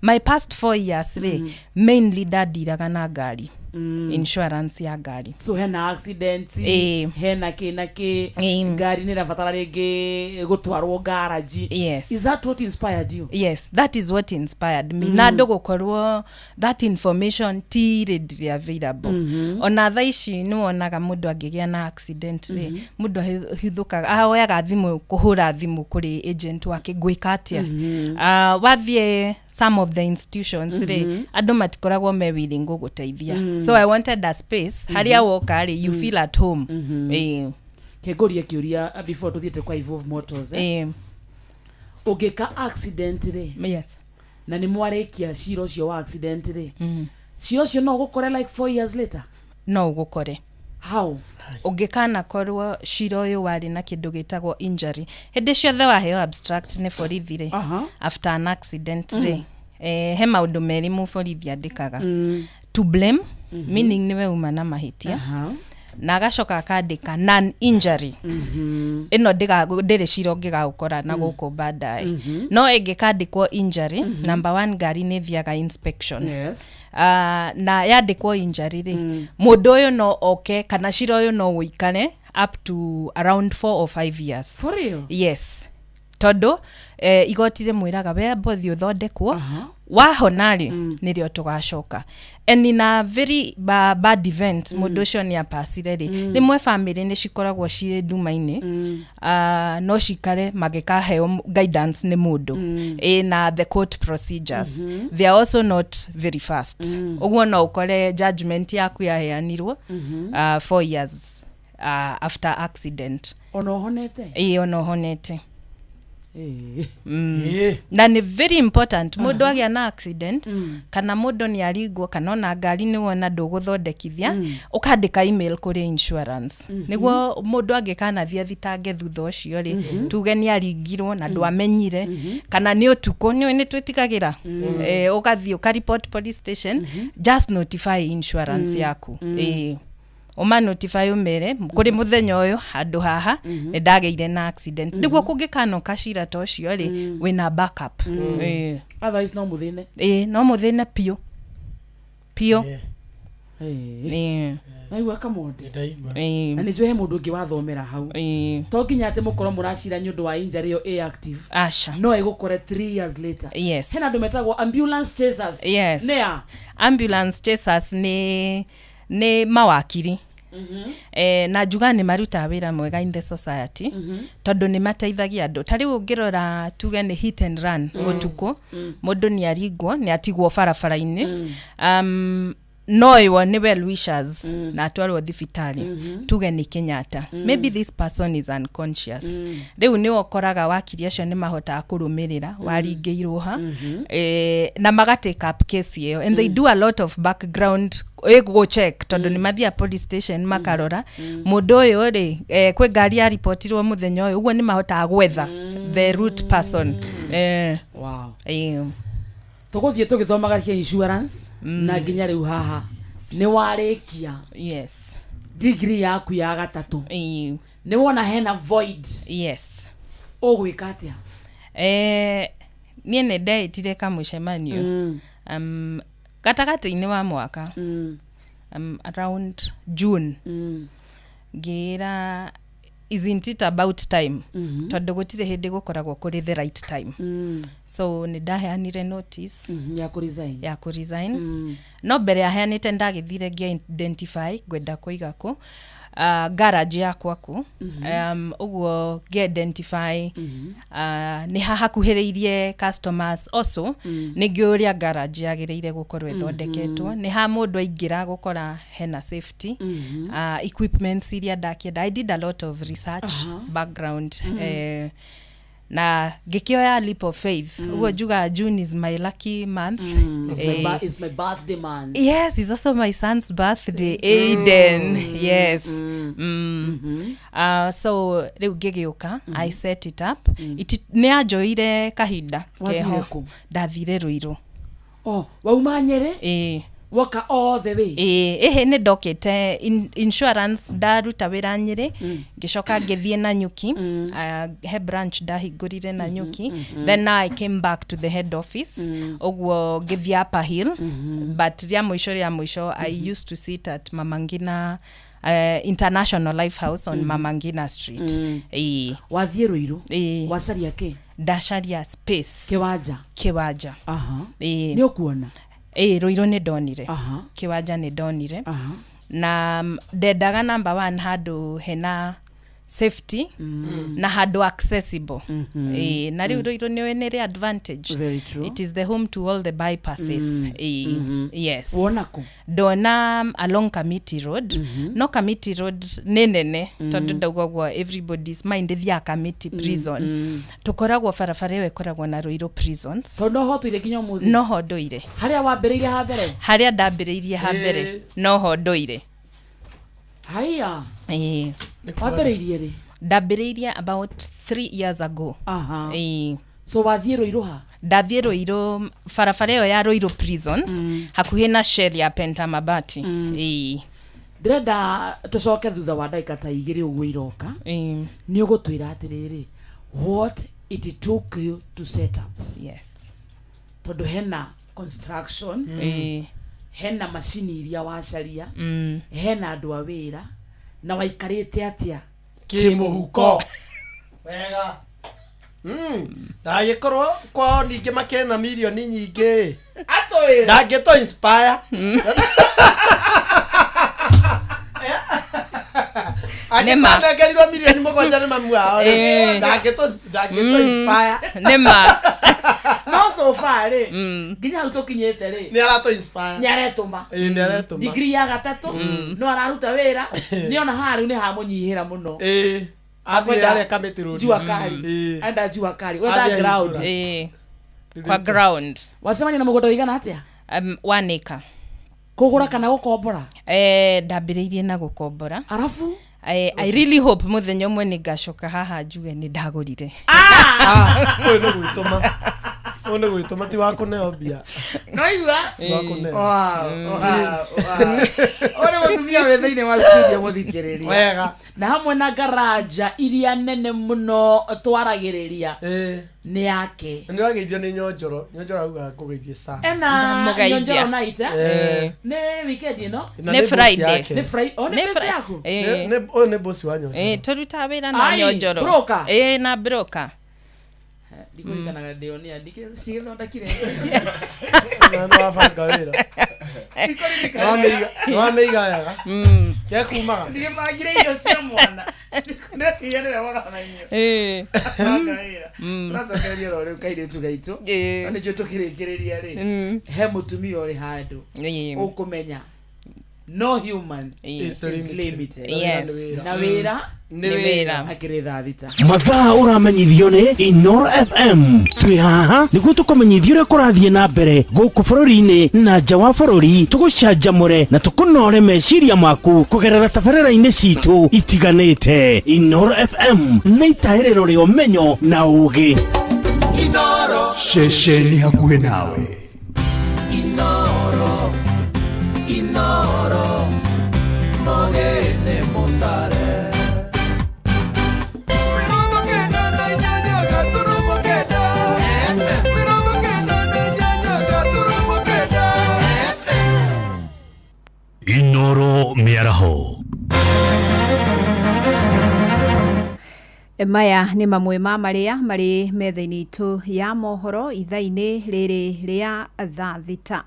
My past 4 years rĩ, mainly ndandiraga na ngari, insurance ya ngari. So hena accident, Ĩĩ. hena kĩ na kĩ, ngari nĩ ĩrabatara rĩngĩ gũtwarwo garage? Yes. Is that what inspired you? Yes, that is what inspired me. Na andũ gũkorwo that information ti readily available. Ona thaa ici nĩ wonaga mũndũ angĩgĩa na accident rĩ, mũndũ ahithũkaga ahoyaga thimũ kũhũra thimũ kũrĩ agent wake, ngwĩka atĩa? Wathiĩ some of the institutions rĩ, andũ matikoragwo me willing gũgũteithia. So I wanted a space harĩa woka rĩ, you feel at home. Ĩĩ. Kengũrie kĩũria before tũthiĩte kwa Evolve Motors, eh? Ĩĩ. Ũngĩka accident rĩ, na nĩ mwarĩkia cira ũcio wa accident rĩ, cira ũcio no ũgũkore like 4 years later? No ũgũkore. How? Ũngĩkanakorwo cira ũyũ warĩ na kĩndũ gĩtagwo injury, hĩndĩ ciothe waheo abstract nĩ borithi rĩ, after an accident rĩ, he maũndũ merĩ mũborithi andĩkaga: to blame, meaning nĩwe uma na mahĩtia, na agacoka akandĩka non injury. Ĩno ndĩrĩ cira ũngĩgagũkora na gũkũ baadaye. No ĩngĩkandĩkwo injury, number one, ngari nĩ ĩthiaga inspection. Na yandĩkwo injury rĩ, mũndũ ũyũ no oke kana cira ũyũ no ũikare up to around 4 or 5 years. For real? Yes, tondũ igoti rĩmwĩraga we amba ũthiĩ ũthondekwo, wahona rĩ, nĩrĩo tũgacoka. And in a very bad event mũndũ ũcio nĩ apacire rĩ, rĩmwe family nĩ cikoragwo cirĩ nduma-inĩ, no cikare magĩkaheo guidance nĩ mũndũ na the court procedures, they are also not very fast. Ũguo no ũkore judgment yaku yaheanirwo 4 years after accident. Ona ũhonete? Ĩĩ, ona ũhonete. Ĩĩ. Na nĩ very important mũndũ agĩa na accident kana mũndũ nĩ aringwo kana ona ngari nĩ wona ndũgũthondekithia, ũkandĩka email kũrĩ insurance nĩguo mũndũ angĩkanathiĩ athitange thutha ũcio rĩ, tuge nĩ aringirwo na ndwamenyire kana nĩ ũtukũ nĩ twĩtigagĩra, ũgathiĩ ũkareport police station, just notify insurance yaku. Ĩĩ, ũma notify ũmere kũrĩ mũthenya ũyũ handũ haha nĩ ndagĩire na accident, nĩguo kũngĩkanoka cira ta ũcio rĩ, wĩna backup. Ĩĩ. Otherwise no mũthĩne. Ĩĩ, no mũthĩne biũ biũ. Ĩĩ. Naigua kamonde. Ndaigua. Na nä njå he må ndå å ngä wathomera hau. To nginya atä må korwo må racira nä å ndå wa injury ĩyo ĩ active. Aca. No ĩgũkore 3 years later. Yes. Hena andå metagwo ambulance chasers. Yes. Nĩ a? Ambulance chasers nĩ mawakiri. Na njuga nĩ marutaga wĩra mwega in the society, tondũ nĩ mateithagia andũ. Ta rĩu ũngĩrora, tuge nĩ hit and run, ũtukũ mũndũ nĩ aringwo, nĩ atigwo barabara-inĩ, noywo nĩ well wishers na atwarwo thibitarĩ, tuge nĩ Kenyatta, maybe this person is unconscious. Rĩu nĩ ũkoraga wakiri acio nĩ mahotaga kũrũmĩrĩra waringĩirwo ha, na maga take up case ĩyo, and they do a lot of background ĩgũ check, tondũ nĩ mathiaga police station makarora mũndũ ũyũ rĩ, kwĩ ngari yaripotirwo mũthenya ũyũ. Ũguo nĩ mahotaga gwetha the root person. Wow. Tũgũthiĩ tũgĩthomaga cia insurance na nginya rĩu haha nĩ warĩkia yes degree yaku ya gatatũ, nĩ wona hena void. Yes. Ũgwĩka atĩa? Niĩ nĩ ndeĩtire kamũcemanio gatagatĩ-inĩ wa mwaka, around June, ngĩĩra, isn't it about time? Tondũ gũtirĩ hĩndĩ gũkoragwo kũrĩ the right time. So nĩ ndaheanire notice ya kũ resign. Ya kũ resign. No mbere aheanĩte, ndagĩthire ngĩ identify ngwenda kũiga kũ garage yakwa kũ. Ũguo ngĩ identify nĩ ha hakuhĩrĩirie customers, also nĩ ngĩũĩ ũrĩa garage yagĩrĩire gũkorwo ĩthondeketwo, nĩ ha mũndũ aingĩra gũkora hena safety, equipments iria ndakĩenda. I did a lot of research, background, na ngĩkĩoya leap of faith. Ũguo njugaga June is my lucky month. It's my birthday month. Yes, it's also my son's birthday, Aiden. Yes. So rĩu ngĩgĩũka, I set it up. Nĩ anjoire kahinda Wathire keho. Kũ? Ndathire Rũirũ. Oh, wauma Nyĩrĩ? Ĩĩ. Woka all the way? Ĩĩ, ĩhĩ, nĩ ndokĩte insurance, ndaruta wĩra Nyĩrĩ, ngĩcoka ngĩthiĩ Nanyuki, he branch ndahingũrire Nanyuki. Then now I came back to the head office. Ũguo ngĩthiĩ Upper Hill, but rĩa mũico I used to sit at Mama Ngina, International Life House on Mama Ngina Street. Ĩĩ. Wathiĩ Rũirũ? Ĩĩ. Wacaria kĩ? Ndacaria space. Kĩwanja? Kĩwanja. Ĩĩ. Nĩ ũkuona? Ĩĩ, Rũirũ nĩ ndonire. Kĩwanja nĩ ndonire. Na ndendaga number one handũ hena safety na handũ accessible. Ĩĩ, na rĩu Rũirũ nĩ nĩ rĩ advantage. Very true. It is the home to all the bypasses. Ĩĩ. Yes. Wona kũ? Ndona along Kamiti Road. No Kamiti Road nĩ nene, tondũ ndauga ũguo everybody's mind ĩthiaga Kamiti Prison. Tũkoragwo barabara ĩyo ĩkoragwo na Rũirũ Prisons. Tondũ noho tũire nginya ũmũthĩ? Noho ndũire. Harĩa wambĩrĩirie ha mbere? Harĩa ndambĩrĩirie ha mbere noho ndũire. Haiya. Ĩĩ. Wambĩrĩirie rĩ? Ndambĩrĩirie about 3 years ago. Ĩĩ. So wathiĩ Rũirũ ha? Ndathiĩ Rũirũ, barabara ĩyo ya Rũirũ Prisons, hakuhĩ na Shell ya Pentamabati. Ĩĩ. Ndĩrenda tũcoke thutha wa ndagĩka ta 2 ũguo iroka. Nĩ ũgũtwĩra atĩrĩrĩ, what it took you to set up. Yes. Tondũ hena construction, hena macini iria wacaria, hena andũ a wĩra, na waikarĩte atĩa Kĩmũhuko wega. Ndagĩkorwo kwao ningĩ makĩrĩ na mirioni nyingĩ, atwĩra ndangĩtũ inspire. Nĩma. Angĩkwanengerirwo mirioni 7 nĩ mamu wao rĩ, ndangĩtũ inspire. Nĩma. No so far rĩ, nginya hau tũkinyĩte rĩ, Nĩ aratũ inspire. Nĩ aretũma. Ĩĩ, nĩ aretũma. Degree ya gatatũ no araruta wĩra, nĩ ona haha rĩu nĩ hamũnyihĩra mũno. Ĩĩ, athiĩ harĩa Kamiti Road. Jua kali. Enda jua kali, wenda Athiĩ ground. ahingũra. Ĩĩ. Kwa ground. Wacemania na mũgũnda ũigana atĩa? 1 acre. Kũgũra kana gũkombora? Ndambĩrĩirie na gũkombora. Arabu I really hope mũthenya ũmwe nĩ ngacoka haha njuge nĩ ndagũrire. Ũyũ nĩ gwĩtũma. Ũyũ nĩ gwĩtũma ti wa kũneo mbia. Noigua? Ti wa kũneo. Wow, wow, wow. Ũyũ nĩ mũtumia wĩ thĩinĩ wa studio mũthikĩrĩria. Wega. Na hamwe na ngaraja iria nene mũno twaragĩrĩria nĩ yake. Nĩ ũrageithio nĩ Nyonjoro. Nyonjoro auga ngũgeithie sana. Ena Nyonjoro night eh? Eh. Nĩ weekend ĩno? Na nĩ boss yake. Nĩ Friday. Oh, nĩ Nĩ best yaku? Ũyũ nĩ boss wa Nyonjoro. Eh, tũrutaga wĩra na Ai, Nyonjoro. broker? Eh, na broker. Ndikũririkanaga ndĩonia ndigĩthondekire. Na nĩ wabanga wĩra. Nĩ wamĩigayaga. Gekumaga. Ndigĩbangire irio cia mwana. Ndĩreciria nĩwe woronanio. Eh. Banga wĩra. Tũracokereria oro rĩu kairĩtu gaitũ. Na nĩkĩo tũkĩrĩkĩrĩria rĩ. He mũtumia ũrĩ handũ. Ũkũmenya. No human Is is limited. limited. Yes. Na wĩra Nĩ wĩra. Akĩrĩ thaa thita. Mathaa ũramenyithio nĩ Inoro FM. Twĩ haha nĩguo tũkũmenyithie ũrĩa kũrathiĩ na mbere gũkũ bũrũri-inĩ na nja wa bũrũri, tũgũcanjamũre na tũkũnore meciria maku kũgerera tabarĩra-inĩ citũ itiganĩte. Inoro FM nĩ itaĩrĩro rĩa ũmenyo na ũgĩ. Inoro. Ceceni hakuhĩ nawe. Inoro. Inoro. Mogene mutare. Inoro mĩaraho. Maya nĩ mamwe ma marĩa marĩ metha-inĩ itũ ya mohoro ithaa-inĩ rĩrĩ rĩa thaa thita.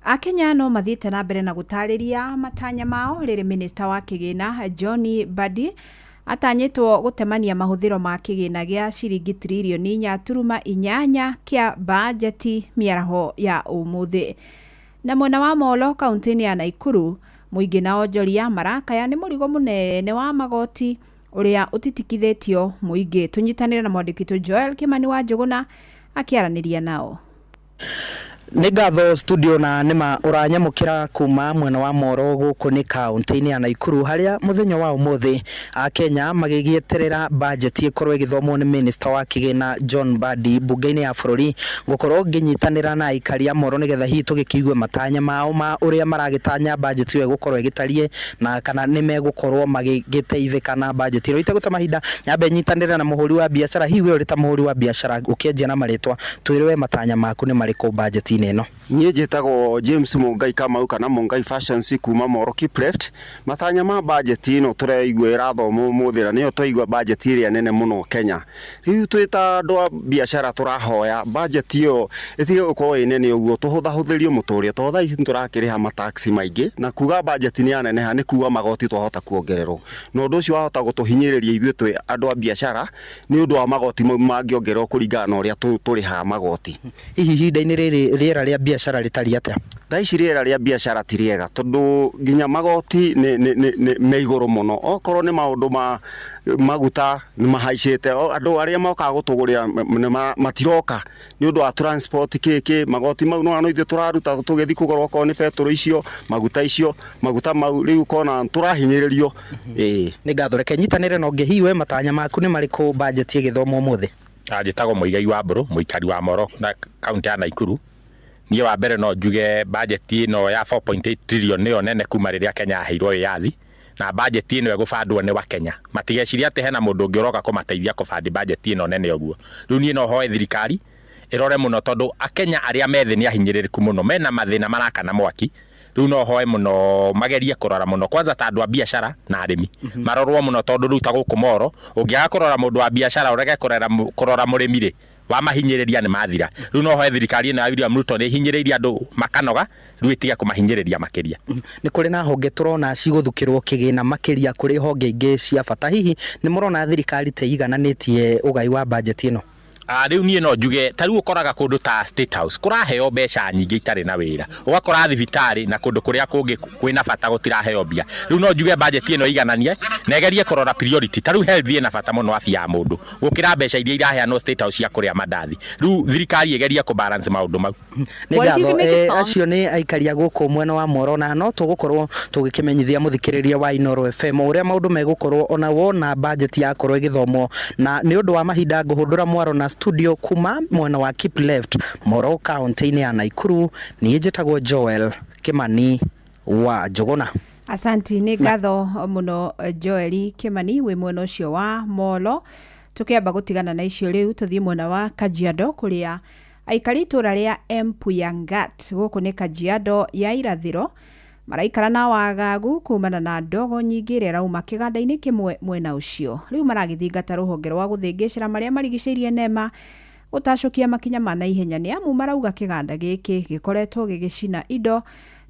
Akenya no mathiĩte na mbere na gũtarĩria matanya mao rĩrĩ minista wa kĩgĩna John Mbadi atanyĩtwo gũtemania mahũthĩro ma kĩgĩna gĩa ciringi tiririoni 4.8 kĩa bajeti mĩaraho ya ũmũthĩ. Na mwena wa Molo kaunti-inĩ ya Naikuru mũingĩ na onjoria marakaya nĩ mũrigo mũnene wa magoti ũrĩa ũtitikithĩtio mũingĩ. Tũnyitanĩre na mwandĩki witũ Joel Kimani wa Njũgũna akĩaranĩria nao. Nĩ ngatho studio na nĩma ũranyamũkĩra kuma mwena wa Moro gũkũ nĩ kaunti-inĩ ya Naikuru harĩa mũthenya wa ũmũthĩ Akenya magĩgĩeterera bajeti ĩkorwo ĩgĩthomwo nĩ minista wa kĩgĩna John Mbadi mbunge-inĩ ya bũrũri gũkorwo ngĩnyitanĩra na aikari a Moro nĩgetha hihi tũgĩkĩigue matanya mao ma ũrĩa maragĩtanya bajeti ĩyo ĩgũkorwo ĩgĩtariĩ na kana nĩ megũkorwo magĩgĩteithĩka na bajeti ĩno. Itegũte mahinda nyambe nyitanĩre na mũhũri wa biacara, hihi we ũrĩ ta mũhũri wa biacara ũkĩanjia na marĩtwa twĩre we matanya maku nĩ marĩkũ bajeti-inĩ ĩno. Niĩ njĩtagwo James Mũngai Kamau kana Mũngai Fashions kuma Moro Kipleft. Matanya ma bajeti ĩno tũraigua ĩrathomwo ũmũthĩ na nĩyo twaigua bajeti ĩrĩa nene mũno Kenya. Rĩu twĩ ta andũ a biacara tũrahoya bajeti ĩyo ĩtige gũkorwo ĩ nene ũguo tũhũthahũthĩrio mũtũrĩre tondũ thaa ici nĩtũrakĩrĩha mataxi maingĩ na kuga bajeti nĩ yaneneha nĩ kuga magoti twahota kuongererwo na ũndũ ũcio wahota gũtũhinyĩrĩria ithuĩ twĩ andũ a biacara nĩ ũndũ wa magoti mau mangĩongererwo kũringana na ũrĩa tũrĩhaga magoti. Hihi ihinda-inĩ rĩrĩ rĩera rĩa biacara rĩtariĩ atĩa? Thaa ici rĩera rĩa biacara ti rĩega tondũ nginya magoti nĩ me igũrũ mũno. Okorwo nĩ maũndũ ma maguta nĩ mahaicĩte, andũ arĩa mokaga gũtũgũrĩra matiroka nĩ ũndũ wa transport kĩ magoti mau no ithuĩ tũraruta tũgĩthiĩ kũgũra okorwo nĩ betũrũ icio maguta icio maguta mau rĩu ũkona tũrahinyĩrĩrio. Ĩĩ. Nĩ ngatho, reke nyitanĩre na ũngĩ. Hihi we matanya maku nĩ marĩkũ bajeti ĩgĩthomwo ũmũthĩ? Njĩtagwo Mũigai wa Mbũrũ, mũikari wa Moro na kaunti ya Naikuru. Niĩ wa mbere no njuge bajeti ĩno ya 4.8 trillion nĩyo nene kuma rĩrĩa Kenya yaheirwo wĩyathi, na bajeti ĩno ĩgũbandwo nĩ Wakenya. Matigecirie atĩ hena mũndũ ũngĩ ũroka kũmateithia kũbandi bajeti ĩno nene ũguo. Rĩu niĩ no hoe thirikari ĩrore mũno tondũ Akenya arĩa me thĩ nĩ ahinyĩrĩrĩku mũno, mena mathĩna marakana mwaki. Rĩu no hoe mũno magerie kũrora mũno kwanza ta andũ a biacara na arĩmi marorwo mũno tondũ rĩu ta gũkũ Moro ũngĩaga kũrora mũndũ wa biacara ũrege kũrora mũrĩmi rĩ wamahinyĩrĩria nĩ mathira. Rĩu no hoe thirikari ĩno ya William Ruto nĩ ĩhinyĩrĩirie andũ makanoga, rĩu ĩtige kũmahinyĩrĩria makĩria. Nĩ kũrĩ na honge tũrona cigũthukĩrwo kĩgĩna makĩria kũrĩ honge ingĩ cia bata. Hihi nĩ mũrona thirikari ta ĩigananĩtie ũgai wa bajeti ĩno? Rĩu niĩ no njuge ta rĩu ũkoraga kũndũ ta State House kũraheo mbeca nyingĩ itarĩ na wĩra, ũgakora thibitarĩ na kũndũ kũrĩa kũngĩ kwĩna bata gũtiraheo mbia. Rĩu no njuge bajeti ĩno ĩigananie na ĩgerie kũrora priority. Ta rĩu health ĩna bata mũno afya ya mũndũ gũkĩra mbeca iria iraheanwo State House cia kũrĩa mandathi. Rĩu thirikari ĩgerie kũbalance maũndũ mau. Nĩ ngatho. Acio nĩ aikari a gũkũ mwena wa Moro na no tũgũkorwo tũgĩkĩmenyithia mũthikĩrĩria wa Inooro FM ũrĩa maũndũ megũkorwo ona wona bajeti yakorwo ĩgĩthomwo. Na nĩ ũndũ wa mahinda ngũhũndũra mwaro na Studio kuma mwena wa Keep Left Moro kaunti-inĩ ya Naikuru, niĩ njĩtagwo Joel Kimani wa Njũgũna. Asanti, nĩ ngatho mũno Joeli Kimani wĩ mwena ũcio wa Molo. Tũkĩamba gũtigana na icio rĩu tũthiĩ mwena wa Kajiado kũrĩa aikari itũra rĩa Empuyangat gũkũ nĩ Kajiado ya irathĩro maraikara na wagagu kumana na ndogo nyingĩ ĩrĩa ĩrauma kĩganda-inĩ kĩmwe mwena ũcio. Rĩu maragĩthingata rũhonge rwa gũthĩngĩcĩra marĩa marigicĩirie NEMA gũtacũkia makinya ma naihenya nĩ amu marauga kĩganda gĩkĩ gĩkoretwo gĩgĩcina indo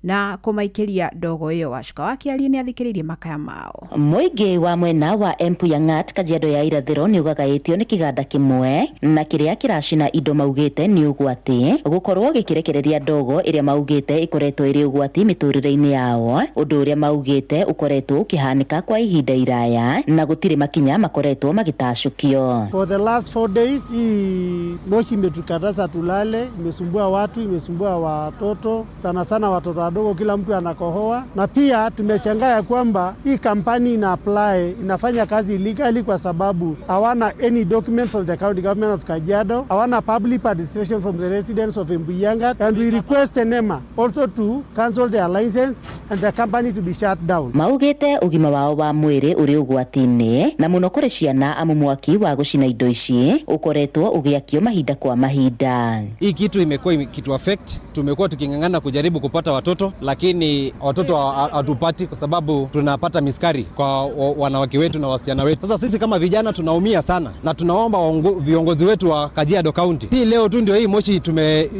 na kũmaikĩria ndogo ĩyo. Wacuka wa Kĩarie nĩ athikĩrĩirie makaya mao. Mũingĩ wa mwena wa Empuyangat Kajiado ya irathĩro nĩ ũgagaĩtio nĩ kĩganda kĩmwe na kĩrĩa kĩracina indo maugĩte nĩ ũgwati gũkorwo gĩkĩrekereria ndogo ĩrĩa maugĩte ĩkoretwo ĩrĩ ũgwati mĩtũrĩre-inĩ yao, ũndũ ũrĩa maugĩte ũkoretwo ũkĩhanĩka kwa ihinda iraya na gũtirĩ makinya makoretwo magĩtacũkio. For the last 4 days hii moshi imetukataza tulale, imesumbua watu, imesumbua watoto, sana sana watoto wadogo, kila mtu anakohoa. Na pia tumeshangaa ya kwamba hii kampani ina apply, inafanya kazi illegally kwa sababu hawana any document from the county government of Kajiado, hawana public participation from the residents of Embuyangat, and we request NEMA also to cancel their license and the company to be shut down. Maugĩte ũgima wao wa mwĩrĩ ũrĩ ũgwati-inĩ na mũno kũrĩ ciana amu mwaki wa gũcina indo ici ũkoretwo ũgĩakio mahinda kwa mahinda. Hii kitu imekuwa kitu affect, tumekuwa tuking'ang'ana kujaribu kupata watoto, lakini watoto hatupati kwa sababu tunapata miskari kwa wanawake wetu na wasichana wetu. Sasa sisi kama vijana tunaumia sana na tunaomba viongozi wetu wa Kajiado County. Si leo tu ndio hii moshi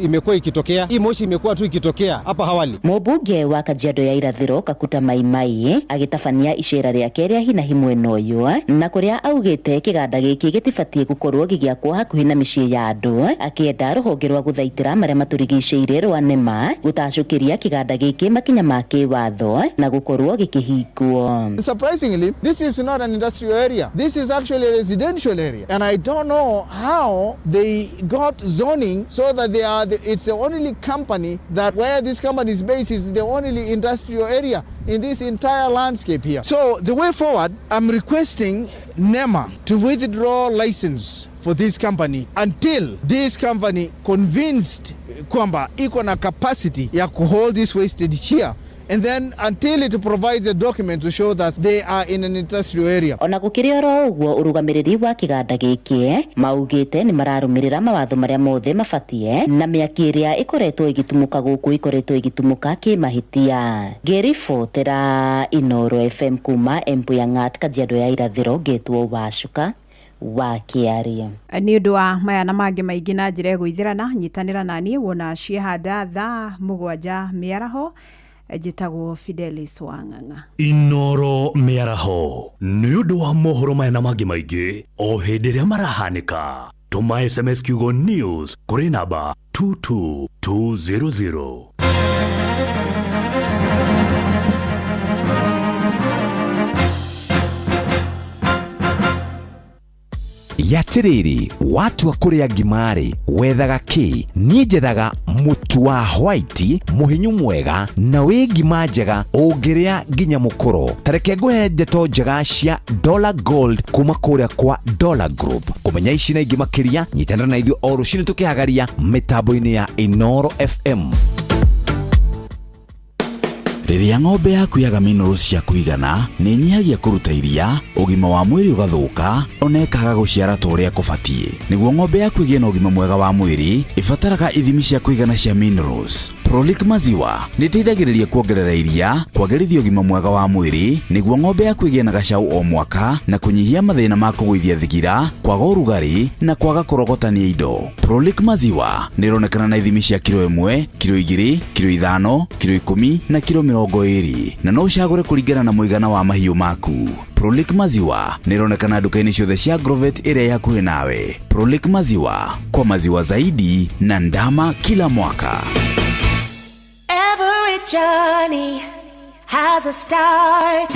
imekuwa ikitokea. Hii moshi imekuwa tu ikitokea hapa awali. Mũmbunge wa Kajiado ya irathĩro Kakuta Maimai agĩtabania icera rĩake rĩa hinahi mwena ũyũ na kũrĩa augĩte kĩganda gĩkĩ gĩtibatiĩ gũkorwo gĩgĩakwo hakuhĩ na mĩciĩ ya andũ, akĩenda rũhonge rwa gũthaitĩra marĩa matũrigicĩirie rwa NEMA gũtacũkĩria kĩganda gĩkĩ makinya ma kĩwatho na gũkorwo gĩkĩhingwo. Surprisingly, this is not an industrial area. This is actually a residential area. And I don't know how they got zoning so that they are it's the only company that where this company is based is the only industrial area in this entire landscape here. So the way forward, I'm requesting NEMA to withdraw license for this company until this company convinced kwamba iko na capacity ya kuhold this wastage here, and then until it provides a document to show that they are in an industrial area. Ona gũkĩrĩ oro ũguo ũrũgamĩrĩri wa kĩganda gĩkĩ maugĩte nĩ mararũmĩrĩra mawatho marĩa mothe mabatie na mĩaki ĩrĩa ĩkoretwo ĩgĩtumũka gũkũ ĩkoretwo ĩgĩtumũka kĩmahĩtia. Ngĩribotera Inooro FM kuma Empuyangat Kajiado ya irathĩro, ngetwo Wacuka wa Kĩarie. Nĩ ũndũ wa maya na mangĩ maingĩ na njĩra ĩgũithĩrana, nyitanĩra naniĩ wona ciehanda thaa 7 mĩaraho. Njĩtagwo Fidelis Wang'ang'a. Inooro mĩaraho nĩ ũndũ wa mohoro maya na mangĩ maingĩ o hĩndĩ ĩrĩa marahanĩka. Tũma SMS kiugo news kũrĩ namba 22200. Yatiriri watua kuria ngima-rĩ wethaga kĩ? Niĩ njethaga mũtu wa white mũhinyu mwega na wĩ ngima njega ũngĩrĩa nginya mũkũro. Ta reke ngũhe ndeto njega cia Dollar Gold kuma kũrĩa kwa Dollar Group. Kũmenya ici na ingĩ makĩria nyitanĩra na ithuĩ o rũcinĩ tũkĩhagaria mĩtambo-inĩ ya Inooro FM. Rĩrĩa ng'ombe yaku yaga minerals cia kũigana nĩ ĩnyihagia kũruta iria, ũgima wa mwĩrĩ ũgathũka, ona ĩkaga gũciara ta ũrĩa kũbatiĩ. Nĩguo ng'ombe yaku ĩgĩe na ũgima mwega wa mwĩrĩ, ĩbataraga ithimi cia kũigana cia minerals. Prolic maziwa nĩ ĩteithagĩrĩria kuongerera iria, kwagĩrithia ũgima mwega wa mwĩrĩ, nĩguo ng'ombe yaku ĩgĩe na gacau o mwaka na kũnyihia mathĩna ma kũgũithia thigira, kwaga ũrugarĩ na kwaga kũrogotania indo. Prolic maziwa nĩ ĩronekana na ithimi cia kiro 1, kiro 2, kiro 5, kiro 10 na kiro 20, na no ũcagũre kũringana na mũigana wa mahiũ maku. Prolic maziwa nĩ ĩronekana nduka-inĩ ciothe cia Grovet ĩrĩa ĩ hakuhĩ nawe. Prolic maziwa, kwa maziwa zaidi na ndama kila mwaka. Every journey Has a start.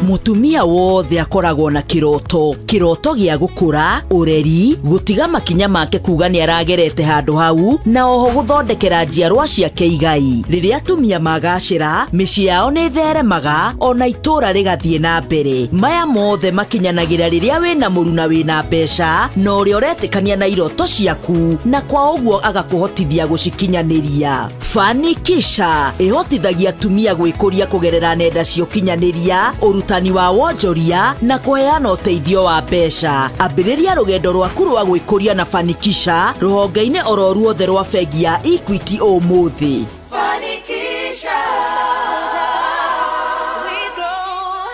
Mutumia wothe akoragwo na kiroto, kiroto gĩa gũkũra, ũreri, gũtiga makinya make kuga nĩ aragerete handũ hau, na oho gũthondekera njiarwa ciake igai. Rĩrĩa atumia magacĩra, mĩciĩ yao nĩ ĩtheremaga, ona itũũra rĩgathiĩ na mbere. Maya mothe makinyanagĩra rĩrĩa wĩna mũruna wĩna mbeca, na ũrĩa ũretĩkania na iroto ciaku, na kwa ũguo agakũhotithia gũcikinyanĩria. Fanikisha ĩhotithagia atumia gwĩkũria kũgerera nenda cia ũkinyanĩria, ũrutani wa wonjoria na kũheana ũteithio wa mbeca. Ambĩrĩria rũgendo rwaku rwa gwĩkũria na Fanikisha rũhonge-inĩ oro ruothe rwa bengi ya Equity ũmũthĩ. Fanikisha. We grow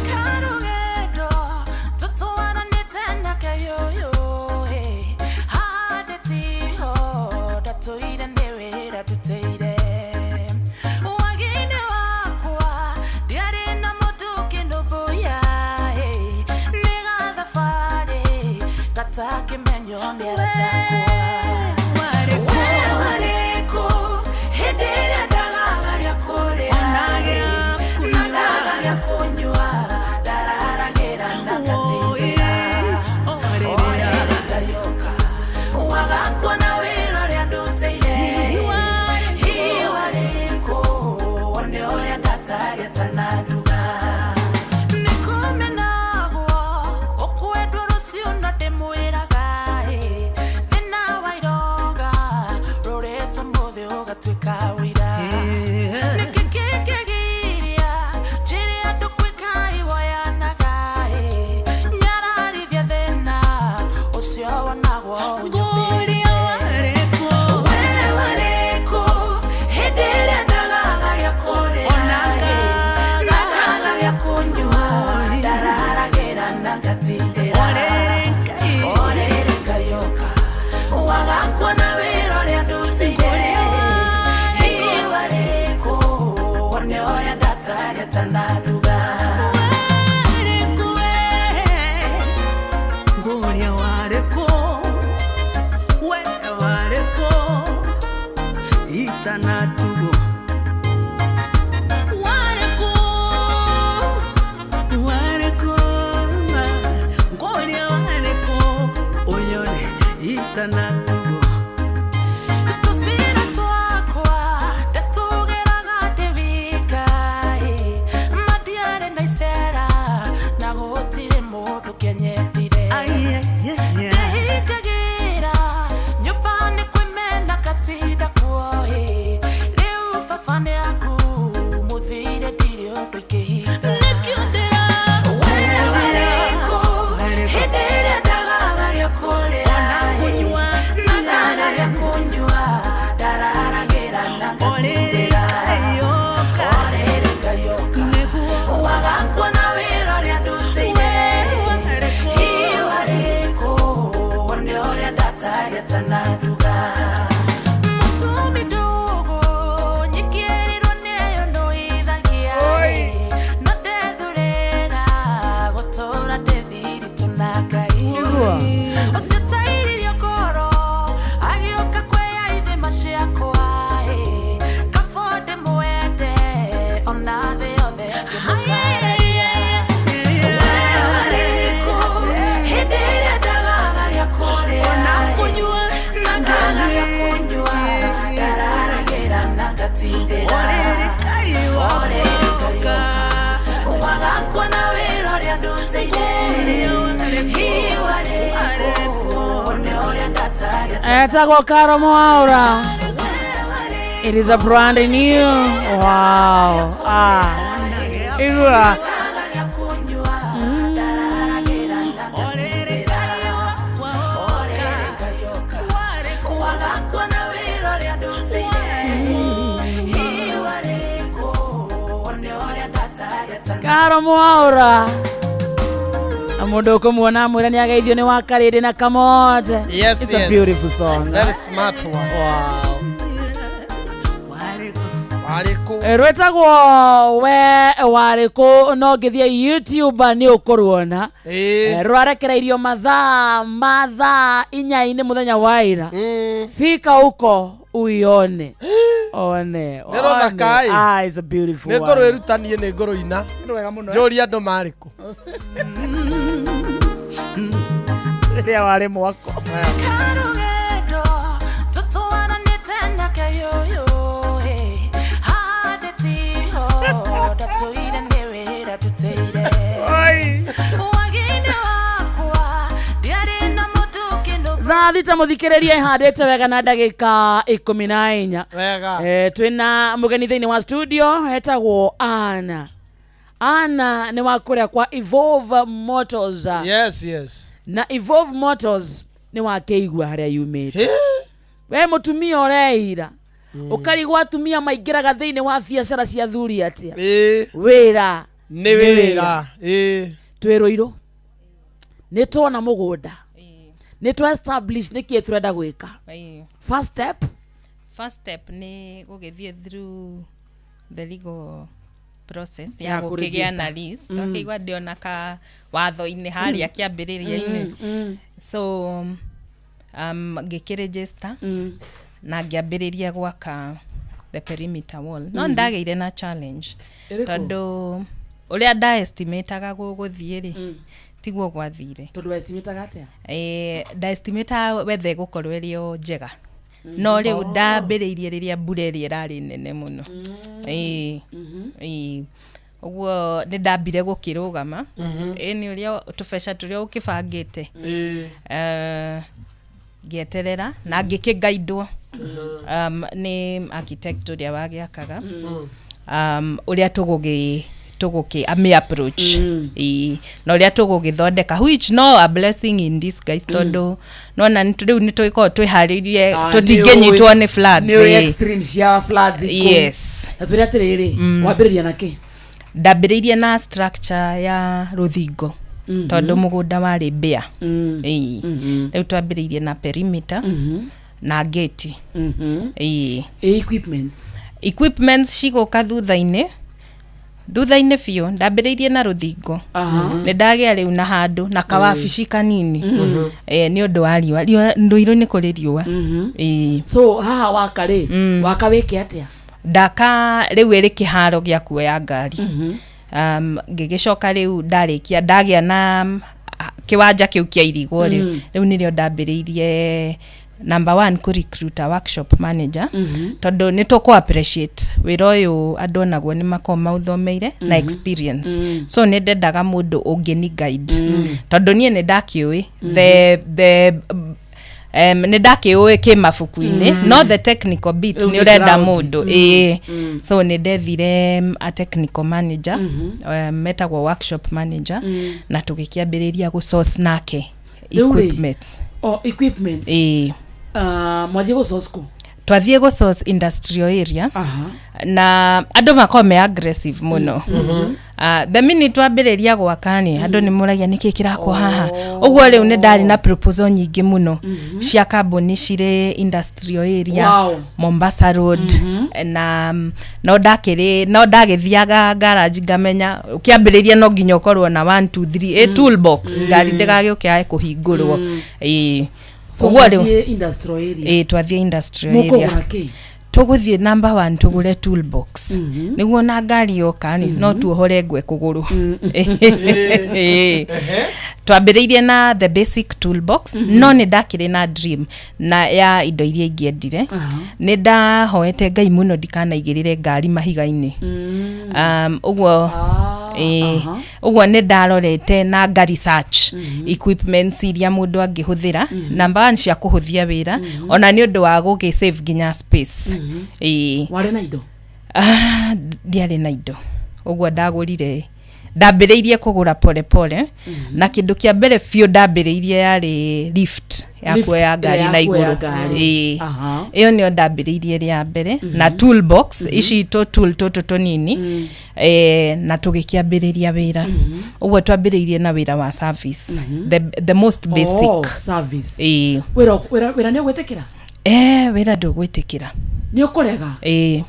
Karugendo, tũtwaranĩte nake yũyũ, ĩ. Haha ndĩtiho, ndatũire nĩ wĩra ndutĩire. Wagi-inĩ wakwa, ndiarĩ na mũndũ ũkĩnũmbũiya, ĩ. Nĩ gathabarĩ, gatakĩmenywo nĩ arata akwa. We warĩ kũ, hĩndĩ ĩrĩa ndagaga gĩa kũrĩa, ĩ. Na ngaga gĩa kũnyua, ndararagĩra na ngatindĩra. Orĩrĩ ngayoka, waga kuona wĩra ũrĩa ndutĩire. Hihi warĩ kũ, wone ũrĩa ndatariĩ na nduga. Nĩkũmenagwo, ũkwendwo rũciũ no ndĩmwĩraga, ĩ. Thĩna wa iroga, rũrĩtwo mũthĩ ũgatuĩka ũira. Nĩkĩ kĩngĩgiria, njĩre andũ gwĩka iwoyanaga, ĩ. Nyararithia thĩna, ũcio wonagwo ũnyũmbĩrĩte. We warĩ kũ, hĩndĩ ĩrĩa ndagaga gĩa kũrĩa, ĩ. Na ngaga gĩa kũnyua, ndararagĩra na ngatindĩra. Orĩrĩ ngayoka, waga kuona wĩra ũrĩa ndutĩire. Hihi warĩ kũ, wone ũrĩa ndatariĩ ta na nduga. Nguria warĩ kũ, we warĩ kũ, itanatugwo. Warĩ kũ, warĩ kũ, nguria warĩ kũ, ũnyone itanatugwo. Tũcĩra twakwa ndatũgeraga ndĩ wika, ĩ. Ma ndiarĩ na icera na gũtirĩ mũndũ kĩanyendire. Ndehingagĩra nyũmba nĩ kwĩmena ngatinda kuo, ĩ. Rĩu baba nĩ aku mũthire ndirĩ ũndũ ingĩhinga. We warĩ kũ, hĩndĩ ĩrĩa ndagaga gĩa kũrĩa, ĩ. Na ngaga gĩa kũnyua, ndararagĩra na ngatindĩra. Orĩrĩ ngayoka, waga kuona wĩra ũrĩa ndutĩire. Hihi warĩ kũ, wone ũrĩa ndatariĩ ta na nduga. Mũtumi ndũgũ, nyikĩrĩrwo nĩyo ndũithagia, ĩ. No ndethurĩra gũtũũra ndĩ thiritũ na Ngai. Ũcio tairirio ngoro, agĩũka kwĩya ithima ciakwa, ĩ. Kaba ndĩmwende, ona thĩ yothe ngĩmũkararia. We warĩ kũ, hĩndĩ ĩrĩa ndagaga gĩa kũrĩa, ĩ. Na ngaga gĩa kũnyua, ndararagĩra na ngatindĩra. Orĩrĩ ngayoka, waga kuona wĩra ũrĩa ndutĩire. Hihi warĩ kũ, wone ũrĩa ndatariĩ ta Etagwo Caro Mwaura. It is a brand new. Wow. Ah. Igua. Caro Mwaura. Na mundu ukumuona amwira ni ageithio ni wakariri na kamote. Yes, It's yes. a beautiful song. Very smart one. Wow. Warĩ kũ? Rwĩtagwo we warĩ kũ no ngĩthiĩ youtube nĩ ũkũruona. Rwarekereirio mathaa ma thaa inya-inĩ mũthenya wa ira. Fika huko uione one. Nĩ rũthaka, ĩ. Ah, it's a beautiful Nĩ one. ngũrwĩrutanie nĩ ngũrũina. Rwega mũno. Njũrie andũ marĩ kũ. Rĩrĩa warĩ mwako. Karugendo tũtwaranĩte nake yũyũ ĩ, haha ndĩtiho ndatũire nĩ wĩra ndutĩire wagi-inĩ wakwa ndiarĩ na mũndũ kĩndũ. 6:00 mũthikĩrĩria ĩhandĩte wega na ndagĩka 14. Wega. Twĩna mũgeni thĩinĩ wa studio etagwo Ana. Ana nĩ wa kũrĩa kwa Evolve Motors. Yes, yes. Na Evolve Motors nĩ wakĩigua harĩa yumĩte. We mũtumia ũreira ũkarigwo atumia maingĩraga thĩinĩ wa biacara cia thuri atĩa. Wĩra Nĩ wĩra. Ĩĩ. Twĩ Rũirũ nĩ tuona mũgũnda, nĩ twa establish nĩkĩ tũrenda gwĩka. First step. First step nĩ gũgĩthiĩ through the legal process Ya ya gũkĩgĩa kũregister. na lease. Twakĩigua ndĩona ka watho-inĩ harĩa kĩambĩrĩria-inĩ. So ngĩkĩregister na ngĩambĩrĩria gwaka the perimeter wall, no ndagĩire na challenge Ĩrĩkũ? tondũ ũrĩa ndaestimataga gũgũthiĩ rĩ tiguo gwathire. Tondũ westimataga atĩa? Ndaestimata wethe ĩgũkorwo ĩrĩ o njega, no rĩu ndambĩrĩirie rĩrĩa mbura ĩrĩa ĩrarĩ nene mũno. Ĩĩ. Ĩĩ. Ũguo nĩ ndambire gũkĩrũgama. Ĩ nĩ ũrĩa tũbeca tũrĩa ũkĩbangĩte. Ngĩeterera na ngĩkĩgaindwo nĩ architect ũrĩa wagĩakaga ũrĩa tũgũgĩ tũgũkĩ amĩ approach. Ĩĩ. Na ũrĩa tũgũgĩthondeka, which no a blessing in disguise, tondũ nona rĩu nĩ tũgĩkorwo twĩharĩirie Ah, tũtingĩnyitwo nĩ floods. nĩ ũĩ Ĩĩ. extreme cia floods kũu. Yes. Na twĩre atĩrĩrĩ, wambĩrĩria na kĩ? Ndambĩrĩirie na structure ya rũthingo tondũ mũgũnda warĩ mbĩa. Ĩĩ. Rĩu twambĩrĩirie na perimeter na gate. Ĩĩ. Equipments. Equipments cigũka thutha-inĩ thutha-inĩ biũ. Ndambĩrĩirie na rũthingo. Nĩ ndagĩa rĩu na handũ na kawabici kanini. Nĩ ũndũ wa riũa. Riũa Ndũirũ nĩ kũrĩ riũa. Ĩĩ. So haha waka rĩ, waka wĩke atĩa? Ndaka rĩu ĩrĩ kĩharo gĩa kuoya ngari. Ngĩgĩcoka rĩu ndarĩkia ndagĩa na kĩwanja kĩu kĩa irigwo rĩ, rĩu nĩrĩo ndambĩrĩirie number one kũ recruit a workshop manager, tondũ nĩ tũkũ appreciate wĩra ũyũ andũ onaguo nĩ makoragwo maũthomeire na experience. So nĩ ndendaga mũndũ ũngĩ ni guide tondũ niĩ nĩ ndakĩũĩ the nĩ ndakĩũĩ kĩ mabuku-inĩ, no the technical bit Rĩu nĩ nĩ ũrenda ground. mũndũ. Ĩĩ. So nĩ ndethire a technical manager, metagwo workshop manager, na tũgĩkĩambĩrĩria gũ source nake Rĩu rĩ, equipment. Oh, equipments. Ĩĩ. Mwathiĩ gũ source kũ? Twathiĩ gũ source industrial area na andũ makorwo me aggressive mũno. The minute wambĩrĩria gwaka nĩ andũ nĩ moragia nĩkĩ kĩrakwo haha. Ũguo rĩu nĩ ndarĩ na proposal nyingĩ mũno cia kambuni cirĩ industrial area, Mombasa Road, na no ndakĩrĩ no ndagĩthiaga garage ngamenya ũkĩambĩrĩria no nginya ũkorwo na 1 2 3 a toolbox, ngari ndĩgagĩũke ya kũhingũrwo. Ĩĩ. So Ũguo rĩu mwathiĩ industrial area. Ĩĩ, twathiĩ industrial area. Mũkũgũra kĩ? Tũgũthiĩ number one tũgũre toolbox nĩguo na ngari yoka rĩ no tuohore ngwe kũgũrũ. Ĩĩ. Twambĩrĩirie na the basic toolbox, no nĩ ndakĩrĩ na dream na ya indo iria ingĩendire. Nĩ ndahoete Ngai mũno ndikanaigĩrĩre ngari mahiga-inĩ. Ũguo ĩĩ, ũguo nĩ ndarorete na nga research equipments iria mũndũ angĩhũthĩra, number one cia kũhũthia wĩra ona nĩ ũndũ wa gũgĩ save nginya space. Ĩĩ. Warĩ na indo? Ah, ndiarĩ na indo. Ũguo ndagũrire, ndambĩrĩirie kũgũra pole pole, na kĩndũ kĩa mbere biũ ndambĩrĩirie yarĩ lift ya Lift, kuoya ngari ya na kuoya igũrũ. ngari. Ĩĩ. Ĩyo nĩyo ndambĩrĩirie ĩrĩ ya mbere na toolbox ici tũ tool tũtũ tũnini, na tũgĩkĩambĩrĩria wĩra. Ũguo twambĩrĩirie na wĩra wa service, the most basic. Oh, service. Ĩĩ. Wĩra nĩ ũgwĩtĩkĩra? Wĩra ndũgwĩtĩkĩra. Nĩ ũkũrega? Ĩĩ.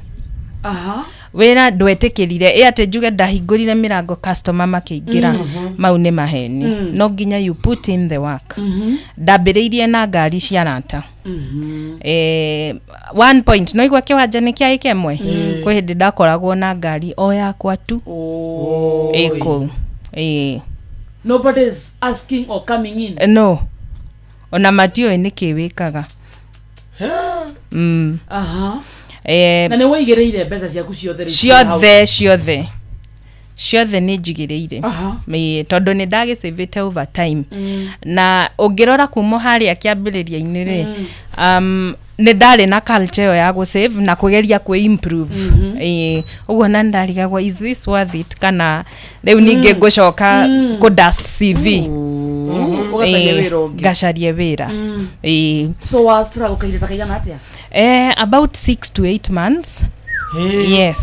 Aha. Wĩra ndwetĩkĩrire ĩ atĩ njuge ndahingũrire mĩrango customer makĩingĩra. Mau nĩ maheni. No nginya you put in the work. Ndambĩrĩirie na ngari cia arata. One point no igua kĩwanja nĩ kĩa ĩka ĩmwe. Kwĩ hĩndĩ ndakoragwo na ngari o yakwa tu ĩ kũu ĩ. Nobody's asking or coming in. No, ona matiũĩ nĩkĩ wĩkaga. Aha. Na nĩ waigĩrĩire mbeca ciaku ciothe rĩu ciĩ hau? Ciothe, ciothe, ciothe nĩ njigĩrĩire. Ĩĩ, tondũ nĩ ndagĩcĩvĩte over time. Na ũngĩrora kuma harĩa kĩambĩrĩria-inĩ rĩ, nĩ ndarĩ na culture ĩyo ya gũsave na kũgeria kwĩ improve. Ĩĩ, ũguo na ndarigagwo, is this worth it, kana rĩu ningĩ ngũcoka kũ dust CV. Ũgacaria Ĩĩ, wĩra ũngĩ. Ngacarie wĩra. Ĩĩ. So wa struggle kahinda ta kaigana atĩa? About 6 to 8 months. Yes,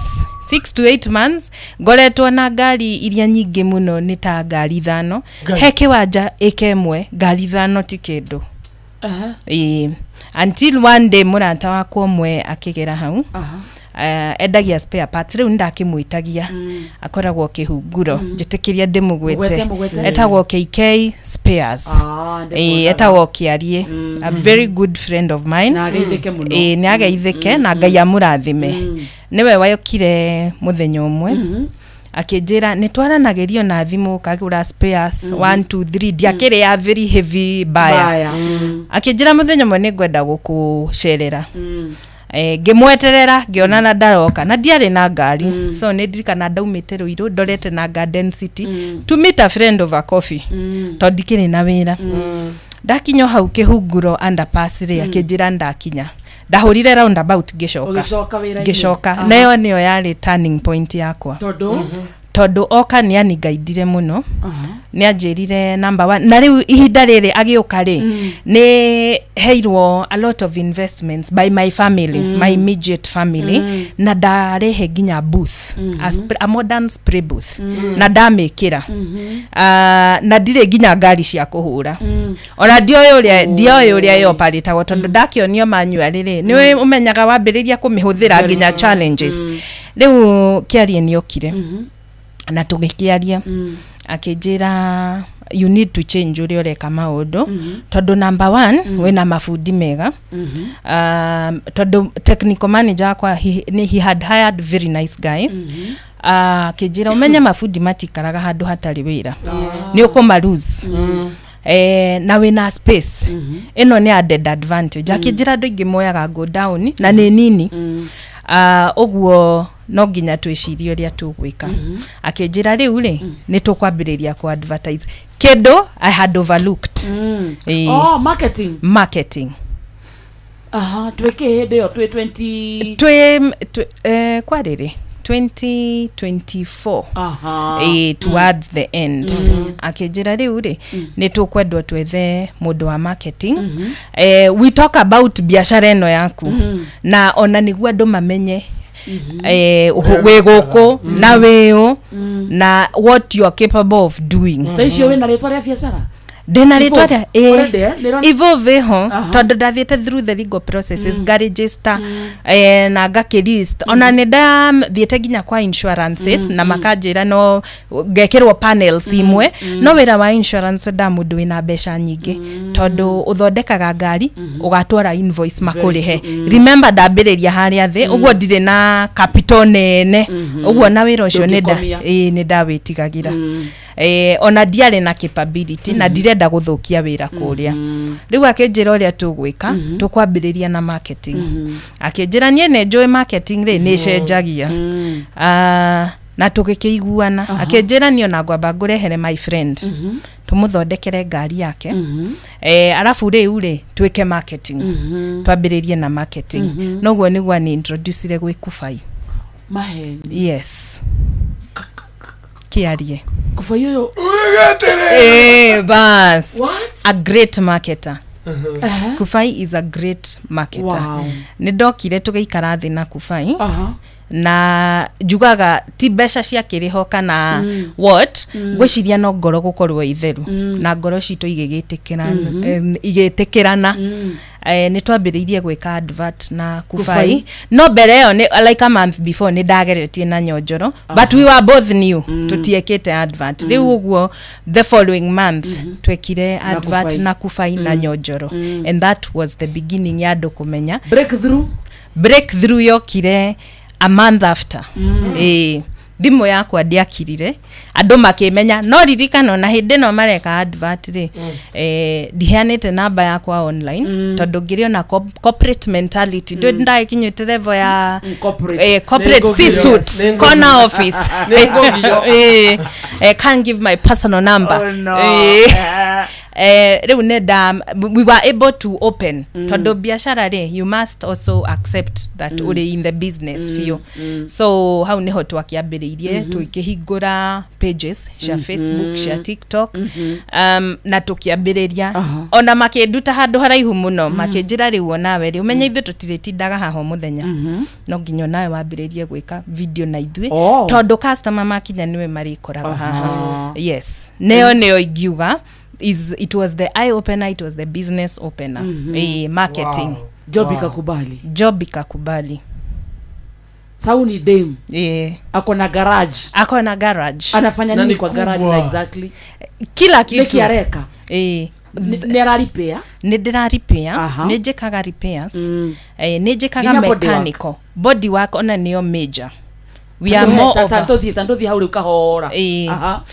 6 to 8 months ngoretwo na ngari iria nyingĩ mũno nĩ ta ngari 5. Ngai. He kĩwanja ĩka ĩmwe, ngari 5 ti kĩndũ. Ĩĩ. Until one day mũrata wakwa ũmwe akĩgera hau. Endagia spare parts, rĩu nĩndakĩmwĩtagia, akoragwo kĩhunguro, njĩtĩkĩria Mũgwete, ndĩmũgwete. Mũgwete. Etagwo KK Spares. Ah, Ĩĩ, ndĩmuonaga. etagwo Kĩarie, a very good friend of mine. Na ageithĩke mũno. Ĩĩ, nĩ ageithĩke na Ngai amũrathime. Nĩwe wokire mũthenya ũmwe akĩnjĩra nĩ twaranagĩrio na thimũ, kagũra spares 1 2 3, ndiakĩrĩ ya very heavy buyer. Buyer. Akĩnjĩra mũthenya ũmwe nĩ ngwenda gũkũcerera. Ngĩmweterera, ngĩona na ndaroka na ndiarĩ na ngari, so nĩ ndirikana ndaumĩte Rũirũ ndorete na Garden City to meet a friend over coffee, tondũ ndikĩrĩ na wĩra. Ndakinya o hau kĩhunguro underpass rĩ, akĩnjĩra ndakinya. Ndahũrire roundabout ngĩcoka. Ũgĩcoka wĩra-inĩ. Ngĩcoka. Nayo nĩyo yarĩ turning point yakwa. Tondũ? Tondũ oka nĩ anigaindire mũno. Nĩ anjĩrire number one, na rĩu ihinda rĩrĩ agĩũka rĩ, nĩ heirwo a lot of investments by my family, my immediate family, na ndarehe nginya booth, a modern spray booth, na ndamĩkĩra. Ah, na ndirĩ nginya ngari cia kũhũra, ona ndioĩ ũrĩa ĩoparĩtagwo, tondũ ndakĩonio manual rĩ, nĩ ũmenyaga wambĩrĩria kũmĩhũthĩra nginya challenges. Rĩu kĩarie nĩ okire na tũgĩkĩaria, akĩnjĩra you need to change ũrĩa ũreka maũndũ, tondũ number one, wĩna mabundi mega, tondũ technical manager wakwa he had hired very nice guys. Akĩnjĩra ũmenye mabundi matikaraga handũ hatarĩ wĩra, nĩ ũkũma lose. Na wĩna space ĩno nĩ added advantage. Akĩnjĩra andũ aingĩ moyaga go down na nĩ nini. Ũguo no nginya twĩcirie ũrĩa tũgwĩka. Akĩnjĩra rĩu rĩ, nĩ tũkwambĩrĩria ku advertise kĩndũ I had overlooked. Ĩĩ. Oh, marketing. Marketing. Aha, twĩkĩ hĩndĩ ĩyo twĩ 20 Twĩ kwarĩrĩ 2024. Towards the end akĩnjĩra rĩu rĩ, nĩ tũkwendwo twethe mũndũ wa marketing. We talk about biacara ĩno yaku, na ona nĩguo andũ mamenye wĩ gũkũ na wĩũ na what you are capable of doing. Thaa icio wĩna rĩtwa rĩa biacara? Ndĩna rĩtwa rĩa Already, eh? Evolve ĩho, tondũ ndathiĩte through the legal processes, ngaregister na ngakĩlist, ona nĩ ndathiĩte nginya kwa insurances na makanjĩra no ngekĩrwo panels imwe, no wĩra wa insurance wendaga mũndũ wĩna mbeca nyingĩ, tondũ ũthondekaga ngari ũgatwara invoice makũrĩhe. Remember, ndambĩrĩria harĩa thĩ ũguo, ndirĩ na capital nene ũguo, na wĩra ũcio nĩ nda Ndũngĩkomia. ĩĩ, nĩ ndawĩtigagĩra. Ona ndiarĩ na capability na ndirenda gũthũkia wĩra kũrĩa. Rĩu akĩnjĩra ũrĩa tũgwĩka, tũkwambĩrĩria na marketing. Akĩnjĩra niĩ nĩ njũĩ marketing rĩ nĩ ĩcenjagia. Ah, na tũgĩkĩiguana. Akĩnjĩra niĩ ona ngwamba ngũrehere my friend, tũmũthondekere ngari yake, arabu rĩu rĩ twĩke marketing, twambĩrĩrie na marketing. Noguo nĩguo ani introducire gwĩ Kubai. Maheni? Yes, kĩarie. Kubai ũyũ? Bas. What? A great marketer. Kufai is a great marketer. Nĩ ndokire tũgĩikara thĩ na Kufai, na njugaga ti mbeca ciakĩrĩ ho kana what, ngwĩciria no ngoro gũkorwo itheru na ngoro citũ igĩgĩtĩkĩrana, igĩtĩkĩrana. Nä twambä rä irie gwä ka advert na Kufai. kufai no mbere ä yo like a month before nä ndageretie na nyonjoro but we were both new tũtiekĩte advert rĩu ũguo the following month twekire Na advert Kufai. na kufai na nyonjoro and that was the beginning ya andũ kũmenya breakthrough breakthrough yokire a month after ĩĩ thimũ yakwa ndiakirire andũ makĩmenya no ririkana ona hĩndĩ ĩno mareka advert rĩ ndiheanĩte namba yakwa online tondũ ngĩrĩ ona corporate mentality ndũ ndagĩkinyĩte level ya Corporate. corporate Nĩngũgio. C-suite Nĩngũgio. corner office Nĩngũgio. Can't give my personal number. Oh, no. Rĩu nĩ nda we were able to open tondũ biashara rĩ you must also accept that ũrĩ in the business biũ so hau nĩho twakĩambĩrĩirie tũkĩhingũra pages cia Facebook cia TikTok na tũkĩambĩrĩria ona makĩnduta handũ haraihu mũno makĩnjĩra rĩu onawe rĩ ũmenye ithuĩ tũtirĩtindaga haha o mũthenya no nginya onawe wambĩrĩrie gwĩka video na ithuĩ Oh. tondũ customer makinya nĩwe marĩkoraga haha yes nĩyo nĩyo ingiuga is it was the eye opener, it was the business opener. Marketing. Wow. Job ikakubali. Job ikakubali. Sauni dem ako na garage. Ako na garage. Anafanya Na nini ni kwa garage kubwa. na exactly kila kitu. Nĩkĩ areka? Nĩ araripea? Nä ndä raripea Aha. nä njä kaga repairs nä njä kaga Nginya body work. mechanical body work ona nĩyo major. We are more of a- Tandũthiĩ hau rĩu kahora. Ĩĩ. Aha.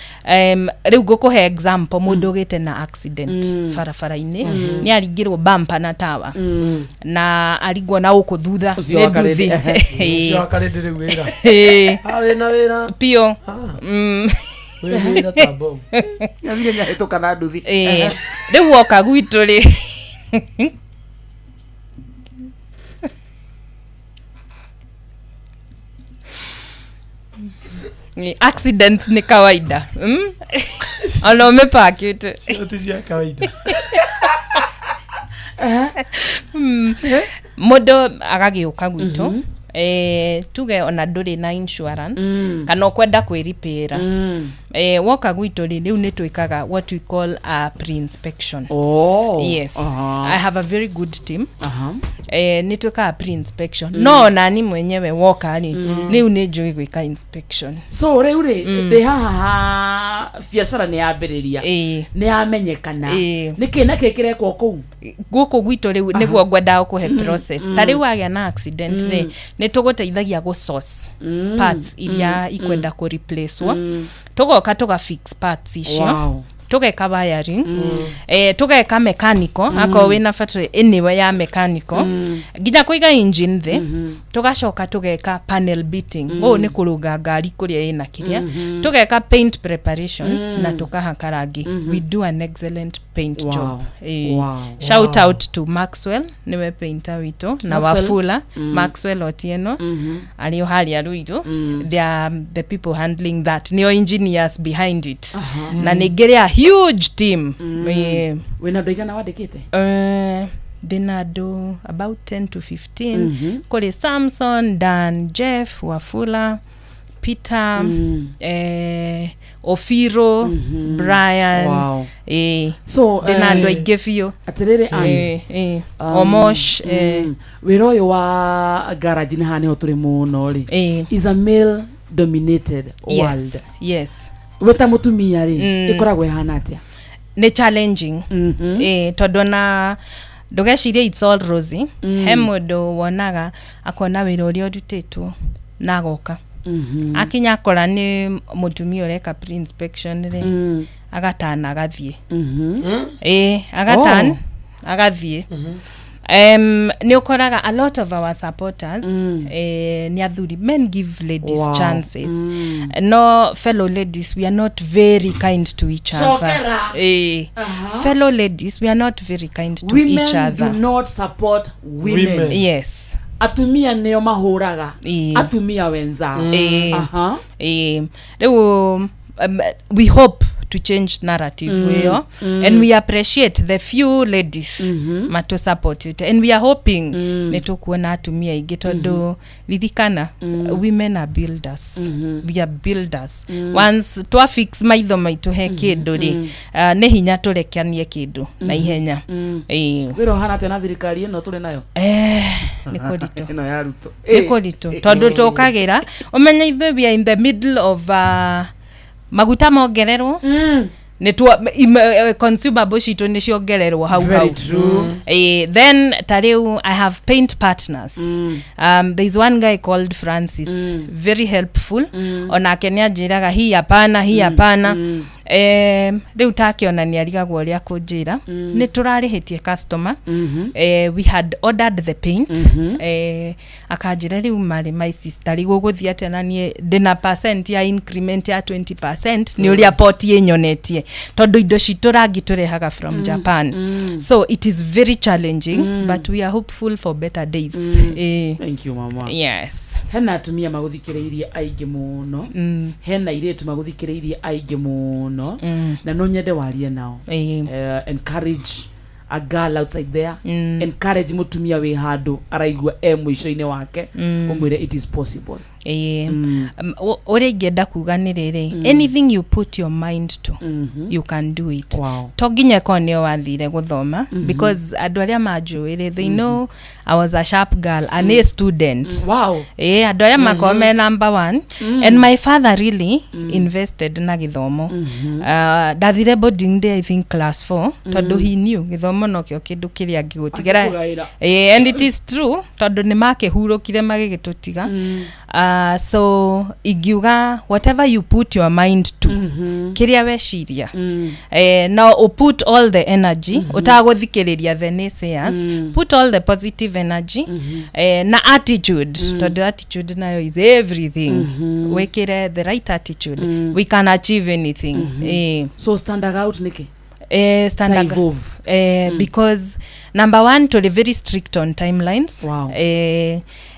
Rĩu ngũkũhe example mũndũ ũgĩte na accident barabara-inĩ nĩ aringĩrwo bumper na tawa na aringwo na gũkũ thutha Ũcio nĩ wa Karĩndĩ, nduthi. ehe. Ĩĩ. Ũcio wa Karĩndĩ rĩu wĩra. Ĩĩ. Ah, wĩna wĩra. Piũ. Wĩ wĩra ta bomu. Nyathire nĩahĩtũka na nduthi. Ĩĩ. Rĩu woka gwitũ rĩ accidents nĩ kawaida. Ona ũmĩpakĩte. Icio ti cia kawaida. Mũndũ agagĩũka gwitũ tuge ona ndũrĩ na insurance kana ũkwenda kwĩripĩra woka gwitũ rĩ rĩu nĩ twĩkaga what we call a pre-inspection. Oh. Yes. Aha. I have a very good team. Aha. Nĩ twĩkaga pre-inspection no onani mwenyewe woka rĩ rĩu nĩ njũĩ gwĩka inspection. So rĩu rĩ ndĩ haha ha biacara nĩ yambĩrĩria nĩ yamenyekana nĩkĩ na kĩ kĩrekwo kũu Gũkũ gwitũ rĩu nĩguo ngwendaga kũhe process ta rĩu wagĩa na accident rĩ nĩ tũgũteithagia gũ source parts iria ikwenda kũ replacewo tũgoka tũga fix parts icio. Wow. Tũgeka wiring tũgeka mechanical akorwo wĩna bata anyway ya mechanical nginya kũiga engine thĩ tũgacoka tũgeka panel beating ũũ nĩ kũrũnga ngari kũrĩa ĩna kĩrĩa tũgeka paint preparation na tũkahaka rangi. We do an excellent paint Wow. job. Wow. Shout Wow. out to Maxwell nĩwe painter witũ na Maxwell. Wafula Maxwell Otieno arĩ o harĩa Ruiru. They are the people handling that nĩo engineers behind it na nĩ ngĩrĩ a huge team. Wĩna andũ aigana wandĩkĩte? Ndĩna andũ about 10 to 15 kũrĩ Samson, Dan, Jeff, Wafula, Peter, Ofiro, Brian. Wow. So ndĩna andũ aingĩ biũ. Atĩrĩrĩ Ann, Omosh. Wĩra ũyũ wa garage nĩ haha nĩho tũrĩ mũno rĩ is a male dominated world. Yes, yes. We ta mũtumia rĩ ĩkoragwo ĩhana atĩa? Nĩ challenging tondũ ona ndũgecirie it's all rosy. He mũndũ wonaga akona wĩra ũrĩa ũrutĩtwo na agoka akinya akora nĩ mũtumia ũreka pre-inspection rĩ agatana agathiĩ agatan Oh. agathiĩ. Nĩ ũkoraga a lot of our supporters nĩ athuri. Men give ladies chances no fellow ladies, we are not very kind to each other. Cokera. Fellow ladies, we are not very kind to Women each other. do not support women. Women. Yes. Atumia nĩo mahũraga atumia wenzao. Rĩu we hope to change narrative ĩyo. And we appreciate the few ladies matũ supportĩte, and we are hoping nĩ tũkuona atumia aingĩ, tondũ ririkana, women are builders. We are builders. Once twa fix maitho maitũ he kĩndũ rĩ, nĩ hinya tũrekanie kĩndũ na ihenya. Ĩĩ. Wĩra ũhana atĩa na thirikari ĩno tũrĩ nayo? Eh, nĩ kũritũ. Ĩno ya Ruto. Nĩ kũritũ, tondũ tũkagĩra ũmenye ithuĩ we are in the middle of maguta mongererwo, nĩ consumable citũ nĩ ciongererwo hau Very hau. true. Then ta rĩu I have paint partners. There is one guy called Francis, very helpful. Onake nĩ anjĩraga hi hapana, hi hapana. Rĩu takĩona nĩ arigagwo ũrĩa kũnjĩra nĩ tũrarĩhĩtie customer. We had ordered the paint. Akanjĩra rĩu marĩ my sister, rĩu gũgũthiĩ atĩa na niĩ ndĩna percent ya increment ya 20% nĩ ũrĩa poti ĩnyonetie, tondũ indo citũ rangi tũrehaga from Japan. So it is very challenging, but we are hopeful for better days. Thank you, mama. Yes. Hena atumia magũthikĩrĩirie aingĩ mũno, hena airĩtu magũthikĩrĩirie aingĩ mũno, na no nyende warie nao. Encourage a girl outside there, encourage mũtumia wĩ handũ araigua e mũico-inĩ wake, ũmwĩre it is possible. Ĩĩ. Ũrĩa ingĩenda kuga nĩ rĩrĩ, anything you put your mind to, you can do it. To nginya ĩkorwo nĩyo wathire gũthoma, because andũ arĩa manjũĩ rĩ, they know I was a sharp girl, an A student. Ĩĩ, andũ arĩa makorwo me number one. And my father really invested na gĩthomo. Ndathire boarding day, I think class 4, tondũ he knew gĩthomo nokĩo kĩndũ kĩrĩa angĩgũtigĩra. Angĩkũgaĩra. Ĩĩ, and it is true, tondũ nĩ makĩhurũkire magĩgĩtũtiga. So ingiuga whatever you put your mind to, kĩrĩa weciria, no put all the energy, ũtagũthikĩrĩria the naysayers, put all the positive energy, na attitude, tondũ attitude nayo is everything. Wĩkĩre the right attitude, we can achieve anything. So stand out nĩkĩ? Standard, Ta evolve. Because number one, tũrĩ very strict on timelines.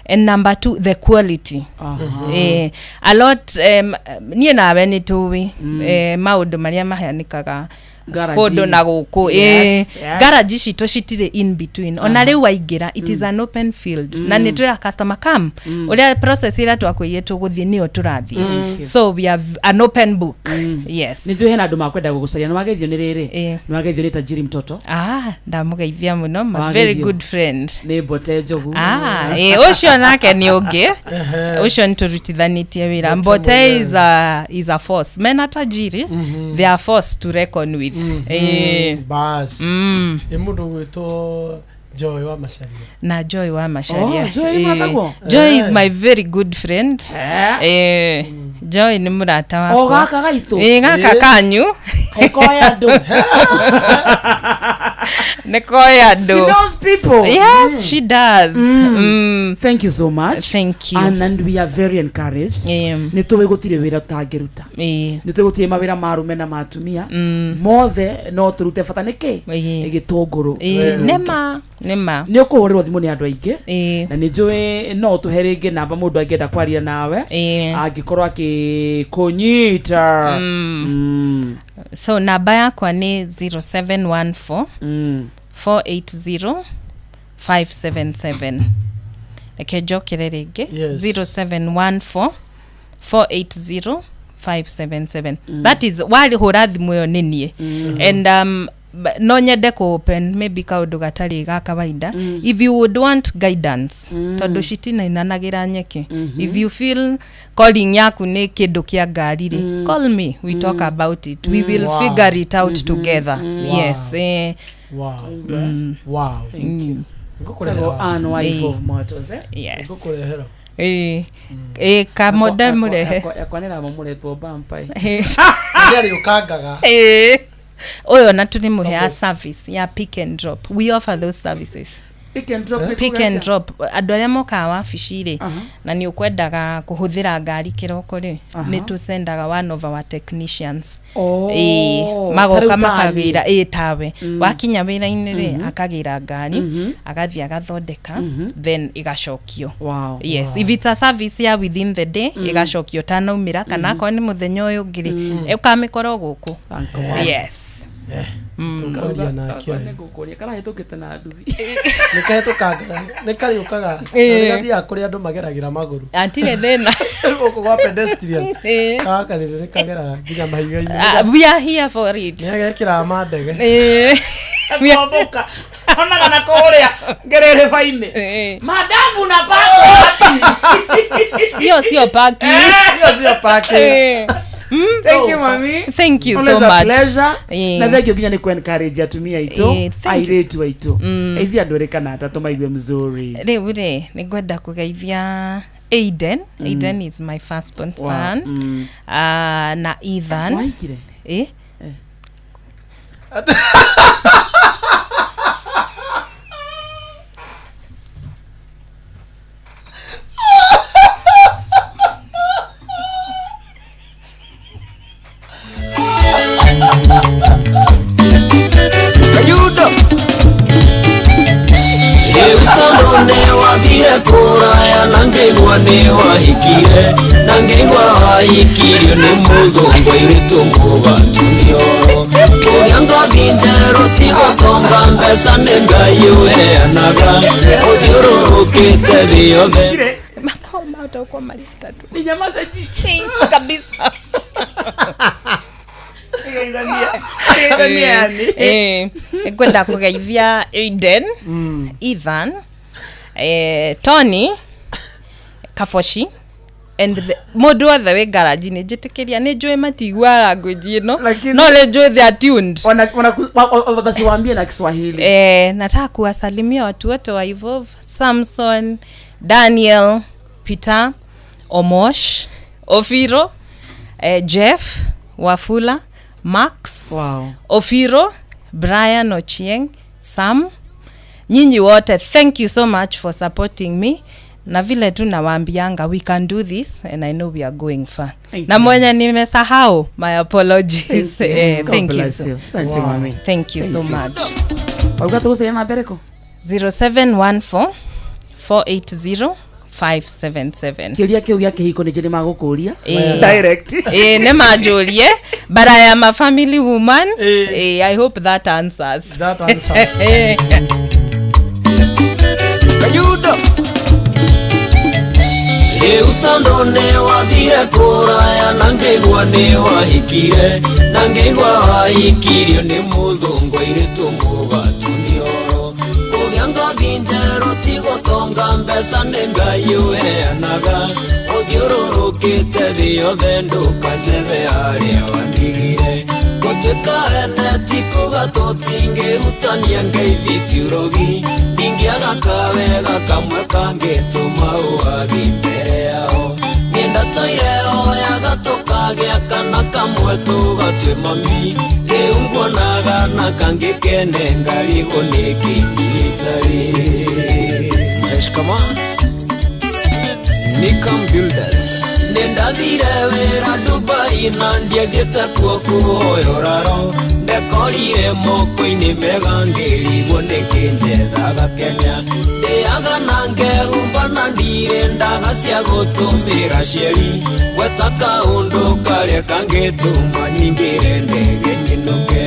And number two, the quality. A lot, niĩ nawe nĩ tũĩ maũndũ marĩa mahanĩkaga Garage-inĩ. kũndũ na gũkũ. Yes, yes. Garage citũ citirĩ in between. Ona rĩu waingĩra, it is an open field, na nĩ twĩra customer come, ũrĩa process ĩrĩa twakwĩire tũgũthiĩ nĩyo tũrathiĩ. So we have an open book, yes. Nĩ njũĩ hena andũ makwenda gũgũcaria. Nĩ wageithio nĩ rĩrĩ, nĩ wageithio nĩ Tajiri Mtoto. Ah, ndamũgeithia mũno, my very Wageithio. good friend. Nĩ Mbote Njogu. Ah, ũcio nake nĩ ũngĩ ũcio nĩ tũrutithanĩtie wĩra. Mbote is a force. Mena Tajiri, they are force to reckon with. Bas, ĩ mũndũ ũgwĩtwo Joy wa Macaria. Na Joy wa Macaria. Oh, Joy nĩ mũratagwo? Joy is my very good friend. Joy nĩ mũrata wakwa. O gaka gaitũ? Gaka kanyu. Koya andũ. Nĩ koya andũ. She knows people. Yes, she does. Thank you so much. Thank you. And we are very encouraged. Nĩ tũĩ gũtirĩ wĩra tũtangĩruta. Nĩ tũĩ gũtirĩ mawĩra ma arũme na ma atumia, mothe no tũrute, bata nĩ kĩ? Gĩtũngũrũ. Nĩma, nĩma. Nĩ ũkũhũrĩrwo thimũ nĩ andũ aingĩ, na nĩ njũĩ no ũtũhe rĩngĩ namba mũndũ angĩenda kwaria nawe, angĩkorwo akĩkũnyita. So namba yakwa nĩ 0714 480 577. Reke njokere rĩngĩ. Yes. 0714 480 577. That is warĩhũra thimũ ĩyo nĩ niĩ. And no nyende kũ open maybe kaũndũ gatarĩ ga kawaida, if you would want guidance, tondũ citinainanagĩra nyeki. If you feel calling yaku nĩ kĩndũ kĩa ngari rĩ, call me, we talk about it, we will figure it out together. Yes. Wow. Wow. Thank you. Ngũkũrehera. Ann Wife of Motors, eh? Yes. Ngũkũrehera. Ĩ kamoda mũrehe. Yakwa nĩ ramomũretwo bampa. Nĩ arĩũkangaga. Ũyũ ona tũrĩmũhea service ya pick and drop. We offer those services. Pick and drop nĩ Pick kuga and atĩa? drop andũ arĩa mokaga wabici rĩ, Aha. na nĩ ũkwendaga kũhũthĩra ngari kĩroko rĩ, nĩ tũsendaga one of our technicians. Oh, Ĩĩ, ta rĩu magoka ta makagĩra niĩ. ĩ tawe wakinya wĩra-inĩ rĩ, akagĩra ngari, agathiĩ agathondeka, then ĩgacokio. Wow. Yes, if it's a service ya within the day, ĩgacokio ũtanaumĩra, kana akorwo nĩ mũthenya ũyũ ũngĩ rĩ, ũkamĩkora o gũkũ. God. Yes. Tũkaria nake. Nĩngũkũria karahĩtũkĩte na nduthi. Nĩ kahĩtũkangaga, nĩ karĩũkaga na Ĩĩ. nĩ gathiaga kũrĩa andũ mageragĩra magũrũ. Atirĩ thĩna. Gũkũ gwa pedestrian. Ĩĩ. Gaka rĩrĩ nĩ kageraga nginya mahiga-inĩ. Ah, we are here for it. Nĩ agekĩraga mandege. Ĩĩ. Kwamboka onaga na kũrĩa ngerereba-inĩ madamu na paki. Hiyo sio parking. Hiyo sio parking. Eh. Thank you, mami. Thank you Always so a much. pleasure. Eh. Na thank you nginya nĩ ku-encourage atumia aitũ, Eh, thank you. airĩtu aitũ, ithuĩ andũ erĩ kana atatũ maigue mzuri. Rĩu rĩ, nĩ ngwenda kũgeithia Aiden. Aiden is my first born Wow. son. Ah, na Ethan. Wahikire? Eh? Kayudo Rĩu tondũ nĩwathire kũraya na ngĩigua nĩwahikire, na ngĩigua wahikirio nĩ mũthũngũ airĩtu mũgatunio kũgĩa ngothi njerũ ti gũtonga mbeca nĩ Ngai ũheanaga ũthiũrũrũkĩte thĩ yothe. Makao matakuwa marĩ atatũ. Ni nyamaza ji. Kabisa. Geithania yani. Eh, ngwenda kũgeithia Aiden, Ethan, eh, Tony, Kaboci and mũndũ wothe wĩ garaji nĩ njĩtĩkĩria nĩ njũĩ matiguaga language ĩno no nĩ njũĩ they are tuned. Basi waambie na Kiswahili. Eh, nataka kuwasalimia watu wote wa Evolve, Samson, Daniel, Peter, Omosh, Ofiro, eh, Jeff, Wafula, Max, Wow. Ofiro, Brian Ochieng, Sam, nyinyi wote thank you so much for supporting me, na vile tu nawaambianga we can do this and I know we are going far. Thank Na you. mwenye nimesahau, my apologies. Thank you. Eh, God thank you bless so, you. Asante, mami. Thank you Thank so you. much. Wauga tũgũcaria namba ĩrĩkũ? 0714 480 577. Kĩũria kĩu gĩa kĩhiko nĩkĩo nĩ magũkũria. Eh. Direct. Eh, nĩ manjũrie, but I am a family woman. Eh, I hope that answers. That answers. Kayudo Rĩu tondũ nĩwathire kũraya na ngĩigua nĩwahikire, na ngĩigua wahikirio nĩ mũthũngũ airĩtu mũgatunio kũgĩa ngothi njerũ ti gũtonga mbeca nĩ Ngai ũheanaga ũthiũrũrũkĩte thĩ yothe ndũkanjethe harĩa wandigire gũtuĩka ene ti kuga tũtingĩhutania ngeithi ti ũrogi ndingĩaga kawega kamwe kangĩtũma ũwathi mbere yao nĩndatũire hoyaga tũkagĩa kana kamwe tũgatue mami rĩu nguonaga na kangĩ kene ngarigwo nĩkĩ itarĩ. Shikama Nikam Builders. Nĩndathire wĩra Dubai na ndiathiĩte kuo kũhoya ũraro ndekorire moko-inĩ mega ngĩrigwo nĩkĩ njethaga Kenya ndĩaga na ngehumba na ndirĩ ndaga cia gũtũmĩra cieri gweta kaũndũ karĩa kangĩtũma nyingĩre ndege nyinũke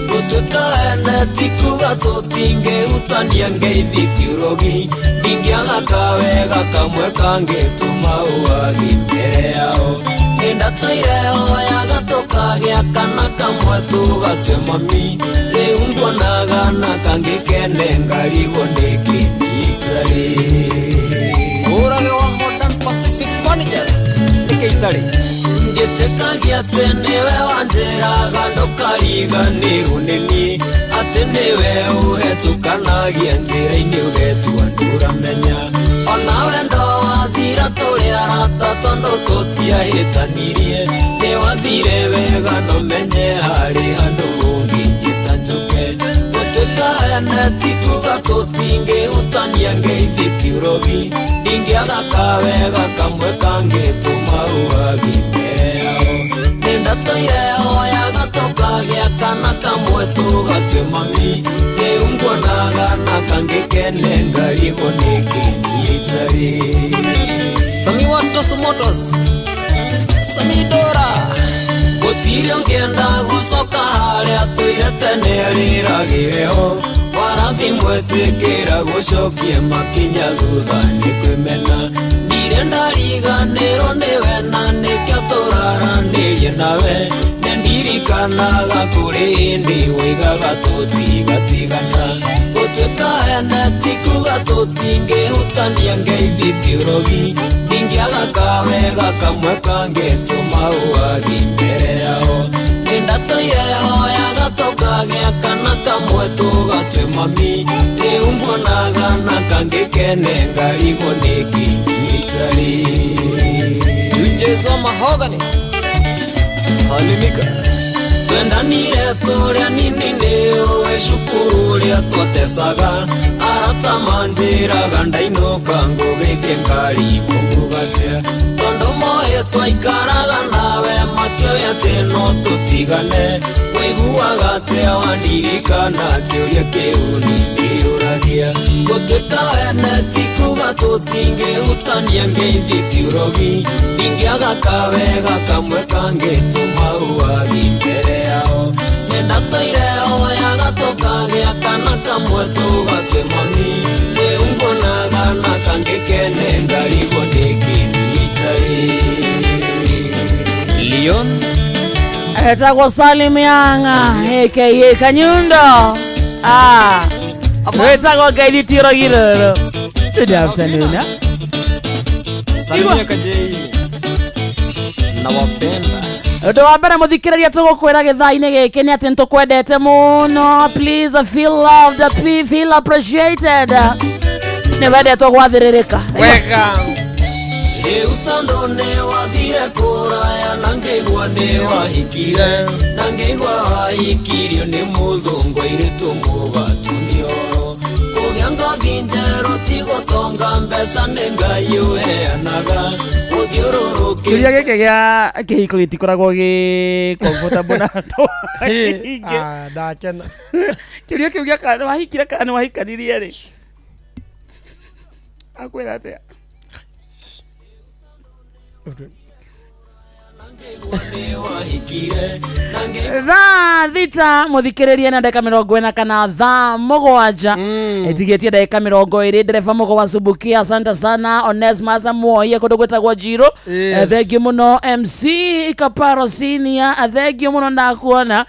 gũtuĩka ene ti kuga tũtingĩhutania ngeithi ti ũrogi ndingĩaga kawega kamwe kangĩtũma ũwathi mbere yao nĩndatũire hoyaga tũkagĩa kana kamwe tũgatue mami rĩu nguonaga na kangĩ kene ngarigwo nĩkĩ itarĩ. Ũrage wa Modern Pacific Furnitures nĩkĩ itarĩ ngĩtĩkagia atĩ nĩwe wanjĩraga ndũkariganĩrwo nĩ niĩ atĩ nĩwe ũhetũkanagia njĩra-inĩ ũgetua ndũramenya ona wendo wathira tũrĩ arata tondũ tũtiahĩtanirie nĩwathire wega no menye harĩ handũ ũngĩnjĩta njũke gũtuĩka ene ti kuga tũtingĩhutania ngeithi ti ũrogi ndingĩaga kawega kamwe kangĩtũma ũwagi mbere yao nĩndatũire hoyaga tũkagĩa kana kamwe tũgatue mami rĩu nguonaga na kangĩkene ngarigwo nĩkĩ niĩ itarĩ Sami Watos Motos Sami Dora gũtirĩ ũngĩenda gũcoka harĩa tũire tene rĩragĩre ho warathimwe twĩkĩra gũcokie makinya thutha nĩ kwĩmena ndirĩ ndariganĩrwo nĩwe na nĩkĩo tũraranĩrie nawe nĩndirikanaga kũrĩ hĩndĩ woigaga tũtigatigana gũtuĩka ene ti kuga tũtingĩhutania ngeithi ti ũrogi ndingĩaga kawega kamwe kangĩtũma ũwagi mbere yao nĩndatũire hoyaga tũkagĩa kana kamwe tũgatue mami rĩu nguonaga na kangĩkene ngarigwo nĩkĩ niĩ itarĩ Jesu mahogany salimika twendanire tũrĩa nini nĩũĩ cukuru ũrĩa twatecaga arata manjĩraga ndainũka ngũgĩthiĩ ngarigwo ngugatĩa tondũ moĩ twaikaraga nawe makĩoĩ atĩ no tũtigane wĩiguaga atĩa wandirikana kĩũria kĩu niĩ ndĩyũragia gũtuĩka ene ti kuga tũtingĩhutania ngeithi ti ũrogi ndingĩaga kawega kamwe kangĩtũma ũwagi mbere yao nĩndatũire hoyaga tũkagĩa kana kamwe tũgatue mami rĩu nguonaga na kangĩkene ngarigwo nĩkĩ niĩ itarĩ Leon Etagwo Salim Yanga aka Kanyundo. Ah, wetagwo Ngeithi ti ũrogi rũrũ. Good afternoon. ah. Salimia Kajei nawapenda Ũndũ wa mbere mũthikĩrĩria tũgũkwĩra gĩthaa-inĩ gĩkĩ nĩ atĩ nĩtũkwendete mũno. Please feel loved, feel appreciated. Nĩ wendetwo gwathĩrĩrĩka. Wega. Rĩu tondũ nĩwathire kũraya na ngĩigua nĩwahikire na ngĩigua wahikirio nĩ mũthũngũ airĩtu mũgatunio kũgĩa ngothi njerũ ti gũtonga mbeca nĩ Ngai ũheanaga gũthiũrũrũkĩ Kĩũria gĩkĩ gĩa kĩhiko gĩtikoragwo gĩ comfortable na andũ aingĩ. Ah, ndakena. Kĩũria kĩu gĩa kana nĩwahikire kana nĩwahikanirie rĩ akwĩra atĩa Thaa 6 mũthikĩrĩrie na ndagĩka 40 kana thaa 7 ĩtigĩtie ndagĩka 20 ndereba mũgo wa Subukia asante sana Onesmus Muoie kũndũ gwĩtagwo Njirũ. Yes. Thengiũ mũno MC Kaparo Senior, thengio mũno ndakuona.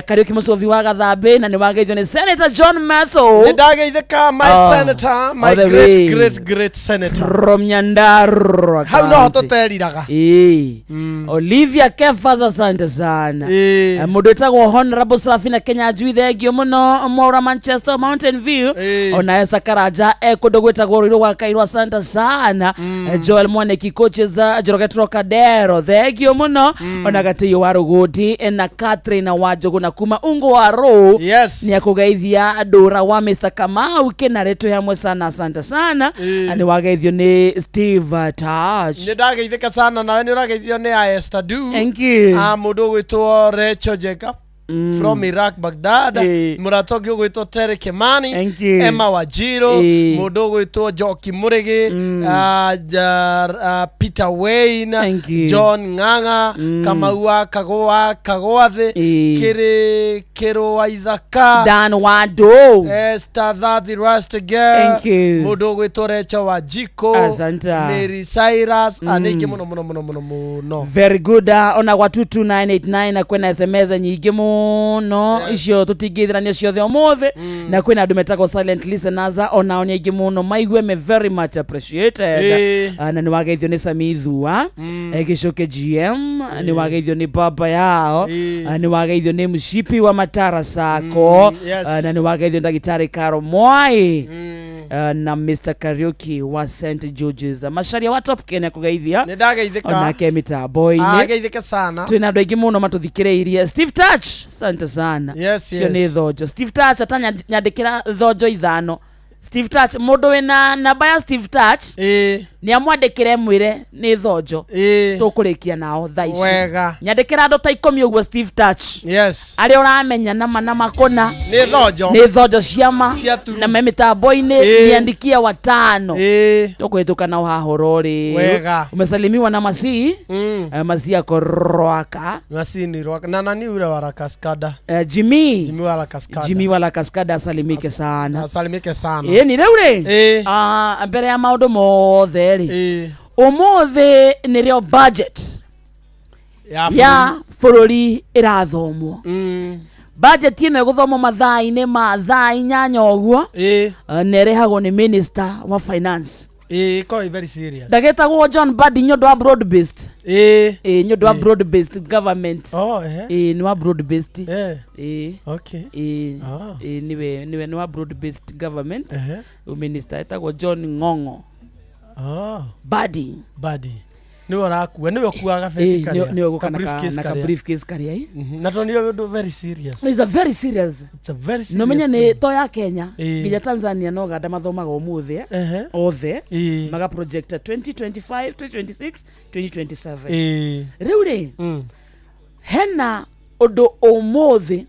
Kariũki Mũcobi wa Gathambĩ na nĩ wageithio nĩ Senator John Metho. Nĩndageithĩka my Oh, senator, my all the great way. great great senator. From Nyandarua Hau noho County. tũteriraga. Ĩĩ. Olivia Kefas asante sana. Mũndũ wĩtagwo Honorable Serafina Kenya Njui thengio mũno Mwaura Manchester Mountain View ona Esa Karanja e kũndũ gwĩtagwo Rũirũ gwa Kairũ asante sana. Joel Mwaniki coaches Njoroge Trocadero thengio mũno ona Gatĩiyo wa Rũgũndi na Catherine wa Njũgũna kuma Ungo wa Rũ Yes. nĩ akũgeithia Ndũra wa Mr Kamau Kĩnarĩ twĩ hamwe sana asante sana. Nĩ wageithio nĩ Steve Touch. Nĩ ndageithĩka sana nawe nĩ ũrageithio nĩ a Esther Du. Thank you. Ah, mũndũ ũgwĩtwo Rachel Jacob from Iraq Baghdad. Ĩĩ. Mũrata ũngĩ ũgwĩtwo Terry Kimani. Thank you. Emma Wajiro. Ĩĩ. Mũndũ ũgwĩtwo Njoki Mũrĩgĩ. Peter Wayne. Thank you. John Ng'ang'a. Kamau wa Kagwa Kagwathĩ. Ĩĩ. Kĩrĩ Kĩrũa Ithaka. Dan Wado. Esther Thathi Rasta Girl. Thank you. Mũndũ ũgwĩtwo Rachel Wanjikũ. Asante. Mary Cyrus. Mm. Nĩ aingĩ mũno mũno mũno mũno mũno. Very good. Ona gwa 22989 na kwĩna SMS nyingĩ mũno icio tũtingĩithĩrania ciothe ũmũthĩ na kwĩna andũ metagwo silent listeners onao nĩ aingĩ mũno maigue me very much appreciated. Ĩĩ. Na nĩ wageithio nĩ Sami Thua, Gĩcũke GM nĩ wageithio nĩ baba yao, nĩ wageithio nĩ Mshipi wa Matara Sacco, Yes. na nĩ wageithio nĩ ndagĩtarĩ Caro Mwai. Na Mr Kariuki wa St George's Macharia wa Top Kenya kugeithia. Nĩ ndageithĩka. Onake mitambo-inĩ. Ageithĩke sana. Twina andũ aingĩ mũno matũthikĩrĩirie. Steve Touch, asante sana. Yes, Cio yes. nĩ thonjo. Steve Touch atanyandĩkĩra thonjo ithano. Steve Touch, mũndũ wĩna namba ya Steve Touch nĩ amwandĩkĩre mwĩre nĩ thonjo tũkũrĩkia nao thaa ici. Wega. Nyandĩkĩra andũ ta 10 ũguo Steve Touch. Yes. Arĩa ũramenya nama na makũna Nĩ thonjo. Nĩ thonjo ciama na me mĩtambo-inĩ. Niandikia watano tũkũhĩtũka nao haha ũrorĩ. Wega. Umesalimiwa na Masii. Masii akoroaka. Masii ni Rwaka. Na nani ule wa La Cascada? Jimmy. Jimmy wa La Cascada. Jimmy wa La Cascada asalimike sana. Asalimike sana. Ĩni rĩu rĩ, mbere ya maũndũ mothe rĩ, ũmũthĩ nĩrĩo budget ya bũrũri ĩrathomwo. Budget ĩno ĩgũthomwo mathaa-inĩ ma thaa 8 ũguo. Na ĩrehagwo nĩ minister wa finance. Ĩĩ, ĩkoragwo ĩ very serious. Ndagĩtagwo John Mbadi nĩ ũndũ wa broad based. Ĩĩ, nĩ ũndũ wa broad based government. Oh, ehe. Ĩĩ, nĩ wa broad based. Ĩĩ. Okay. Ĩĩ. Ĩĩ, nĩwe nĩ wa broad based government. Rĩu minister etagwo John Ng'ong'o. Mbadi. Mbadi. Nĩwe ũrakua, nĩwe ũkuaga beti karĩa. Nĩwe ũgũka Ka na briefcase na ka karĩa. briefcase karĩa ĩ. Na tondũ nĩ ũndũ very serious. It's a very serious. It's a very serious. Nomenye nĩ to ya Kenya nginya Tanzania na Uganda mathomaga ũmũthĩ othe maga projecta 2025, 2026, 2027. Rĩu rĩ, hena ũndũ ũmũthĩ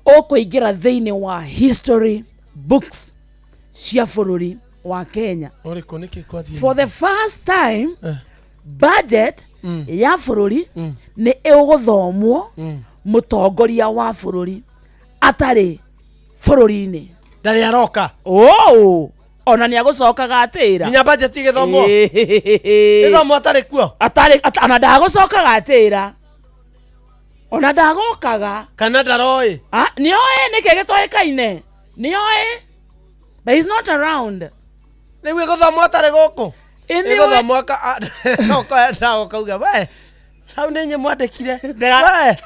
ũkũingĩra thĩinĩ wa history books cia bũrũri wa Kenya. Ũrĩkũ nĩkĩ kwathiĩ? For the first time budget ya bũrũri nĩ ĩgũthomwo mũtongoria wa bũrũri atarĩ bũrũri-inĩ. Ndarĩ aroka. Oh, ona nĩ agũcokaga atĩra. Nginya budget ĩgĩthomwo. Ĩthomwo atarĩ kuo. Atarĩ ona ndagũcokaga atĩra. Ona ndagokaga. Kana ndaroĩ. Nĩoĩ nĩkĩ gĩtoĩkaine. Nĩoĩ. But he's not around. Rĩu ĩgũthomwo atarĩ gũkũ. Ĩ nĩwe- Ĩgũthomwo okoenda ũkauga we hau nĩ inyuĩ mwandĩkire.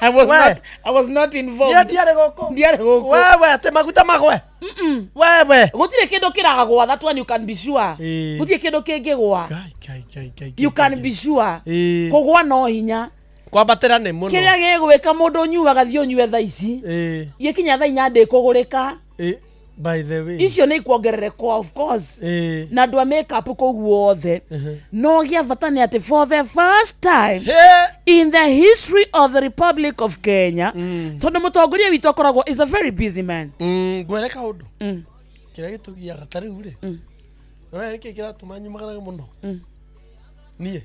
I was We. not, I was not involved. Niĩ ndiarĩ gũkũ. Ndiarĩ gũkũ. Wewe atĩ maguta magwe. Wewe. Gũtirĩ kĩndũ kĩragwa, that one you can be sure. Gũtirĩ kĩndũ kĩngĩgwa. You can be sure. Kũgwa no hinya. Kwambatĩra nĩ mũno. Kĩrĩa gĩgwĩka mũndũ ũnyuaga thiĩ ũnyue thaa ici. Gĩkinya thaa 8 ndĩkũgũrĩka. By the way. Icio nĩ ikuongerereka of course. Na andũ a makeup kũu guothe. No gĩa bata nĩ atĩ for the first time in the history of the Republic of Kenya, tondũ mũtongoria witũ akoragwo is a very busy man. Ngwĩre kaũndũ. Kĩrĩa gĩtũgiaga ta rĩu rĩ. Nĩwe nĩkĩ kĩratũma nyumagarage mũno? Niĩ.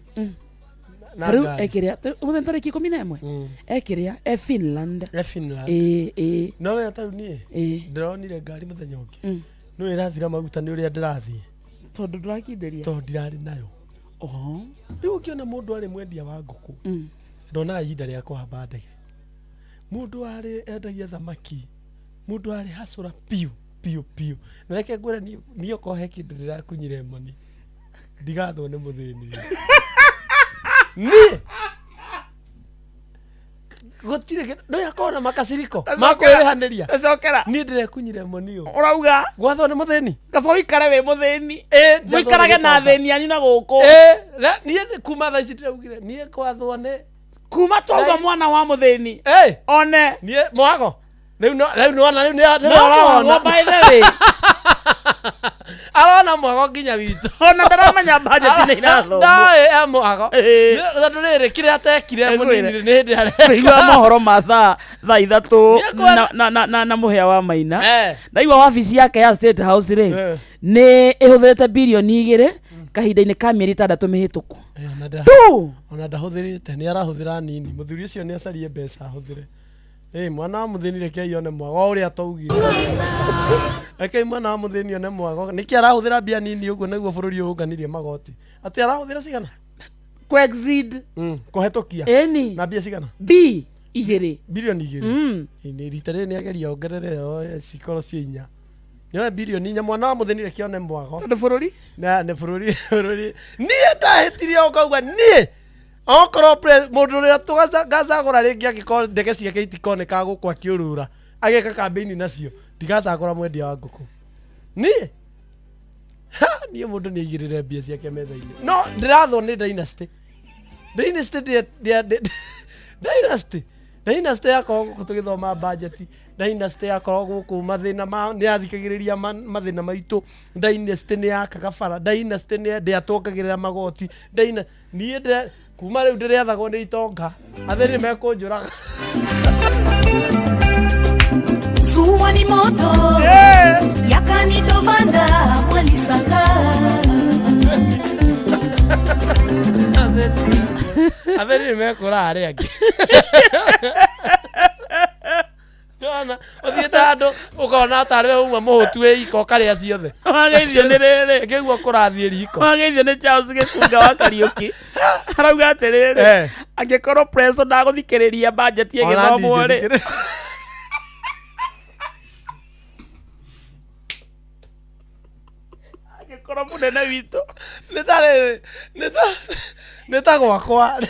Na Rĩu ngari. ekĩrĩa mũthenya tarĩki 11 ekĩrĩa e Finland. E Finland. Ĩĩ, ĩĩ. No we ta rĩu niĩ ndĩronire ngari mũthenya ũngĩ. Nĩ ĩrathira maguta nĩ ũrĩa ndĩrathiĩ. Tondũ ndũrakindĩria. Tondũ ndirarĩ nayo. Oho. Rĩu ũngĩona mũndũ arĩ mwendia wa ngũkũ ndonaga ihinda rĩa kũhamba ndege. Mũndũ arĩ endagia thamaki, mũndũ arĩ hacũra piũ piũ piũ. Na reke ngwĩre niĩ okorwo he kĩndũ ndĩrakunyire moni ndigathwo nĩ mũthĩni. Niĩ gũtirĩ kĩndũ nĩ akorwo na makaciriko makwĩrĩhanĩria. Cokera. Niĩ ndĩrekunyire moni ũũ. Ũrauga Gwathwo nĩ mũthĩni. Kaba ũikare wĩ mũthĩni. Njathwo nĩ Mũikarage na gĩtonga. athĩni anyu na gũkũ. Niĩ kuma thaa ici ndĩraugire niĩ gwathwo nĩ kuma twauga mwana wa mũthĩni. One. Niĩ mwago. Rĩu no rĩu nĩwona rĩu nĩ No mwago, by the way. Arona mwago nginya witũ. Ona ndaramenya budget nĩ irathomwo. Ndoĩ e mwago. Tondũ rĩrĩ kĩrĩa atekire mũnini nĩ hĩndĩ areka. Kũigua mohoro ma thaa 3 na mũhĩa wa Maina. Ndaigua wabici yake ya State House rĩ nĩ ĩhũthĩrĩte birioni 2 kahinda-inĩ ka mĩeri 6 mĩhĩtũku. Tu! Ona ndahũthĩrĩte nĩ arahũthĩra nini. Mũthuri ũcio nĩ acarie mbeca ahũthĩre. Mwana wa mũthĩni rekei one mwago ũrĩa twaugire. Rekei mwana wa mũthĩni one mwago. Nĩkĩ arahũthĩra mbia nini ũguo nĩguo bũrũri ũyũ ũnganirie magoti? Atĩ arahũthĩra cigana? Kũ exceed. Kũhetũkia. Ĩni. Na mbia cigana? B 2. Birioni 2. Nĩ rita rĩrĩ nĩ ageria ongerere oe cikorwo ciĩ 4. Nĩoe birioni 4 mwana wa mũthĩni reke one mwago. Tondũ bũrũri? Na nĩ bũrũri bũrũri. Niĩ ndahĩtirie ũkauga niĩ okorwo mũndũ ũrĩa ngacagũra rĩngĩ angĩkorwo ndege ciake itikoneka gũkũ akĩũrũra agĩka kambĩini nacio ndigacagũra mwendia wa ngũkũ. Niĩ Niĩ mũndũ nĩ aigĩrĩre mbia ciake metha-inĩ. No ndĩrathwo nĩ dynasty. Dynasty dynasty. Dynasty yakorwo gũkũ tũgĩthoma budget. Dynasty yakorwo gũkũ mathĩna ma nĩ yathikagĩrĩria mathĩna maitũ. Dynasty nĩ yakaga bara. Dynasty nĩ ndĩatwongagĩrĩra magoti. Niĩ kuma rĩu ndĩrĩathagwo nĩ itonga. Athĩni mekũnjũraga. Zuwa ni moto yakanitovanda mwalisanga. Athĩni mekũra arĩa angĩ. Ndona ũthiĩte handũ ũkona tarĩ we uma mũhũtu wĩ iko ũkarĩa ciothe. Wageithio nĩ rĩrĩ. Ngĩigua kũrathiĩ riko. Wageithio nĩ Charles Gĩkunga wa Kariũki. Arauga atĩrĩrĩ, angĩkorwo Preso ndagũthikĩrĩria budget ĩgĩthomwo rĩ. Angĩkorwo mũnene witũ. Nĩ ta rĩrĩ, nĩ ta gwakwa.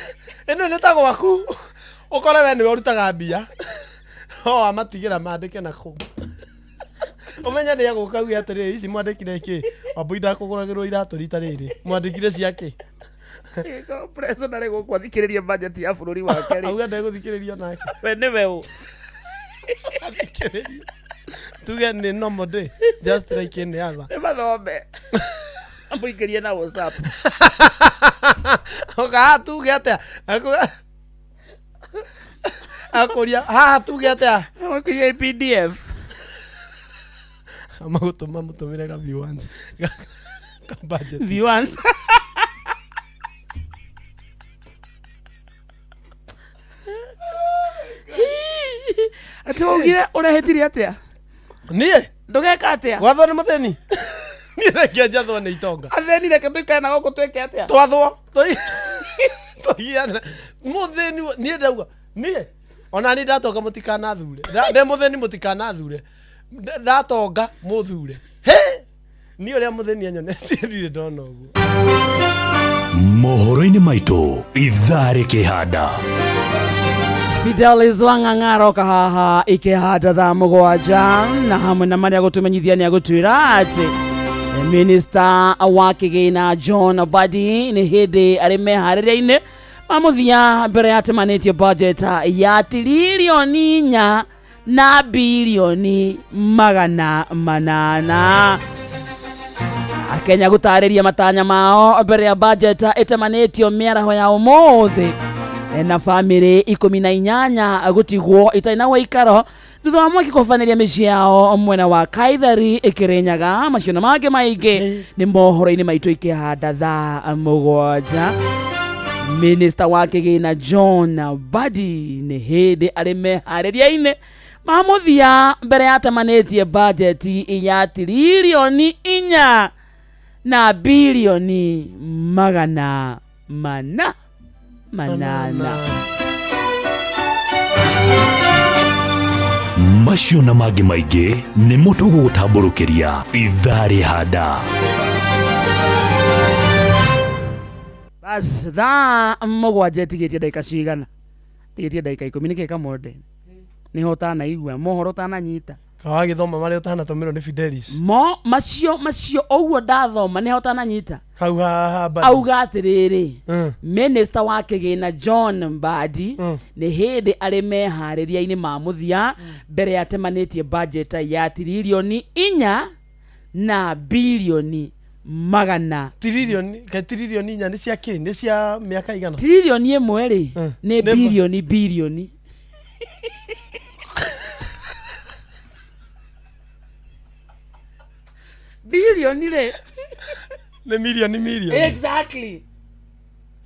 Ĩno nĩ ta gwaku. Ũkore we nĩwe ũrutaga mbia. O wamatigĩra mandĩke na kũu. Ũmenye nĩ egũka auge atĩrĩrĩ, ici mwandĩkire kĩ? Wambui ndakũgũragĩrwo iratũ rita rĩrĩ. Mwandĩkire cia kĩ? Angĩkorwo Preso ndarĩ gũkũ athikĩrĩrie budget ya bũrũri wake rĩ. Auga ndegũthikĩrĩria nake. We nĩwe ũ? Athikĩrĩrie. Tuge nĩ normal day, just like any other. Nĩ mathome. Amũingĩrie na WhatsApp. Oka haha tuge atĩa? Akũria haha tuge atĩa? Amũingĩrie PDF. Amagũtũma mũtũmĩre ka view once. Ka budget. View once. Atĩ waugire ũrehĩtire atĩa? Niĩ? Ndũgeka atĩa? Gwathwo nĩ mũthĩni? Niĩ reke njathwo nĩ itonga. Athĩni reke tũikare na gũkũ twĩke atĩa? Twathwo. Tũgiane. Mũthĩni niĩ ndauga niĩ ona niĩ ndatonga mũtikanathure. Ndĩ mũthĩni mũtikanathure. Ndatonga mũthure. Hĩ! Niĩ ũrĩa mũthĩni anyonetie ndirĩ ndona ũguo. Mohoro-inĩ maitũ ithaa rĩkĩhanda. Fidelis Wang'ang'a aroka haha ikĩhanda thaa 7 na hamwe na marĩa gũtũmenyithia nĩ agũtwĩra atĩ Minister wa kĩgĩna John Mbadi nĩ hĩndĩ arĩ meharĩria-inĩ ma mũthia mbere ya atemanĩtie budget ya tiririoni 4 na bilioni 800. Akenya gũtarĩria matanya mao mbere ya budget ĩtemanĩtio mĩaraho ya ũmũthĩ na bamĩrĩ 18 gũtigwo itarĩ na ũikaro thutha wa mwaki kũbanĩria mĩciĩ yao mwena wa Kaithari ĩkĩrĩnyaga. Macio na mangĩ maingĩ nĩ mohoro-inĩ maitũ ikĩhanda thaa 7. Minister wa kĩgĩna John Mbadi nĩ hĩndĩ arĩ meharĩria-inĩ ma mũthia mbere ya atemanĩtie budget ya tiririoni 4 na bilioni 800. Macio na mangĩ maingĩ nĩmo tũgũgũtambũrũkĩria ithaa rĩhanda. Bas thaa 7 ĩtigĩtie ndagĩka cigana? Ĩtigĩtie ndagĩka 10 nĩkĩ Kamonde? Nĩho ũtanaigua mohoro ũtananyita. Kawagĩthoma marĩa ũtanatũmĩrwo nĩ Fidelis. Mo macio ũguo ndathoma nĩho ũtananyita. Hau haha Mbadi. Auga atĩrĩrĩ, Minister wa kĩgĩna John Mbadi nĩ hĩndĩ arĩ meharĩria-inĩ ma mũthia mbere ya atemanĩtie budget ya tiririoni 4 na bilioni 800. Tiririoni ka tiririoni 4 nĩ cia kĩ? Nĩ cia mĩaka igana? Tiririoni 1 rĩ nĩ bilioni bilioni. Bilioni rĩ nĩ milioni milioni. Exactly.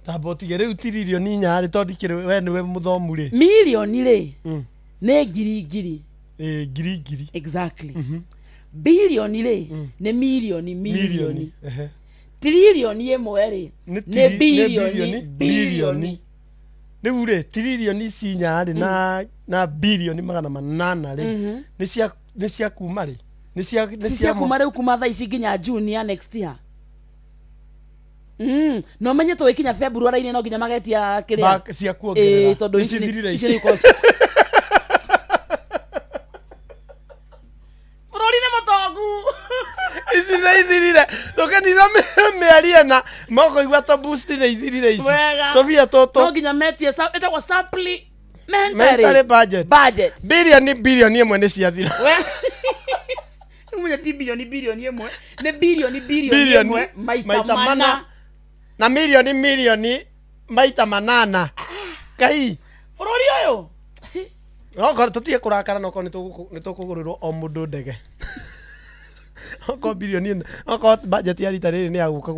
Tamba ũtige rĩu tiririoni 4 rĩ tondũ ndikĩrĩ we nĩwe mũthomu rĩ. Milioni rĩ nĩ ngiri ngiri. Ngiri ngiri. Exactly. Bilioni rĩ nĩ milioni milioni. Tiririoni 1 rĩ nĩ bilioni bilioni. Rĩu rĩ tiririoni ici 4 rĩ na bilioni 800 rĩ nĩ cia kuma rĩ? Nĩ cia kuma rĩu kuma thaa ici nginya June ya next year. No menye tũgĩkinya February-inĩ no nginya magetia kĩrĩa cia kuongerera. Tondũ ici ici nĩ bũrũri nĩ mũtongu. Ici nĩ ithirire tũkĩnina mĩeri ĩna mokoigua tũ boost nĩ ithirire ici Wega. tũbia tũtũ No nginya metie ĩtagwo supplementary Mentary budget budget bilioni bilioni ĩmwe nĩ ciathira Rĩu ti bilioni bilioni ĩmwe nĩ bilioni bilioni bilioni ĩmwe maita mana na milioni milioni maita manana kai bũrũri ũyũ nokorwo tũtige kũrakara nokorwo nĩ tũkũgũrĩrwo o mũndũ ndege okorwo bilioni ĩno okorwo budget ya rita rĩrĩ nĩ ya gũka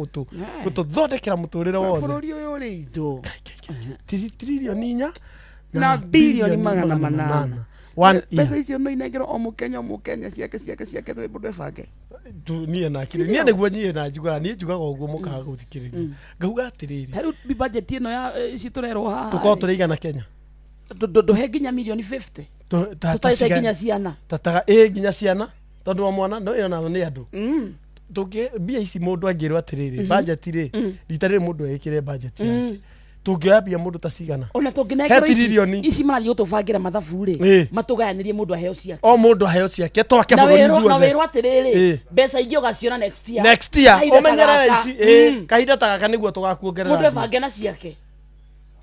gũtũthondekera mũtũrĩre wothe bũrũri ũyũ ũrĩ indo tiririoni inya na bilioni 800. One Mbeca year. icio no inengerwo o mũkenya o mũkenya ciake ciake ciake twĩ mũndũ ebange. Niĩ na Si niĩ ndio? nĩguo niĩ na njugaga niĩ njugaga ũguo mũkaga gũthikĩrĩria ngauga atĩrĩrĩ Ta rĩu budget ĩno ya ici tũrerwo haha tũkorwo tũrĩ igana Kenya ndũhe nginya milioni 50 tũtarĩte nginya ciana tataga ĩ nginya ciana tondũ wa mwana no ĩyo nao nĩ andũ tũngĩ mbia ici mũndũ angĩrwo atĩrĩrĩ budget rĩ rita rĩrĩ mũndũ ekĩre budget yake tũngĩoya mbia mũndũ ta cigana ona tũngĩnengerwo He ici tiririoni. ici marathiĩ gũtũbangĩra mathabu rĩ Ĩ. matũgayanĩrie mũndũ aheo ciake o mũndũ aheo ciake twake na bũrũri wĩrwo na ithuothe wĩrwo atĩrĩrĩ Ĩ. mbeca ingĩ ũgaciona next year next year Kahinda ta ũmenyerere gaka. ici ĩ kahinda ta gaka nĩguo tũgakuongerera mũndũ mbia. ebange na ciake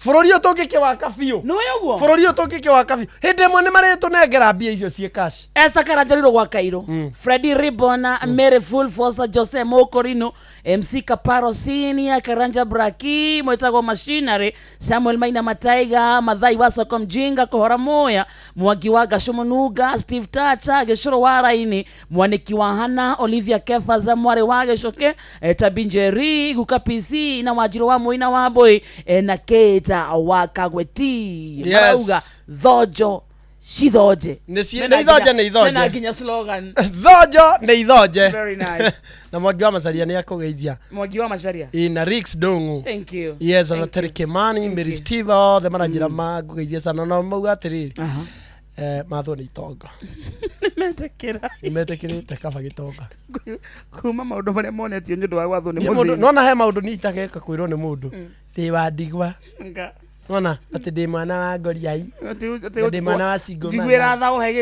bũrũri ũyũ tũngĩkĩwaka biũ nĩwe ũguo bũrũri ũyũ tũngĩkĩwaka biũ hĩndĩ ĩmwe nĩ marĩtũnengera mbia icio ciĩ cash Esa Karanjariro gwa Kairo Freddy Ribona Mary Full Force Jose Mokorino MC Kaparo Senior Karanja Braki mwetagwo Machinery Samuel Maina Mataiga Mathai wa Soko Mjinga Kohora Moya Mwangi wa Gashomunuga Steve Tacha Gĩcũrũ wa Raini Mwaniki wa Hana Olivia Kefaza Mwari wa Gĩcoke Tabinjeri Guka PC na Wanjirũ wa Mũina wa Mbũi na Keta wa Kagweti Yes. marauga thonjo cithonje Nĩ nĩ ithonje, nĩ ithonje. Mena nginya slogan thonjo nĩ ithonje Very nice. na mwangi wa macaria nĩ akũgeithia Mwangi wa Macharia. ĩ na Rix Ndung'u Thank you. yes ona Terry Kimani Mary Steve othe maranjĩra mangũgeithia sana na mauga atĩrĩrĩ mathwo nĩ itonga Nĩmetĩkĩra. nĩmetĩkĩrĩte kaba gĩtonga Kuma maũndũ marĩa monetio nĩ ũndũ wa gwathwo nĩ Niĩ mũndũ mũthĩni. nona he maũndũ niĩ itageka kwĩrwo nĩ mũndũ ndĩ wa ndigwa Nga. nona atĩ ndĩ mwana wa ngoriai Atĩ- na ndĩ mwana wa single Njiguĩra mother. tha ũhe gĩtĩ.